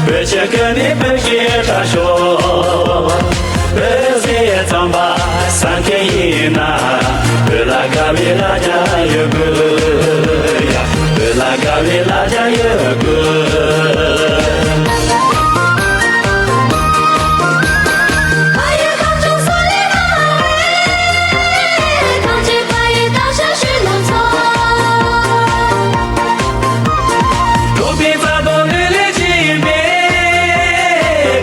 བོད་ཆས་གོན་ནས་བོད་སྐད་འཁྲབ་ཤོག་བོད་ཟས་རྩམ་པ་ཟ་མཁན་ཡིན་ན། བོད་ལ་དགའ་བའི་ལ་རྒྱ་ཡོད་དགོས་ཡ། བོད་ལ་དགའ་བའི་ལ་རྒྱ་ཡོད་དགོས། འབྲོག་པའི་རྩ་དོན་ལུས་ལེན་གྱི་མེ།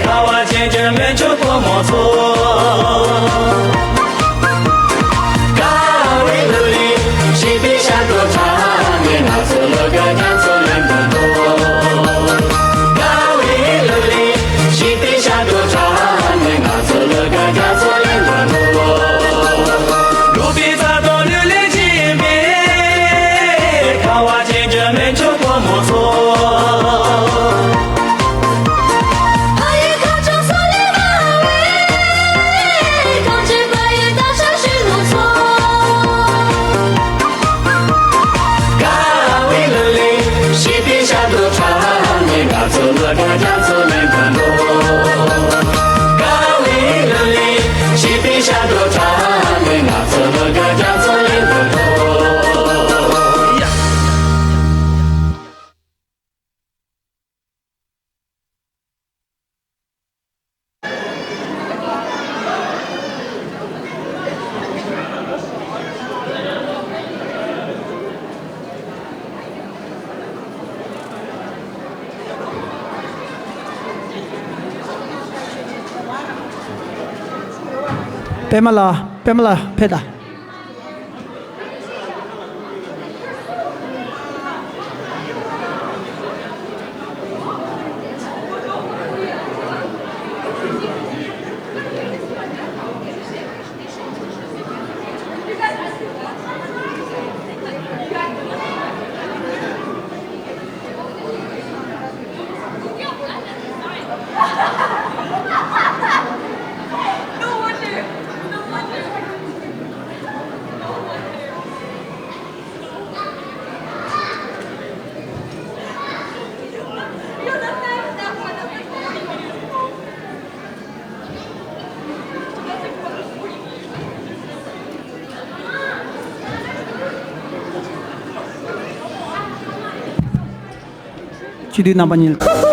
ཁ་བ་ཅན་གྱི་སྨན་ཆུ་ཕོ་མོ་ཚོ། དགའ་བའི་གླུ་ལེན་བྱིས་པའི་ཞབས་བྲོ་ པད་མ་ལགས། པད་མ་ལགས་ཕེབས་དང་། སྤྱི་འཐུས་རྣམ་པ་གཉིས།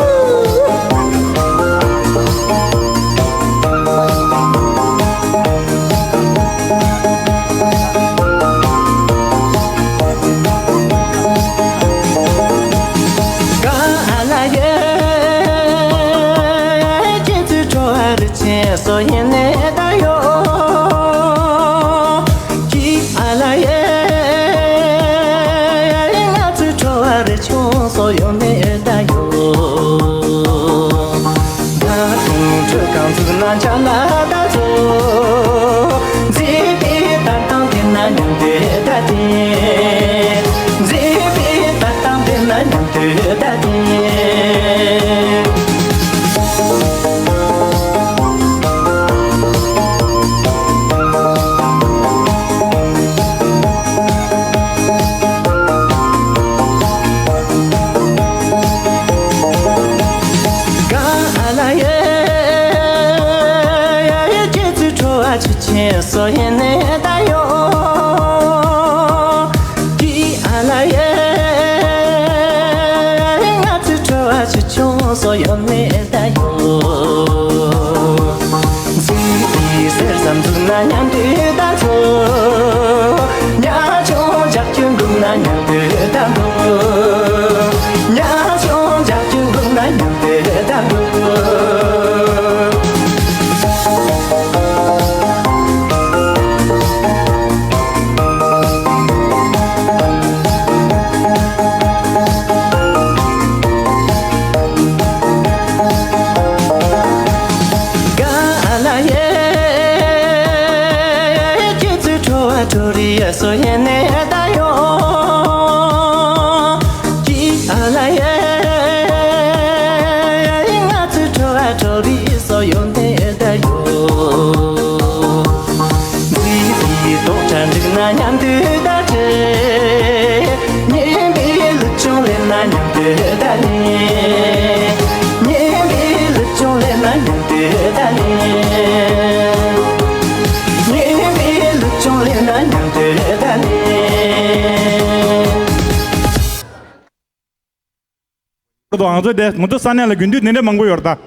ང་ཚོ་དེ་ང་ཚོ་ས་གནས་ལ་རྒྱུན་དུ་འདི་འདྲ་མང་པོ་ཡོད་རེད་ད།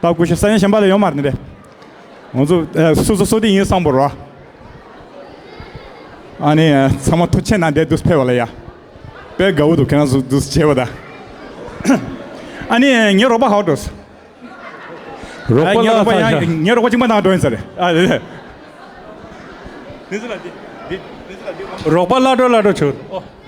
ད་སྐུ་ཞབས་ས་གནས་གཞན་པ་ལ་ཡོད་མ་རེད་འདི་འདྲ། ང་ཚོ་ཨ་སོ་སོ་སོ་དེ་ཡིན་བསམ་པ་རེད། ཨ་ནི་ཨ་ཚང་མ་ཐུགས་རྗེ་གནང་འདི་འདུག་ཕེབས་པ་ལ་ཡ། དཔེ་དགའ་བོ་འདུག་ཁྱེད་རང་ཚོ་འདུག་བྱས་པ་ད། ཨ་ནི་ངའི་རོགས་པ་ཧ་གོ་འགྲོ། རོགས་པ་ཨ་ངའི་རོགས་པ་ཡང་ངའི་རོགས་པ་གཅིག་མ་ནང་འགྲོ་ཡིན་ས་རེད། ཨ་རེད་རེད། རོགས་པ་སླར་གྲོལ་སླར་གྲོལ་བྱོས། ཨོ།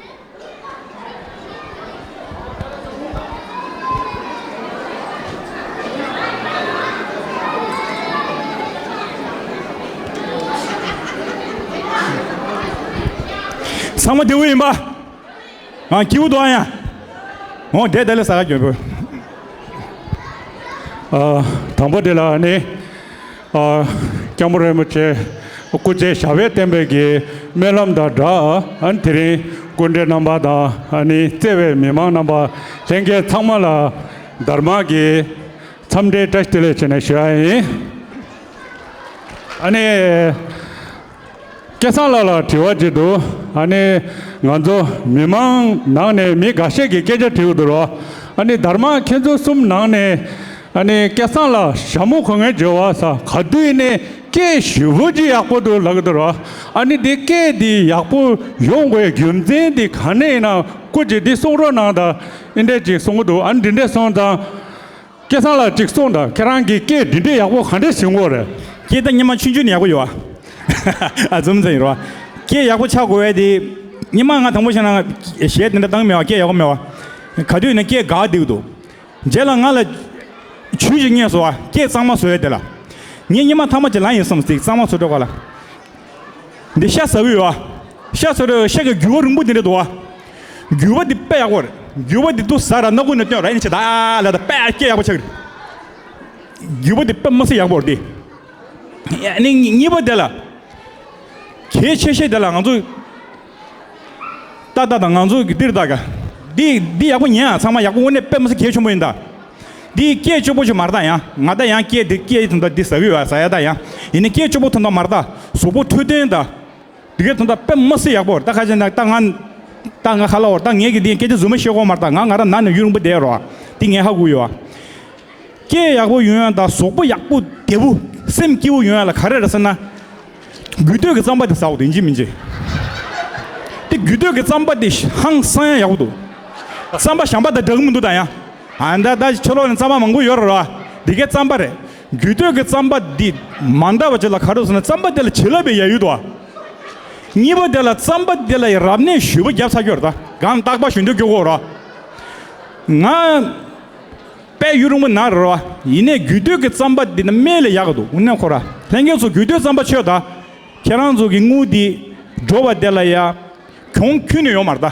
ཚང་མ་བདེ་པོ་ཡིན་པ། ང་སྐྱིད་པོ་འདུག་ཨ་ཡ། འོ་དེ་དེ་ལས་ས་ག་གྱོན་པོ། ཨ་དང་པོ་དེ་ལ་ནི། ཨ་སྐྱབས་མགོན་རིན་པོ་ཆེ་སྐུ་ཚེ་ཞབས་པད་བརྟན་པའི་གི་སྨོན་ལམ་དང་སྦྲགས། ཨ་ནི་དེ་རིང་སྐུ་མགྲོན་རྣམ་པ་དང་ཨ་ནི་བརྩེ་བའི་མི་མང་རྣམ་པ་ལྷན་རྒྱས་ཚང་མ་ལ་དར་དམར་གྱི་འཚམས་འདྲིའི་བཀྲ་ཤིས་བདེ་ལེགས་བྱས་ནས་ཞུ་ཡ་ཡིན། ཨ་ནི། སྐལ་བཟང་ལགས་ལ་དྲི་བ་ཅིག་འདུག་ཨ་ནི་ང་ཚོ་མི་མང་ནང་ནས་མི་འགའ་ཤས་ཀྱིས་སྐད་ཆ་དྲིས་ཡོད་འདུག་རོ། ཨ་ནི་དར་དམར་ཁྱེད་ཚོ་གསུམ་ནང་ནས་ཨ་ནི་སྐལ་བཟང་ལགས་ཞྭ་མོ་གོན་མཁན་བརྗོད་པ་ས་ག་དུས་ནས་སྐད་ཞེ་པོ་ཅིག་ཡག་པོ་འདུག་ལབ་ཀྱི་འདུག་རོ། ཨ་ནི་འདི་སྐད་འདི་ཡག་པོ་ཡོང་དགོས་རྒྱུ་མཚན་འདི་ག་ནས་ཡིན་ན་སྐུ་མཁྱེན་འདི་གསུང་རོགས་གནང་དང་། འདི་འདྲས་ཅིག་གསུང་གི་འདུག་ཨ་ནི་འདི་འདྲས་སོང་ཙང་། སྐལ་བཟང་ལགས་ཅིག་གསུངས་དང་། ཁྱེད་རང་གིས་སྐད་འདི་འདྲས་ཡག་པོ་ག་འདྲས་ཞུ་གི་ཡོད་རེད། སྐད་ད་སྔོན་མ་ཆུང་ཆུང་ནས་ཡག་པོ་ཡོད་ཨ། ཨ་ཙུམ་ཙམ་ཡིན་རོ། སྐད་ཡག་པོ་ཆགས་དགོས་ཡ་དེ། ཉི་མ་ང་དང་པོ་བྱས་ན་གཞས་དེ་འདྲ་བཏང་མེད་བ། སྐད་ཡག་པོ་མེད་བ། ག་དུས་ནས་སྐད་འགག་བསྡད་འདུག་རྗེས་ལ་ང་ལ་ཇུས་ཤིག་རྙེད་སོང་བ། སྐད་གཙང་མ་བཟོ་ཡ་དེ་ལ། ངས་སྔོན་མ་ཐ་མ་ཅིག་ལབ་ཡིན་བསམ་སྟེ། གཙང་མ་བཟོ་འགྲོ་ག་ལ། འདི་ཤ་ཟ་གི་ཡོད་བ། ཤ་ཟ་འགྲོ་ཡ། ཤ་གི་རྒྱུ་བ་རིང་པོ་འདི་འདྲ་འདུག་བ། རྒྱུ་བ་འདི་དཔེ་ཡག་པོ་རེད། རྒྱུ་བ་འདི་ཏུ་ཟ་ར་སྣ་ཁུག་ནས་བཏོན་ར་ཡིན་ཆེ་ད་ལ་ད་དཔེ་སྐད་ཡག་པོ་ཆགས་རེད། རྒྱུ་བ་འདི་དཔེ་མི་སྲིད་ཡག་པོ་རེད་དེ། ཨ་ནི་གཉིས་པ་དེ་ལ། གལ་ཆེ་ཤོས་དེ་ལ་ང་ཚོ། ཏག་ཏག་དང་ང་ཚོ་གི་འདིར་ཏག་ག་འདི་འདི་ཡག་པོ་ཉན་ཨ། ཚང་མ་ཡག་པོ། དངོས་གནས་དཔེ་མི་སྲིད་གལ་ཆེན་པོ་ཡིན་ད། འདི་སྐད་སྐྱོ་པོ་ཞིག་མ་རེད་ད་ཡང་། ང་ད་ཡང་སྐད་འདི་སྐད་ཐོན་ད་འདི་ཟ་གི་ཡོད་ཨ། ཟ་ཡ་ད་ཡང་། ཡིན་ནའི་སྐད་སྐྱོ་པོ་ཐོན་ད་མ་རེད་ད། གཟུགས་པོ་འཕྲོད་བསྟེན་ད། འདི་གའི་ཐོན་ད་དཔེ་མི་སྲིད་ཡག་པོ་རེད། ད་ཁ་ཅིག་ན་ད་ང་ད་ང་ཁ་ལ་བོར། ད་ངས་གི་འདི་སྐད་ཆ་རྫུན་མ་བཤད་དགོས་མ་རེད་ད། ང་ང་རང་ན་ནས་ཡུན་རིང་པོ་བསྡད་རོགས། འདི་ངས་ཧ་གོ་ཡོད་ཨ། སྐད་ཡག་པོ་ཡོང་ཡ་དང་གཟུགས་པོ་ཡག་པོ་བདེ་པོ་སེམས་སྐྱིད་པོ་ཡོང་ཡ་ལ་ག་རེ་རེད་ཟེར་ན། རྒྱུད་སྟོད་ཀྱི་རྩམ་པ་དེ་ཟ་དགོས་དོན་ཅི་མིན་ཅི། དེ་རྒྱུད་སྟོད་ཀྱི་རྩམ་པ་དེ་ཧང་སང་ཡ་ཡག་པོ་འདུག་རྩམ་པ་གཞན་པ་དང་འདྲ་གི་མི་འདུག་ད་ཡང་། ཨ་ད་ད་ཕྱི་ལོགས་ནས་རྩམ་པ་མང་པོ་ཡོད་རེད་ར། དེ་གའི་རྩམ་པ་རེད། རྒྱུད་སྟོད་ཀྱི་རྩམ་པ་འདི་མ་འདྲ་བ་ཅིག་ལ་ག་རེ་ཟེར་ན། རྩམ་པ་དེ་ལ་བྱིན་རླབས་པའི་ཡ་ཡུལ་འདུག་བ། གཉིས་པ་དེ་ལ་རྩམ་པ་དེ་ལ་རབ་གནས་ཞུས་པ་བརྒྱབ་ཚར་གྱི་ཡོད་རེད་ད། གང་རྟག་པར་ཞུ་འདོད་སྐྱོ་གོ་ར། ང་དཔེ་ཡུན་རིང་པོ་ན་རེད་བ། ཡིན་ནའི་རྒྱུད་སྟོད་ཀྱི་རྩམ་པ་འདི་ནི་སྨན་ལས་ཡག་གི་འདུག་དངོས་གནས་ཁོ་ར། ལྷན་རྒྱས་ཚོ་རྒྱུད་སྟོད་རྩམ་པ་མཆོད་ད། ཁྱེད་རང་ཚོ་གི་དངུལ་འདི་འགྲོ་བ་དེ་ལ་ཡ་གྱོང་ཁྱོན་ནས་ཡོད་མ་རེད་ད།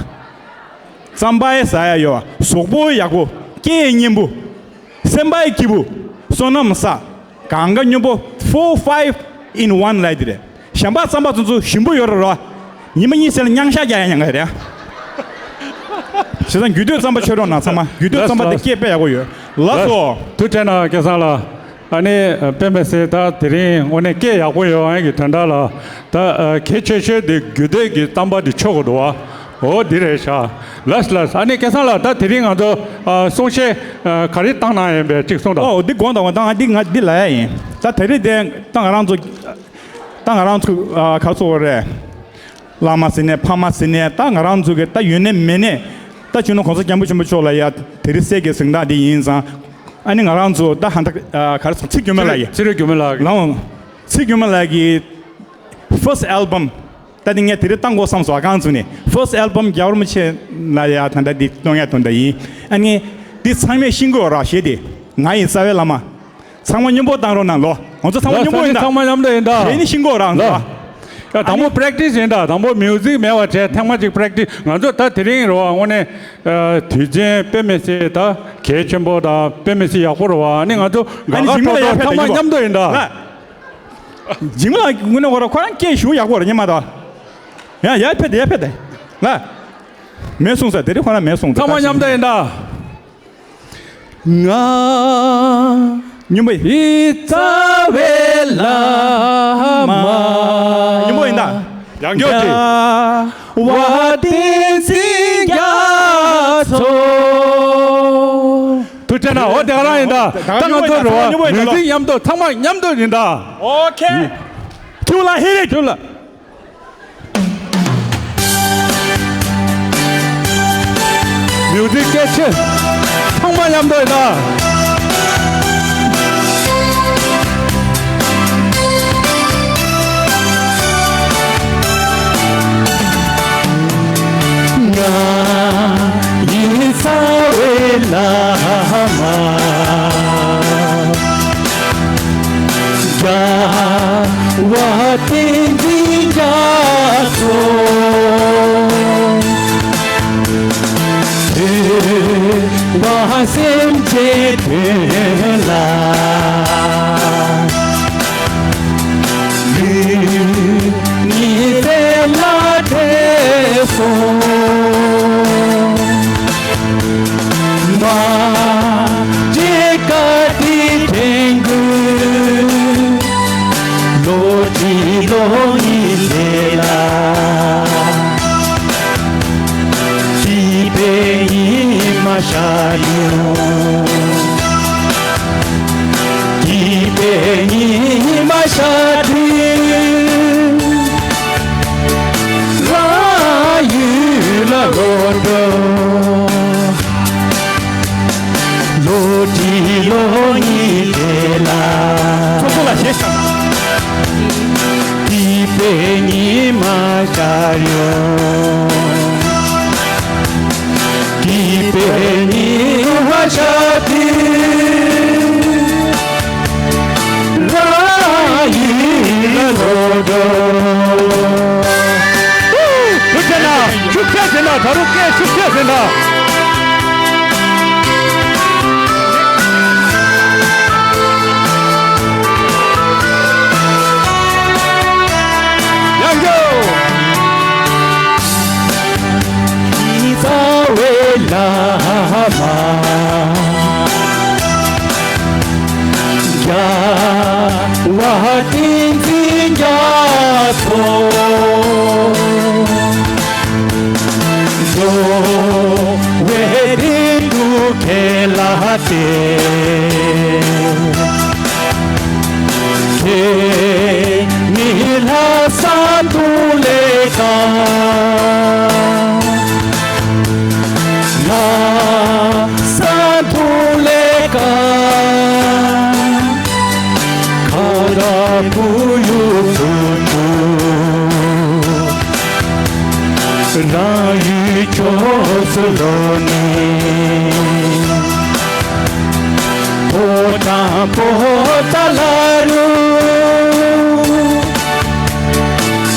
རྩམ་པ་ཡི་ཟ་ཡ་ཡོད་བ། གཟུགས་པོ་ཡག་པོ། སྐད་སྙན་པོ། སེམས་པ་ཡི་སྐྱིད་པོ། བསོད་ནམས་བསགས། གང་ག་སྙོམས་པོ། Four five in one ལབ་དེ་རེད། གཞན་པ་རྩམ་པ་ཚོ་ཚོ་ཞིམ་པོ་ཡོད་རེད་རོ། ཉི་མ་གཉིས་ཟེར་ལ་མྱང་ཤ་རྒྱག་ཡ་ཉང་ག་རེད། བྱས་ཙང་རྒྱུད་སྟོད་རྩམ་པ་མཆོད་རོགས་གནང་ཚང་མ། རྒྱུད་སྟོད་རྩམ་པ་དེ་སྐད་དཔེ་ཡག་པོ་ཡོད། ལགས་སོ། ཐུགས་རྗེ་གནང་སྐལ་བཟང་ལགས། ཨ་ནི་དཔེ་མི་སྲིད་ད་དེ་རིང་དངོས་གནས་སྐད་ཡག་པོ་ཡོད། ཨ་ནི་གི་དོན་དག་ལ་ད་གལ་ཆེ་ཤོས་དེ་རྒྱུད་སྟོད་ཀྱི་རྩམ་པ་དེ་མཆོད་དགོས་འདུག་བ། འོ་འདི་རེད་ཤག་ལགས་ལགས། ཨ་ནི་སྐལ་བཟང་ལགས། ད་དེ་རིང་ང་ཚོ་གསུང་བཤད་ག་རེ་བཏང་གནང་ཡིན་པས་གཅིག་གསུངས་དང་། ཨོ་འདི་དགོངས་དག་དང་། ཨ་འདི་ང་འདི་ལབ་ཡ་ཡིན། ད་དེ་རིང་དེ་ད་ང་རང་ཚོ་ད་ང་རང་ཚོ་ག་ཚོ་རེད། བླ་མ་ཟེར་ནས་ཕ་མ་ཟེར་ནས་ད་ང་རང་ཚོ་གི་ད་ཡོད་ནས་མེད་ནས་ད་སྤྱི་ནོར་གོང་ས་སྐྱབས་མགོན་ཆེན་པོ་མཆོག་ལ་ཡ་དེ་རིང་སྲས་ཀྱི་གཟེངས་རྟགས་འདི་ཡིན་ཙང་། ཨ་ནི་ང་རང་ཚོ་ད་ཧ་ད་ག་རེ་ཚོ་ཚེ་སྒྱུ་མ་ལགས་ཀྱི་ཚེ་རིང་སྒྱུ་མ་ལགས་ཀྱི་ལའང་ཚེ་སྒྱུ་མ་ལགས་ཀྱི་first album ད་དེ་ངས་དེ་རིང་བཏང་དགོས་བསམ་སོང་། ཨ་གང་ཚོ་ནས་first album རྒྱལ་བ་རིན་པོ་ཆེ་ལ་ཡ་ད་ད་འདི་གཏོང་ཡ་དོན་དག་ཡིན། ཨ་ནི་འདི་ཚང་མས་ཤེས་དགོས་ར་ཞེས་དེ་ང་ཡི་རྩ་བའི་བླ་མ། ཚང་མ་མཉམ་པོ་བཏང་རོགས་གནང་ལོ། ང་ཚོ་ཚང་མ་མཉམ་པོ་ཡིན་ད། ཚང་མ་མཉམ་དུ་ཡིན་ད། གཞས་ནི་ཤིང་གོ་རང་ལ། ཡ་དང་པོ་practice ཡིན་ད། དང་པོ་music མེད་པ་བྱས་ཐེངས་མ་གཅིག་practice། ང་ཚོ་ད་དེ་རིང་རེད་བ། དངོས་གནས་དུས་ཆེན་དཔེ་མི་སྲིད་ད་གལ་ཆེན་པོ་དང་དཔེ་མི་སྲིད་ཡག་པོ་རེད་བ། ཨ་ནི་ང་ཚོ་དགའ་དགའ་སྤྲོ་སྤྲོ་ཚང་མ་མཉམ་དུ་ཡིན་ད། འཇིགས་མེད་ལགས་དངོས་གནས་ཁོ་རང་ཁོ་རང་སྐད་ཞུ་ཡག་པོ་རེད་སྙམ་མ་ད། ཡ་ཡ་ཕེབས་ཏེ་ཡ་ཕེབས་ཏེ་ལ། མེད་གསུངས་ས་དེ་རིང་ཁོ་རང་མེད་གསུངས་ད། ཚང་མ་མཉམ་དུ་ཡིན་ད། ང་སྙིང་པོ་ཡི་རྩ་བའི་བླ་མ། སྙིང་པོ་ཡིན་ད། ཡང་སྐྱོར་གྱིས། རྒྱལ་བ་བསྟན་འཛིན་རྒྱ་མཚོ། ཐུགས་རྗེ་གནང་། འོ་དེ་ག་རང་ཡིན་ད། ད་ང་ཚོ་རེད་བ། མིའུ་ཛིག་མཉམ་དུ་ཚང་མ་མཉམ་དུ་ཡིན་ད། ཨོ་ཁེ། ཁྱེད་ལ་ཧེ་རེ། ཁྱེད་ལ། མིའུ་ཛིག་སྐད་ཆེ། ཚང་མ་མཉམ་དུ་ཡིན་ད། ང་ཡི་རྩ་བའི་བླ་མ། རྒྱལ་བ་བསྟན་འཛིན་རྒྱ་མཚོ། བོད་པ་སེམས་ཅན་དོན་ལ། ལུས་ངེས་ཚེ་ལ་བྲེལ་སོང་། མ་བརྗེད་བཀའ་དྲིན་དྲན་དགོས། ལོ་གཅིག་ལོ་གཉིས་རྗེས་ལ། སྐྱིད་པའི་ཉི་མ་ཤར་ཡོང་། སྐྱིད་པའི་ཉི་མ་ཤར་དུས། རང་ཡུལ་ལ་ལོག་འགྲོ། ལོ་གཅིག་ལོ་གཉིས་རྗེས་ལ། ཚོགས་གཙོ་ལ་གཞས་བཞག་ན། སྐྱིད་ ཤུགས་ཆེ་ན། ཤུགས་ཆེ་ཟེར་ན། ད་རུང་སྐད་ཤུགས་ཆེ་ཟེར་ན། ཡང་འགྱོ། རྩ་བའི་བླ་མ། རྒྱལ་བ་བསྟན་འཛིན་རྒྱ་མཚོ། འགྲོ་བའི་དོན་དུ་ཁས་བླངས་ཏེ། ཁྱེད་ཉིད་ལྷ་ས་འདུལ་བའི་བཀའ། ལྷ་ས་འདུལ་བའི་བཀའ། ཁ་རག་ཁུ་ཡུ་ཚུ་ཚུ། རང་ཡུལ་ཕྱོགས་སུ་ལོག་ནས། པོ་ཏཱ་པོ་ཏཱ་ལ་རུ།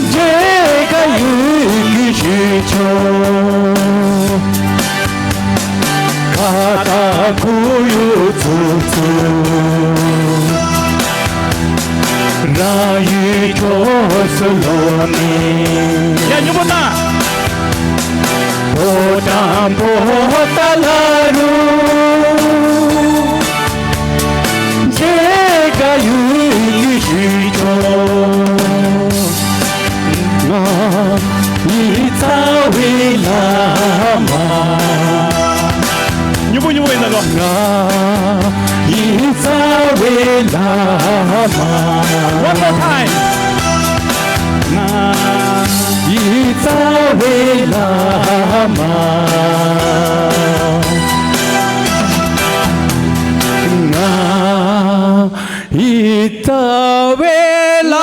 མཇལ་ཁ་ཡོད་ཀྱི་ཞུ་ཆོག་ཁ་ཏ་ཁུ་ཡུ་ཚུ་ཚུ། རང་ཡུལ་ཕྱོགས་སུ་ལོག་ནས། ཡ། སྙོམས་པོ་བཏང་། པོ་ཏཱ་པོ་ཏཱ་ལ་རུ། མཇལ་ཁ་ཡོད་ཀྱི་ཞུ་ཆོག་ང་ཡི་རྩ་བའི་བླ་མ། སྙོམས་པོ་སྙོམས་པོ་ཡིན་ད་ལོ། ང་ཡི་རྩ་བའི་བླ་མ། One more time. ང་ཡི་རྩ་བའི་བླ་མ། ང་ཡི་རྩ་བའི་བླ་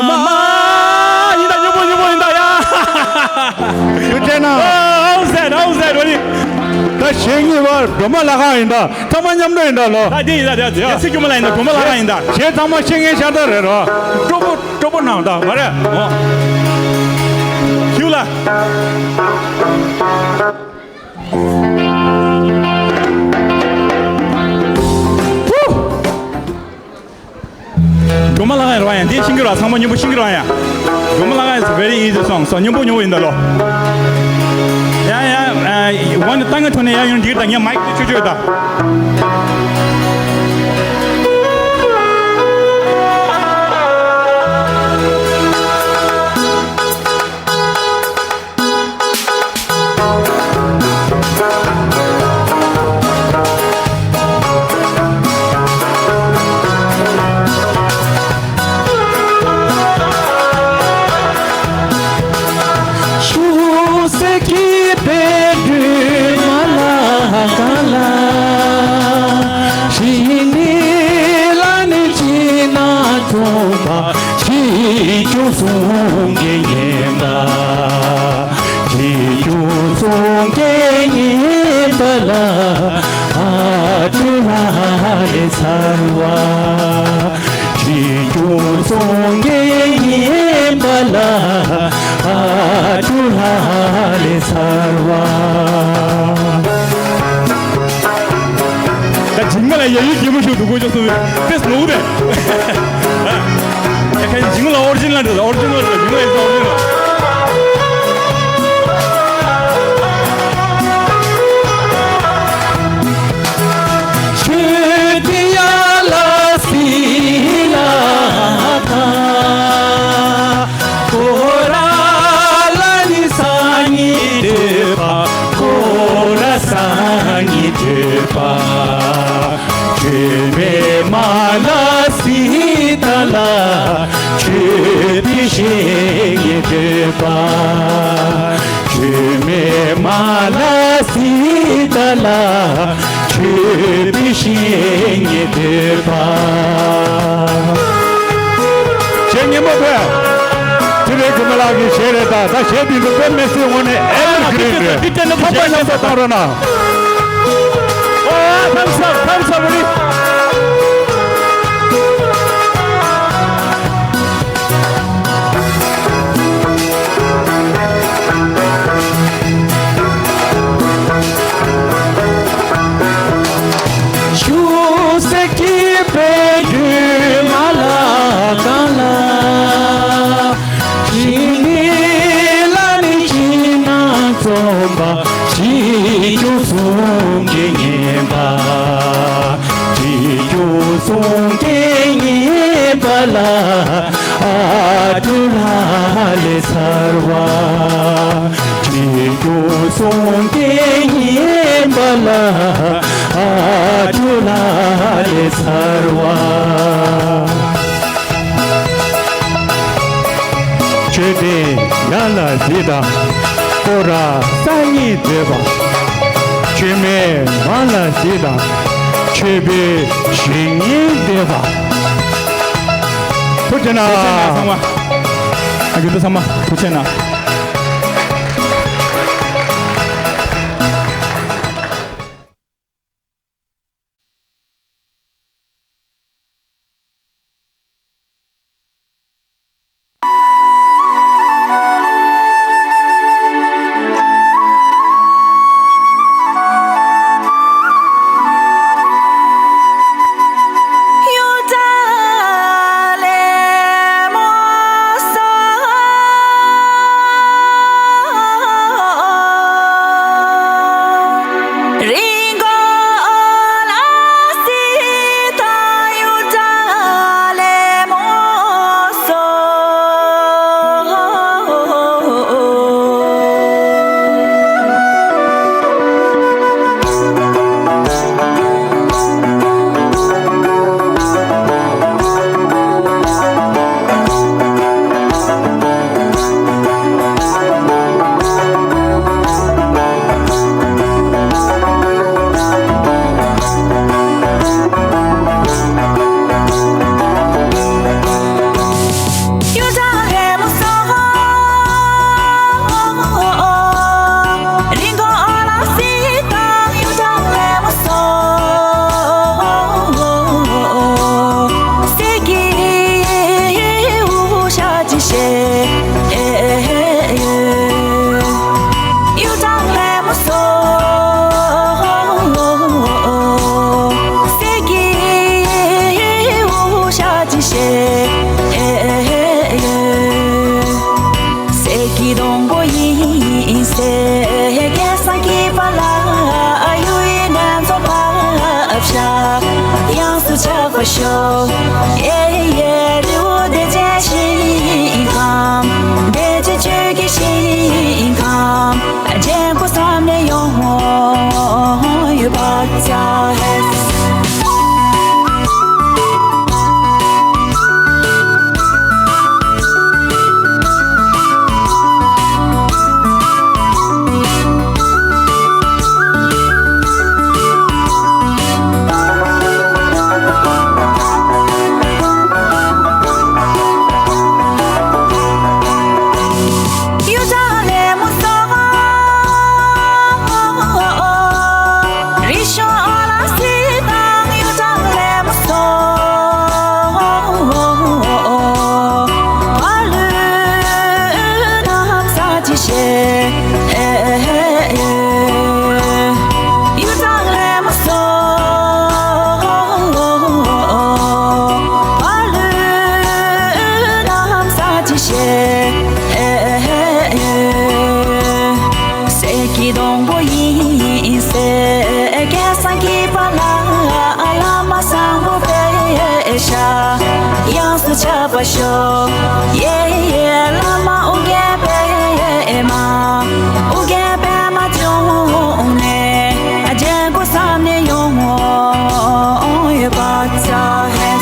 མ། ཡིན་ད། སྙོམས་པོ་སྙོམས་པོ་ཡིན་ད་ཡ། ཐུགས་རྗེ་གནང་། How's that? How's that? What do you? ད་གཞས་གཉིས་པ་སྒྲོལ་མ་ལྷ་ཁང་ཡིན་ད། ཚང་མ་མཉམ་འགྲོ་ཡིན་ད་ལོ། ད་འདི་ཡིན་ད། ད་ཚིག་སྒྲོལ་མ་ལྷ་ཡིན་ད། སྒྲོལ་མ་ལྷ་ཁང་ཡིན་ད། གཞས་ཚང་མ་ཤེས་མཁན་ཤ་སྟག་རེད་རོ། སྤྲོ་པོ་སྤྲོ་པོ་གནང་ད་མ་རེད། འོ། ཁྱེའུ་ལ། སྒྲོལ་མ་ལྷ་ཁང་ཡིན་ར་བ་ཡ། འདི་ཤེས་ཀྱི་ར། ཚང་མ་སྙོམས་པོ་ཤེས་ཀྱི་ར་བ་ཡ། སྒྲོལ་མ་ལྷ་ཁང་is very easy song. So སྙོམས་པོ་སྙོམས་པོ་ཡིན་ད་ལོ། ཡ་ཡ། ཝན་ཏང་ཐོ་ནས་ཡ་ཡོང་འགྲིག་ད། ངས་མའིག་དེ་ཆོད་ཆོད་ད། ཤུགས་ཀྱིས་པའི་སྒྲོལ་མ་ལྷ་ཁང་ལ། ཕྱི་ནས་ལ་ནི་ཕྱི་ནང་ཚོགས་པ་ཆེ་ཆུང་གསུང་གི་ཉན་པ། ཆེ་ཆུང་གསུང་གི་ཉན་པ་ལ། ཨ་ཏི་ལ་ལེ་ཚར་བ། ཆེ་ཆུང་གསུང་གི་ཉན་པ་ལ། ཨ་ཏི་ལ་ལེ་ཚར་བ། ད་འཇིགས་མེད་ལ་ཡ་ཡུལ་གད་མོ་ཤོར་འདུག་གོ་ཅོག་སོང་བས་ཏེས་ནོར་བས། ཡ་ཁ་འཇིགས་མེད་ལ་ཨོ་རི་ཇི་ནལ་འདྲ། ཨོ་རི་ཇི་ནལ་འདྲ། འཇིགས་མེད་ལ་ཨོ་རི་ཇི་ནལ། ཆོས་འདི་ཡ་ལ་སི་ལ་ད། ཁོ་ར་ལ་ནི་སང་ཉིན་འདོད་པ། ཁོ་ར་སང་ཉིན་འདོད་པ། ཆོས་མེད་མ་ལ་སི་ད་ལ། ཆོས་འདི་ཤེས་ངེས་འདོད་པ། ཆོས་མེད་མ་ལ་སི་ད་ལ། ཆོས་འདི་ཤེས་ངེས་འདོད་པ། ཆེ་ཉན་པོ་བས། དེ་རེད་ རྒན་ལགས་ཀྱི་གཞས་རེད། ད་ད་གཞས་འདི་ཚོ་དཔེ་མི་སྲིད་དངོས་གནས་ཨེ་ཝར་གི་རིན་རེད། འདི་བསྟན་ན་ཕོག་པ་ཉམས་སུ་བཏང་རོགས་གནང་། ཨོ་ཐམས་ཅད་ཐམས་ཅད་བུ་རི། ཆུ་སེར་སྐྱེས་པའི་ཡུལ་མ་ལ་གང་ལ། ཞིང་ལས་ལ་ནི་ཕྱི་ནང་འཛོམས་པ། ཆོས་སྐྱོང་གསུམ་གྱིས་བརྒྱན་པ། ཆོས་སྐྱོང་གསུམ་གྱིས་བརྒྱན་པ་ལ། ཨ་ཏུ་ལ་ལེ་ཚར་བ། ཆོས་སྐྱོང་གསུམ་གྱིས་བརྒྱན་པ་ལ། ཨ་ཏུ་ལ་ལེ་ཚར་བ། མཆོད་རྟེན་ཡར་ལ་གཟིགས་དང་། སྐོར་ར་ས་གཉིས་མཛེས་པ། མཆོད་མེ་མར་ལ་གཟིགས་དང་། མཆོད་པའི་བཤེས་གཉེན་བསྟེན་པ། ཐུགས་རྗེ་གནང་། ཐུགས་རྗེ་གནང་ཚང་མ། ཨ་རྒྱུ་འདི་ཚང་མ་ཐུགས་རྗེ་གནང་། གསེར་གྱི་སྡོང་པོ་ཡིན་ཟེར། སྐལ་བཟང་སྐྱེས་པ་ལ་གཡུ་ཡི་འདམ་རྫོང་བབས་ཤག་ཡོངས་སུ་ཆགས་པར་ཤོག་ཨེ་ཡེ། རི་བོ་བདེ་ཆེན་ཞིང་ཁམས། བདེ་ཆེན་ཆོས་ཀྱི་ཞིང་ཁམས། རྒྱན་གོས་བསམ་ནས་ཡོང་ཡོད་པ་ཙ་ཧེ། གསེར་གྱི་སྡོང་པོ་ཡིན་ཟེར། སྐལ་བཟང་སྐྱེས་པ་ལ་བླ་མ་བཟང་པོ་དཔེ་ཤ་ཡོངས་སུ་ཆགས་པར་ཤོག་ཡེ་ཡེ། བླ་མ་ཨོ་རྒྱན་པདྨ། ཨོ་རྒྱན་པདྨ་འབྱུང་གནས། རྒྱན་གོས་བསམ་ནས་ཡོང་ཡོད་པ་ཙ་ཧེ།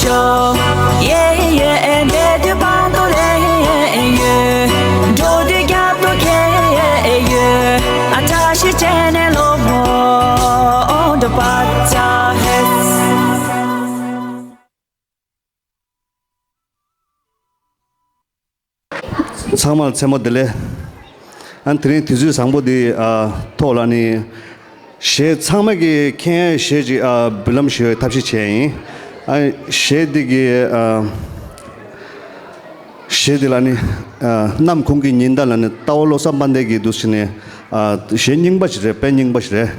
ཡོད་ཡོད་འདས་དུས་བར་དུ་ལས་ཡོད། འགྲོ་དུས་རྒྱབ་ཏུ་ཁྱེད་ཡོད། ཨ་བཀྲ་ཤིས་བྱས་ནས་ལོ་ངོ་འགྲོ་བར་བྱ་ཧེ། ཚང་མར་མཚན་མོ་བདེ་ལེགས། ཨ་དེ་རིང་དུས་ཚོད་བཟང་པོ་འདི་ཨ་ཐོག་ལ་ནི་གཞས་ཚང་མ་གི་མཁྱེན་ཡག་གཞས་ཅིག་ཨ་འབུལ་ལམ་ཞུ་བའི་ཐབས་ཤེས་བྱས་ཡིན། ཨ་གཞས་འདི་གི་ཨ་གཞས་འདི་ལ་ནི་ཨ་ནམ་གུང་གི་ཉི་ཟླ་ལ་ནི་རྟ་བོ་བློ་བཟང་དཔལ་ལྡན་གྱི་འདུག་ཟེར་ནས་ཨ་གཞས་རྙིང་པ་ཞིག་རེད། དཔེ་རྙིང་པ་ཞིག་རེད།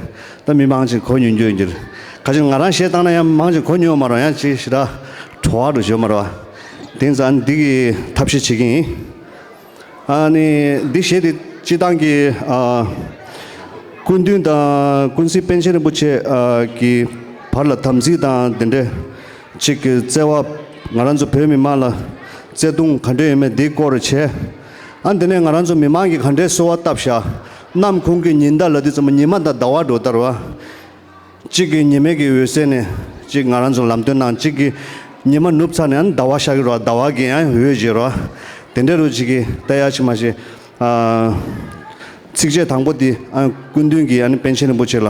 ད་མི་མང་ཆེ་གོ་མྱོང་རྒྱུ་ཡོད་ཀྱི་རེད། ཁ་ཅིག་ང་རང་གཞས་བཏང་ན་ཡང་མང་ཆེ་གོ་མྱོང་མ་རེད། ཡང་ཅིག་ཞེ་དྲག་བྲོ་བ་འདྲ་བྱེད་མ་རེད་བ། དེ་ཙང་འདི་གི་ཐབས་ཤེས་བྱེད་ཀྱི་ཡིན། ཨ་ནི་འདི་གཞས་དེ་སྤྱིར་བཏང་གི་ཨ་སྐུ་མདུན་དང་ཀུན་གཟིགས་པཎ་ཆེན་རིན་པོ་ཆེ་ཨ་གི་བར་ལ་དམ་ཚིག་དང་དེ་འདྲ་ཅིག་གི་བརྩེ་བ། ང་རང་ཚོ་བོད་མི་མང་ལ་བརྩེ་དུང་ག་འདྲ་ཡོད་མེད་འདི་སྐོར་བྱས། ཨ་འདི་ནས་ང་རང་ཚོ་མི་མང་གིས་ག་འདྲའི་གསོལ་བ་བཏབ་ཤག་ནམ་གུང་གི་ཉི་ཟླ་ལ་དུས་ཙམ་པ་ཉི་མ་དང་ཟླ་བ་འགྲོ་ལྟར་བ། གཅིག་གིས་ཉི་མའི་གི་འོད་ཟེར་ནས་གཅིག་ང་རང་ཚོ་ལམ་སྟོན་གནང་། གཅིག་གིས་ཉི་མ་ནུབ་ཚར་ནས་ཨ་ནི་ཟླ་བ་ཤར་གི་རེད་བ། ཟླ་བ་གིས་ཡང་འོད་བྱེད་རེད་བ། དེ་འདྲ་རུ་གཅིག་གིས་ལྟ་ཡག་ཅིག་མ་བྱེད། ཨ་ཚིགས་བཅད་དང་པོ་འདི་ཨ་སྐུ་མདུན་གྱིས་ཨ་ནི་པཎ་ཆེན་རིན་པོ་ཆེ་ལ་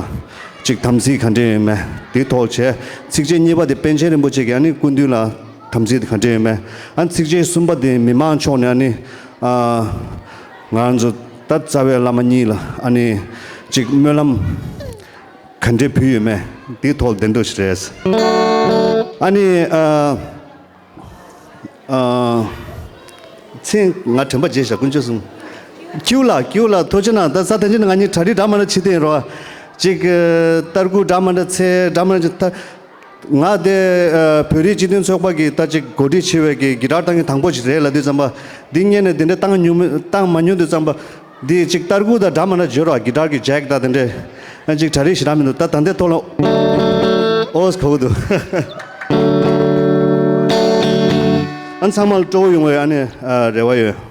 གཅིག་དམ་ཚིག་ག་འདྲ་ཡོད་མེད་དེ་ཐོག་བྱས། ཚིགས་བཅད་གཉིས་པ་དེ་པཎ་ཆེན་རིན་པོ་ཆེ་གིས་ཨ་ནི་སྐུ་མདུན་ལ་དམ་ཚིག་དེ་ག་འདྲ་ཡོད་མེད། ཨ་ཚིགས་བཅད་གསུམ་པ་དེ་མི་མང་ཕྱོགས་ནས་ཨ་ནི་ཨ་ང་རང་ཚོ་ད་རྩ་བའི་བླ་མ་གཉིས་ལ་ཨ་ནི་གཅིག་སྨོན་ལམ་ག་འདྲས་ཕུལ་ཡོད་མེད་དེའི་ཐོག་བདེན་འདོད་ཞིག་རེད། ཨ་ནི་ཨ་ཨ་མཚན་ང་དྲན་པ་བརྗེད་ཤག་ཀུན་སྤྱོད་གསུམ། ཁྱེའུ་ལགས། ཁྱེའུ་ལགས་ཐུགས་རྗེ་གནང་། ད་ས་ཐན་ཅི་ན་ང་གཉིས་གྲ་སྒྲིག་འདྲ་མ་འདྲ་བྱེད་དེ་རོ། གཅིག་ཏར་ཁུ་འདྲ་མ་འདྲ་ཚེ་འདྲ་མ་འདྲ་ད། ང་དེ་ཨ་བོད་རིགས་སྤྱི་མཐུན་ཚོགས་པ་གི་ད་ཅིག་གོ་སྒྲིག་བྱས་པའི་གི་གི་ཊར་བཏང་མཁན་དང་པོ་ཞིག་རེད་ལབ་དུས་ཙམ་པ། འདི་སྔོན་ནས་དེ་འདྲ་བཏང་མྱོང་མེད། བཏང་མ་མྱོང་དུས་ཙམ་པ། འདི་ཅིག་ཏར་ཁུ་དང་འདྲ་མ་འདྲ་བརྗོད་རོགས། གི་ཊར་གི་ཇེག་དང་དེ་འདྲས། ཨ་ཅིག་གྲ་སྒྲིག་ཞེ་དྲག་མི་འདུག་ད་ད་ལྟའི་ཐོག་ལ་ཨོ་གོ་གི་འདུག་ཨ་ཚང་མ་ལ་སྤྲོ་བོ་ཡོང་བའི་ཨ་ནི་ཨ་རེ་བ་ཡོད།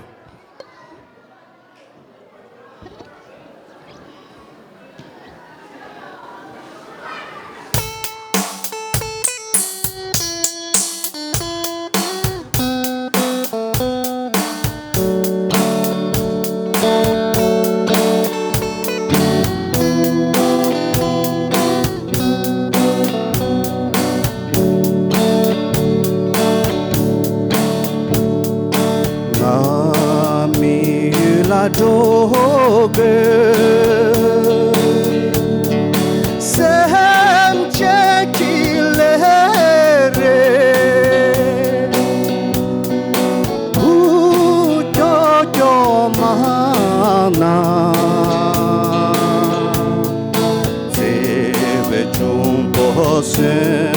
ང་མི་ཡུལ་ལ་འགྲོ་དགོས། སེམས་ཅན་གྱི་ལས་རེད། འུ་སྐྱོ་སྐྱོ་མ་གནང་། བརྩེ་བའི་འབྱུང་པོ་གསོན།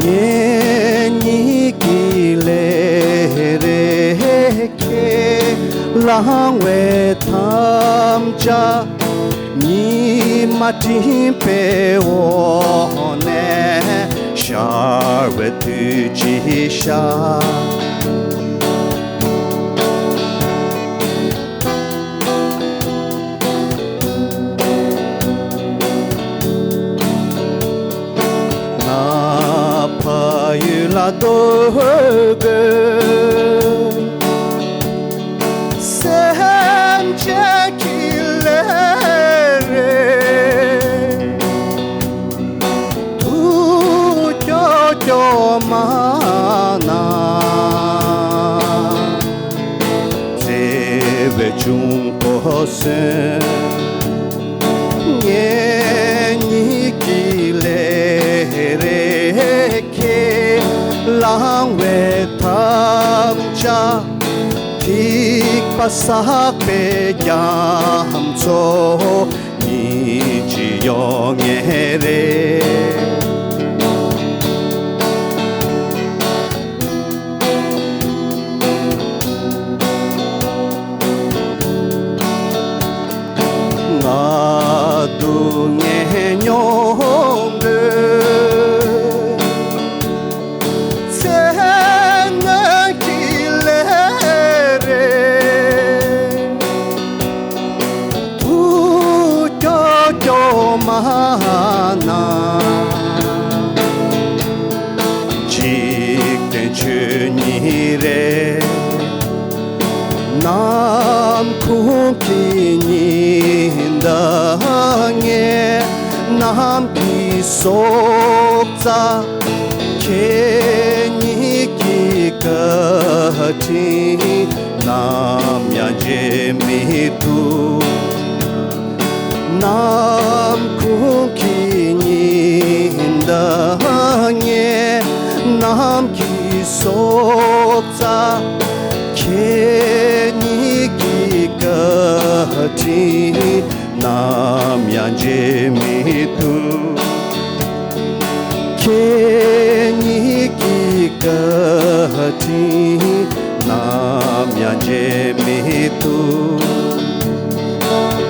ངེད་གཉིས་ཀྱི་ལས་རེད། ཁས་བླངས་པའི་དམ་བཅའ། ཉི་མ་སྤྲིན་པའི་འོག་ནས་ཤར་བའི་དུས་ཀྱི་ཞག་ང་ཕ་ཡུལ་ལ་འགྲོ་དགོས། སེམས་ཅན་གྱི་ལས་རེད། འུ་སྐྱོ་སྐྱོ་མ་གནང་། བརྩེ་བའི་འབྱུང་པོ་གསོན། ངེད་གཉིས་ཀྱི་ལས་རེད། ཁས་བླངས་པའི་དམ་བཅའ། ཐིགས་པ་བསགས་པའི་རྒྱ་མཚོ། ཉིན་གཅིག་ཡོང་ངེས་རེད། ང་སྡུག་བསྔལ་མྱོང་དགོས། ཚེ་སྔོན་གྱི་ལས་རེད། འུ་སྐྱོ་སྐྱོ་མ་གནང་། དེ་ཉིད་ཟླ་བརྒྱད་ནམ་གྱི་སྲོག་རྩ། ཁྱེད་ཉིད་ཀྱི་བཀའ་དྲིན་ནམ་ཡང་བརྗེད་མི་ཐུབ། ནམ་གུང་གི་ཉི་ཟླ་བརྒྱད་ནམ་གྱི་སྲོག་རྩ། ཁྱེད་ཉིད་ཀྱི་བཀའ་དྲིན་ནམ་ཡང་བརྗེད་མི་ཐུབ། ཁྱེད་ཉིད་ཀྱི་བཀའ་དྲིན་ནམ་ཡང་བརྗེད་མི་ཐུབ།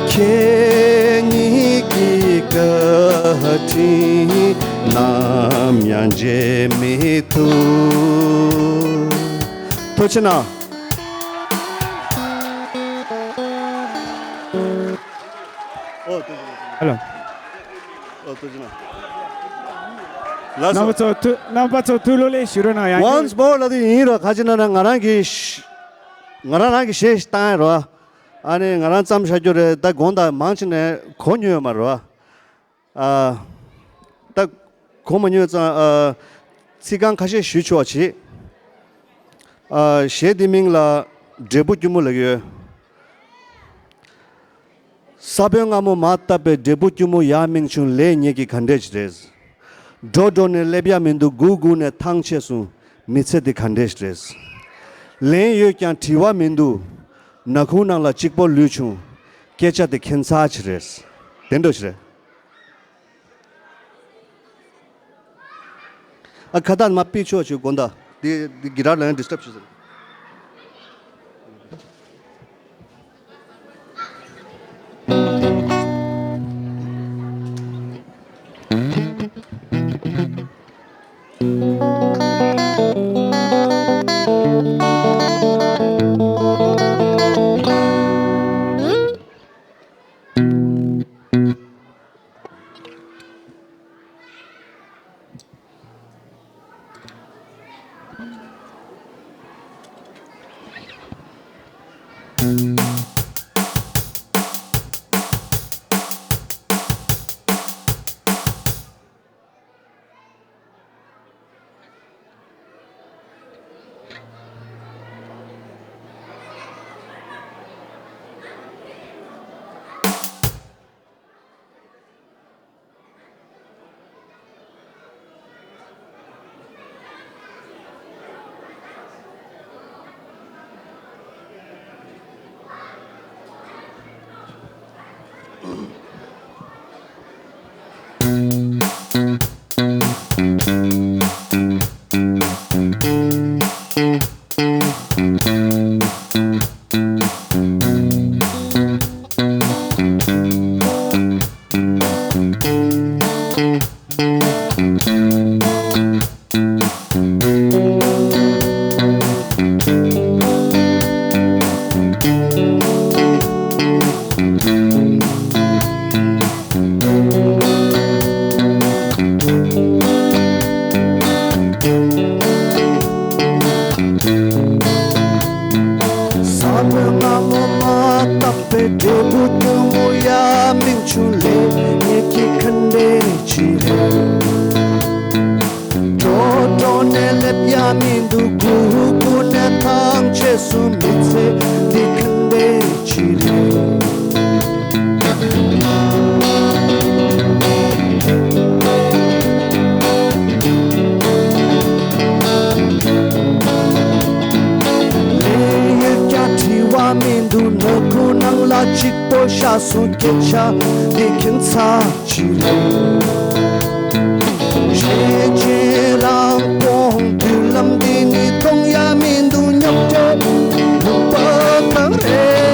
ཁྱེད་ཉིད་ཀྱི་བཀའ་དྲིན་ནམ་ཡང་བརྗེད་མི་ཐུབ། ཐུགས་རྗེ་གནང་། ཨོ་ཐུགས་རྗེ་གནང་། ཧེ་ལོ། ཨོ་ཐུགས་རྗེ་གནང་། ལགས་སོ། རྣམ་པ་ཚོ་ཐུགས་རྣམ་པ་ཚོ་ཐུགས་ལོ་ལེགས་ཞུ་རོགས་གནང་ཡང་། Once more ལབ་དུས་ཡིན་རོགས། ག་ཅི་ན་ན་ང་རང་གི་ཤ་ང་རང་རང་གི་གཞས་ཤིག་བཏང་ཡ་རོགས། ཨ་ནི་ང་རང་བརྩམས་བཞག་རྒྱུ་རེད། ད་དགོངས་དག་མང་ཆེ་ནས་གོ་མྱོང་ཡོད་མ་རེད་བ། ཨ། ད་གོ་མ་མྱོང་ཙང་ཨ། ཚིག་རྐང་ཁ་ཤས་ཞུ་ཆོག་བྱེད། ཨ། གཞས་འདི་མིང་ལ་འབྲས་བུ་སྐྱུར་མོ་ལབ་ཀྱི་ཡོད། ས་བོན་མངར་མོ་མར་བཏབ་པའི་འབྲས་བུ་སྐྱུར་མོ་ཡར་སྨིན་བྱུང་། ལས་ངེད་ཀྱི་ག་འདྲས་ཅིག་རེད། འགྲོ་འགྲོ་ནས་སླེབས་ཡ་མི་འདུག་སྒུག་སྒུག་ནས་ཐང་ཆད་སོང་། མི་ཚེ་འདི་ག་འདྲས་ཅིག་རེད། ལན་ཡོད་ཀྱང་དྲི་བ་མི་འདུག་ནག་ཁུང་ནང་ལ་གཅིག་པོ་ལུས་བྱུང་། སྐད་ཆ་དེ་ཁྱད་མཚར་ཅིག་རེད། དེ་འདྲ་ཞིག་རེད། ཨ་ཁ་བཏགས་མ་ཕུད་ཆོག་ཆོག་དགོངས་དག་འདི་འདི་གི་ཊར་ལ་ཡང་ཌི་སི་ཊརབ་བྱེད་ཟེར། ས་བོན་མངར་མོ་མར་བཏབ་པའི་འབྲས་བུ་སྐྱུར་མོ་ཡར་སྨིན་བྱུང་། ལས་ངེད་ཀྱི་ག་འདྲས་ཅིག་རེད། འགྲོ་འགྲོ་ནས་སླེབས་ཡ་མི་འདུག་སྒུག་སྒུག་ནས་ཐང་ཆད་སོང་། མི་ཚེ་འདི་ག་འདྲས་ཅིག་རེད། ལས་ཡོད་ཀྱང་དྲི་བ་མི་འདུག་ནག་ཁུང་ནང་ལ་གཅིག་པོ་ཤ་སོང་། སྐད་ཆ་འདི་ཁྱད་མཚར་ཅིག་རེད། གཞས་ཆེན་རང་དབང་མདུན་ལམ་འདི་ནི་གཏོང་ཡ་མི་འདུག་སྙོབ་སྟེ་ལུག་པ་གང་རེད།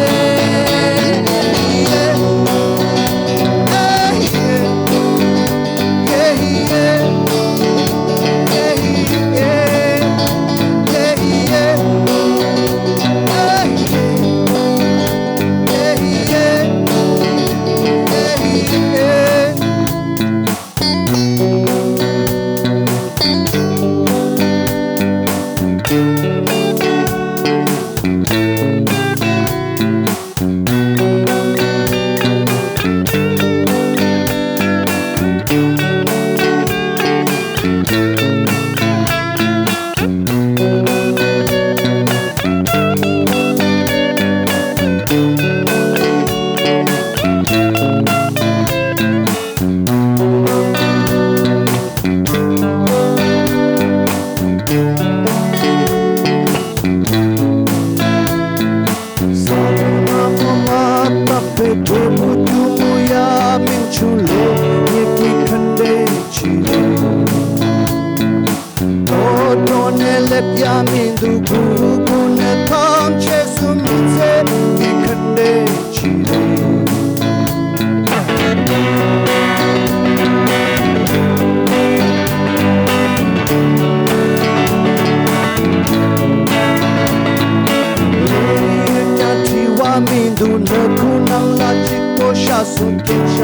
ནོར་བུ་ནང་ལ་གཅིག་པོ་ཤ་སུ་ཁྱེད་ཤ་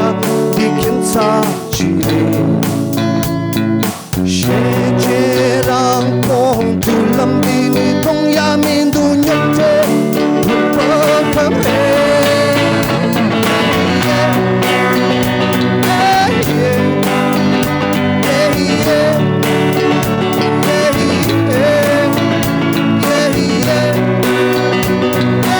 འདི་ཁྱིམ་ཚ་ཅི་རེད། ཤེས་བྱེད་རང་དཔོན་དུ་ལམ་འདི་ནི་གཏོང་ཡ་མི་འདུག་ཉོབ་ཏེ་ནུབ་པ་ཁམས་ཨེ་ཡེ་ཨེ་ཡེ་ཨེ་ཡེ་ཨེ་ཡེ་ཨེ་ཡེ་ཨེ་ཡེ་ཨེ་ཡེ་ཨེ་ཡེ་ཨེ་ཡེ།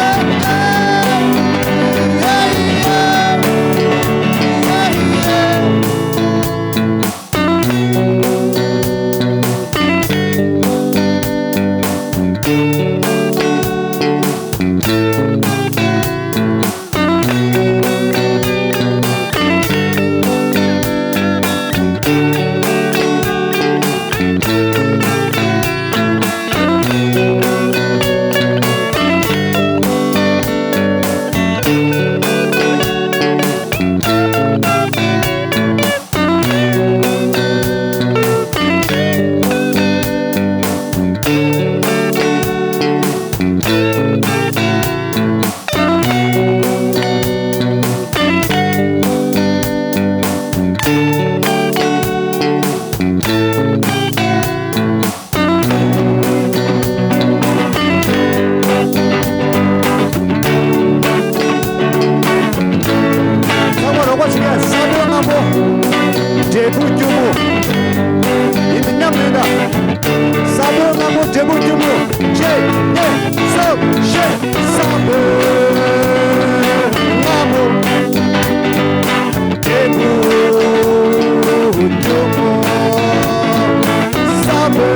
ཚང་མ་རོགས་པ་བྱེད་ཀྱི། ས་རྡོ་སྔ་མོ། འབྲས་བུ་སྐྱུར་མོ། ཡིན་ན་མཉམ་ཡིན་ད། ས་རྡོ་སྔ་མོ་འབྲས་བུ་སྐྱུར་མོ། གཅིག་གཉིས་གསུམ་བཞི། ས་རྡོ་སྔ་མོ། འབྲས་བུ་སྐྱུར་མོ། ས་རྡོ་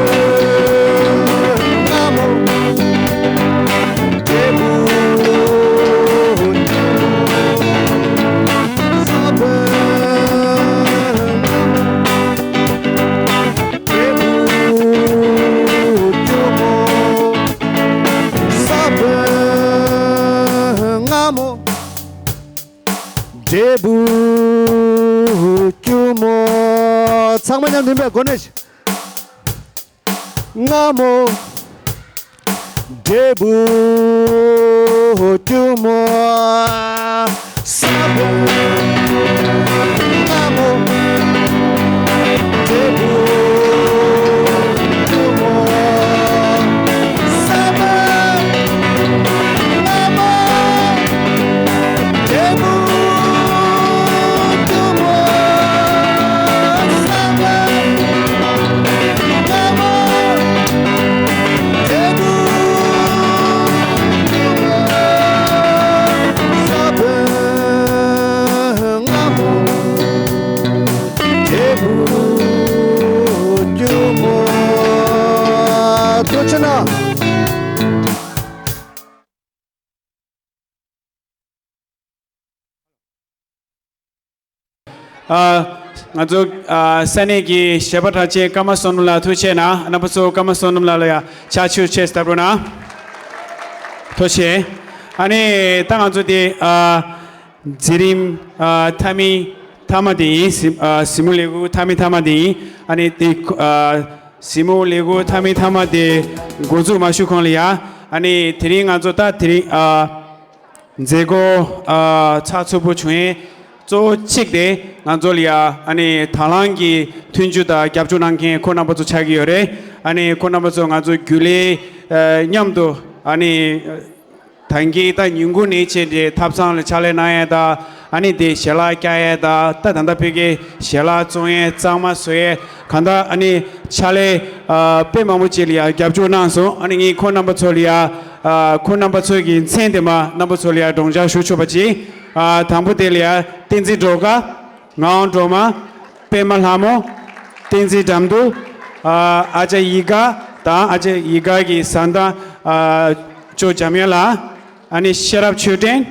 སྔ་མོ། འབྲས་བུ་སྐྱུར་མོ། ས་རྡོ་སྔ་མོ། འབྲས་བུ་སྐྱུར་མོ། ས་རྡོ་སྔ་མོ། འབྲས་བུ་སྐྱུར་མོ། ཚང་མ་མཉམ་དུ་ཡིན་པས་གོ་ནས། སྔ་མོ། འབྲས་བུ་སྐྱུར་མོ། ས་རྡོ་སྔ་མོ། འབྲས་བུ་སྐྱུར་མོ། ས་རྡོ་སྔ་མོ། འབྲས་བུ་སྐྱུར་མོ། ས་རྡོ་སྔ་མོ། འབྲས་བུ་སྐྱུར་མོ། ས་རྡོ་སྔ་མོ། འབྲས་བུ་སྐྱུར་མོ། ཐུགས་རྗེ་གནང་། ཨ། ང་ཚོ་ཨ། ས་གནས་ཀྱི་གཞས་པ་གྲགས་ཅན་ཀརྨ་བསོད་ནམས་ལགས་ཐུགས་རྗེ་གནང་། རྣམ་པ་ཚོ་ཀརྨ་བསོད་ནམས་ལགས་ལ་ཡ་ཕྱག་ཕྱིད་ཆེ་སྟབས་རོགས་གནང་། ཐུགས་རྗེ་ཆེ། ཨ་ནི་ད་ང་ཚོ་དེ་ཨ། མཛད་རིམ་ཨ། མཐའ་མའི་མཐའ་མ་དེ་ཡིན། གཟིགས་ཨ། གཟིགས་མོ་ལས་འགུལ་མཐའ་མའི་མཐའ་མ་དེ་ཡིན། ཨ་ནི་དེ་ཨ། གཟིགས་མོ་ལས་འགུལ་མཐའ་མའི་མཐའ་མ་དེ་འགོ་འཛུགས་མ་ཞུ་གོང་ལ་ཡ། ཨ་ནི་དེ་རིང་ང་ཚོ་ད་དེ་རིང་ཨ། མཛད་སྒོ་ཨ། ཚགས་ཚུད་པོ་བྱུང་ཡས་གཙོ་བོ་གཅིག་དེ་ང་ཚོ་ལ་ཡ་ཨ་ནི་དང་བླངས་ཀྱི་མཐུན་འགྱུར་དང་རྒྱབ་སྐྱོར་གནང་མཁན་ཁོང་རྣམ་པ་ཚོ་ཆགས་ཀྱི་ཡོད་རེད། ཨ་ནི་ཁོང་རྣམ་པ་ཚོ་ང་ཚོ་རྒྱུན་ལས་ཨ། མཉམ་དུ་ཨ་ནི་ད་གིན་ད་ཉིན་གུང་ནས་བྱས་ཏེ་ཐབ་ཚང་ལ་ཕྱག་ལས་གནང་ཡས་དང་། ཨ་ནི་དེ་ཞལ་ལག་བཀྱག་ཡས་དང་། ད་ད་ལྟ་བོད་སྐད་ཞལ་ལག་བཙོང་ཡས་གཙང་མ་བཟོ་ཡས་གང་ལྟར་ཨ་ནི་ཕྱག་ལས་ཨ། དཔེ་མང་པོ་ཅིག་ལ་ཡ་རྒྱབ་སྐྱོར་གནང་སོང་། ཨ་ནི་ངས་ཁོང་རྣམ་པ་ཚོ་ལ་ཡ་ཨ། ཁོང་རྣམ་པ་ཚོ་གི་མཚན་དེ་མ་རྣམ་པ་ཚོ་ལ་ཡ་སྒྲོག་སྦྱང་ཞུ་ཆོག་པ་ཅིག་ཨ། དང་པོ་དེ་ལ་ཡ་བསྟན་འཛིན་སྒྲོལ་དཀར། ངག་དབང་སྒྲོལ་མ། པད་མ་ལྷ་མོ། བསྟན་འཛིན་དགྲ་འདུལ། ཨ་ཅག་ཡིད་དགའ་དང་། ཨ་ཅག་ཡིད་དགའ་གི་བཟའ་ཟླ་ཨ་ཅོ་འཇམ་དབྱངས་ལགས། ཨ་ནི་ཤེས་རབ་ཆོས་སྒྲོན།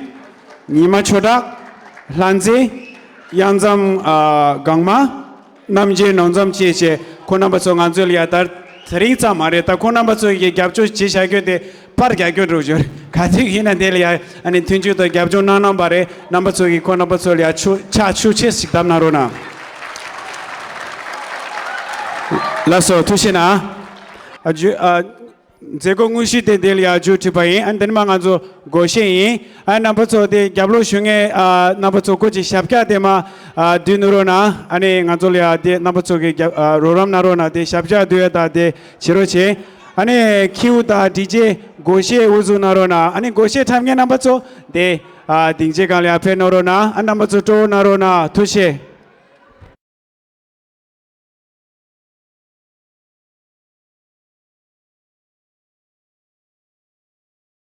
ཉི་མ་ཆོས་གྲགས། ལྷ་མཛེས། གཡང་འཛོམས་ཨ་གང་མ། རྣམ་རྒྱལ་ནོར་འཛོམས་བཅས་བཅས་ཁོང་རྣམ་པ་ཚོ་ང་ཚོ་ལ་ཡ་ད་དེ་རིང་ཙམ་མ་རེད། ད་ཁོང་རྣམ་པ་ཚོ་གི་རྒྱབ་སྐྱོར་བྱེད་བཞག་རྒྱུ་དེ། པར་རྒྱག་རྒྱུ་འགྲོ་རྒྱུ་རེད། ག་དུས་ཡིན་ན་དེ་ལ་ཡ་ཨ་ནི་མཐུན་འགྱུར་དང་རྒྱབ་སྐྱོར་གནང་གནང་བ་རེད། རྣམ་པ་ཚོ་གིས་ཁོང་རྣམ་པ་ཚོ་ལ་ཡ་ཕྱག་ཕྱིད་ཆེ་ཞིག་བརྡབ་གནང་རོགས་གནང་། ལགས་སོ། ཐུགས་རྗེ་གནང་། ཨ་ཇུ་ཨ། མཛད་སྒོ་དངོས་གཞི་དེ་འདི་ལ་ཡ་མཇུག་སྒྲིལ་པ་ཡིན། ཨ་ནི་དེ་ནས་མ་ང་ཚོ་སྒོར་གཞས་ཡིན། ཨ་རྣམ་པ་ཚོ་དེ་རྒྱབ་ལོགས་བཞུགས་མཁན་ཨ་རྣམ་པ་ཚོ་སྐུ་མཁྱེན་ཞབས་བཀྱག་དེ་མ་ཨ་བསྡུས་ནོ་རོ་ན། ཨ་ནི་ང་ཚོ་ལ་ཡ་དེ་རྣམ་པ་ཚོ་གི་རྒྱབ་ཨ་རོགས་རམ་གནང་རོགས་གནང་། དེ་ཞབས་བཀྱག་བསྡུ་ཡ་ད་དེ་བྱེད་རོགས་བྱེད། ཨ་ནི་ཁྱེའུ་དང་ཌི་ཇེ་སྒོར་གཞས་དབུ་འཛུགས་གནང་རོགས་གནང་། ཨ་ནི་སྒོར་གཞས་འཁྲབ་མཁན་རྣམ་པ་ཚོ་དེ་ཨ་སྡིངས་ཆའི་སྒང་ལ་ཡ་ཕེབས་གནང་རོགས་གནང་། ཨ་རྣམ་པ་ཚོ་སྤྲོ་བོ་གནང་རོགས་གནང་། ཐུགས་རྗེ་ཆེ།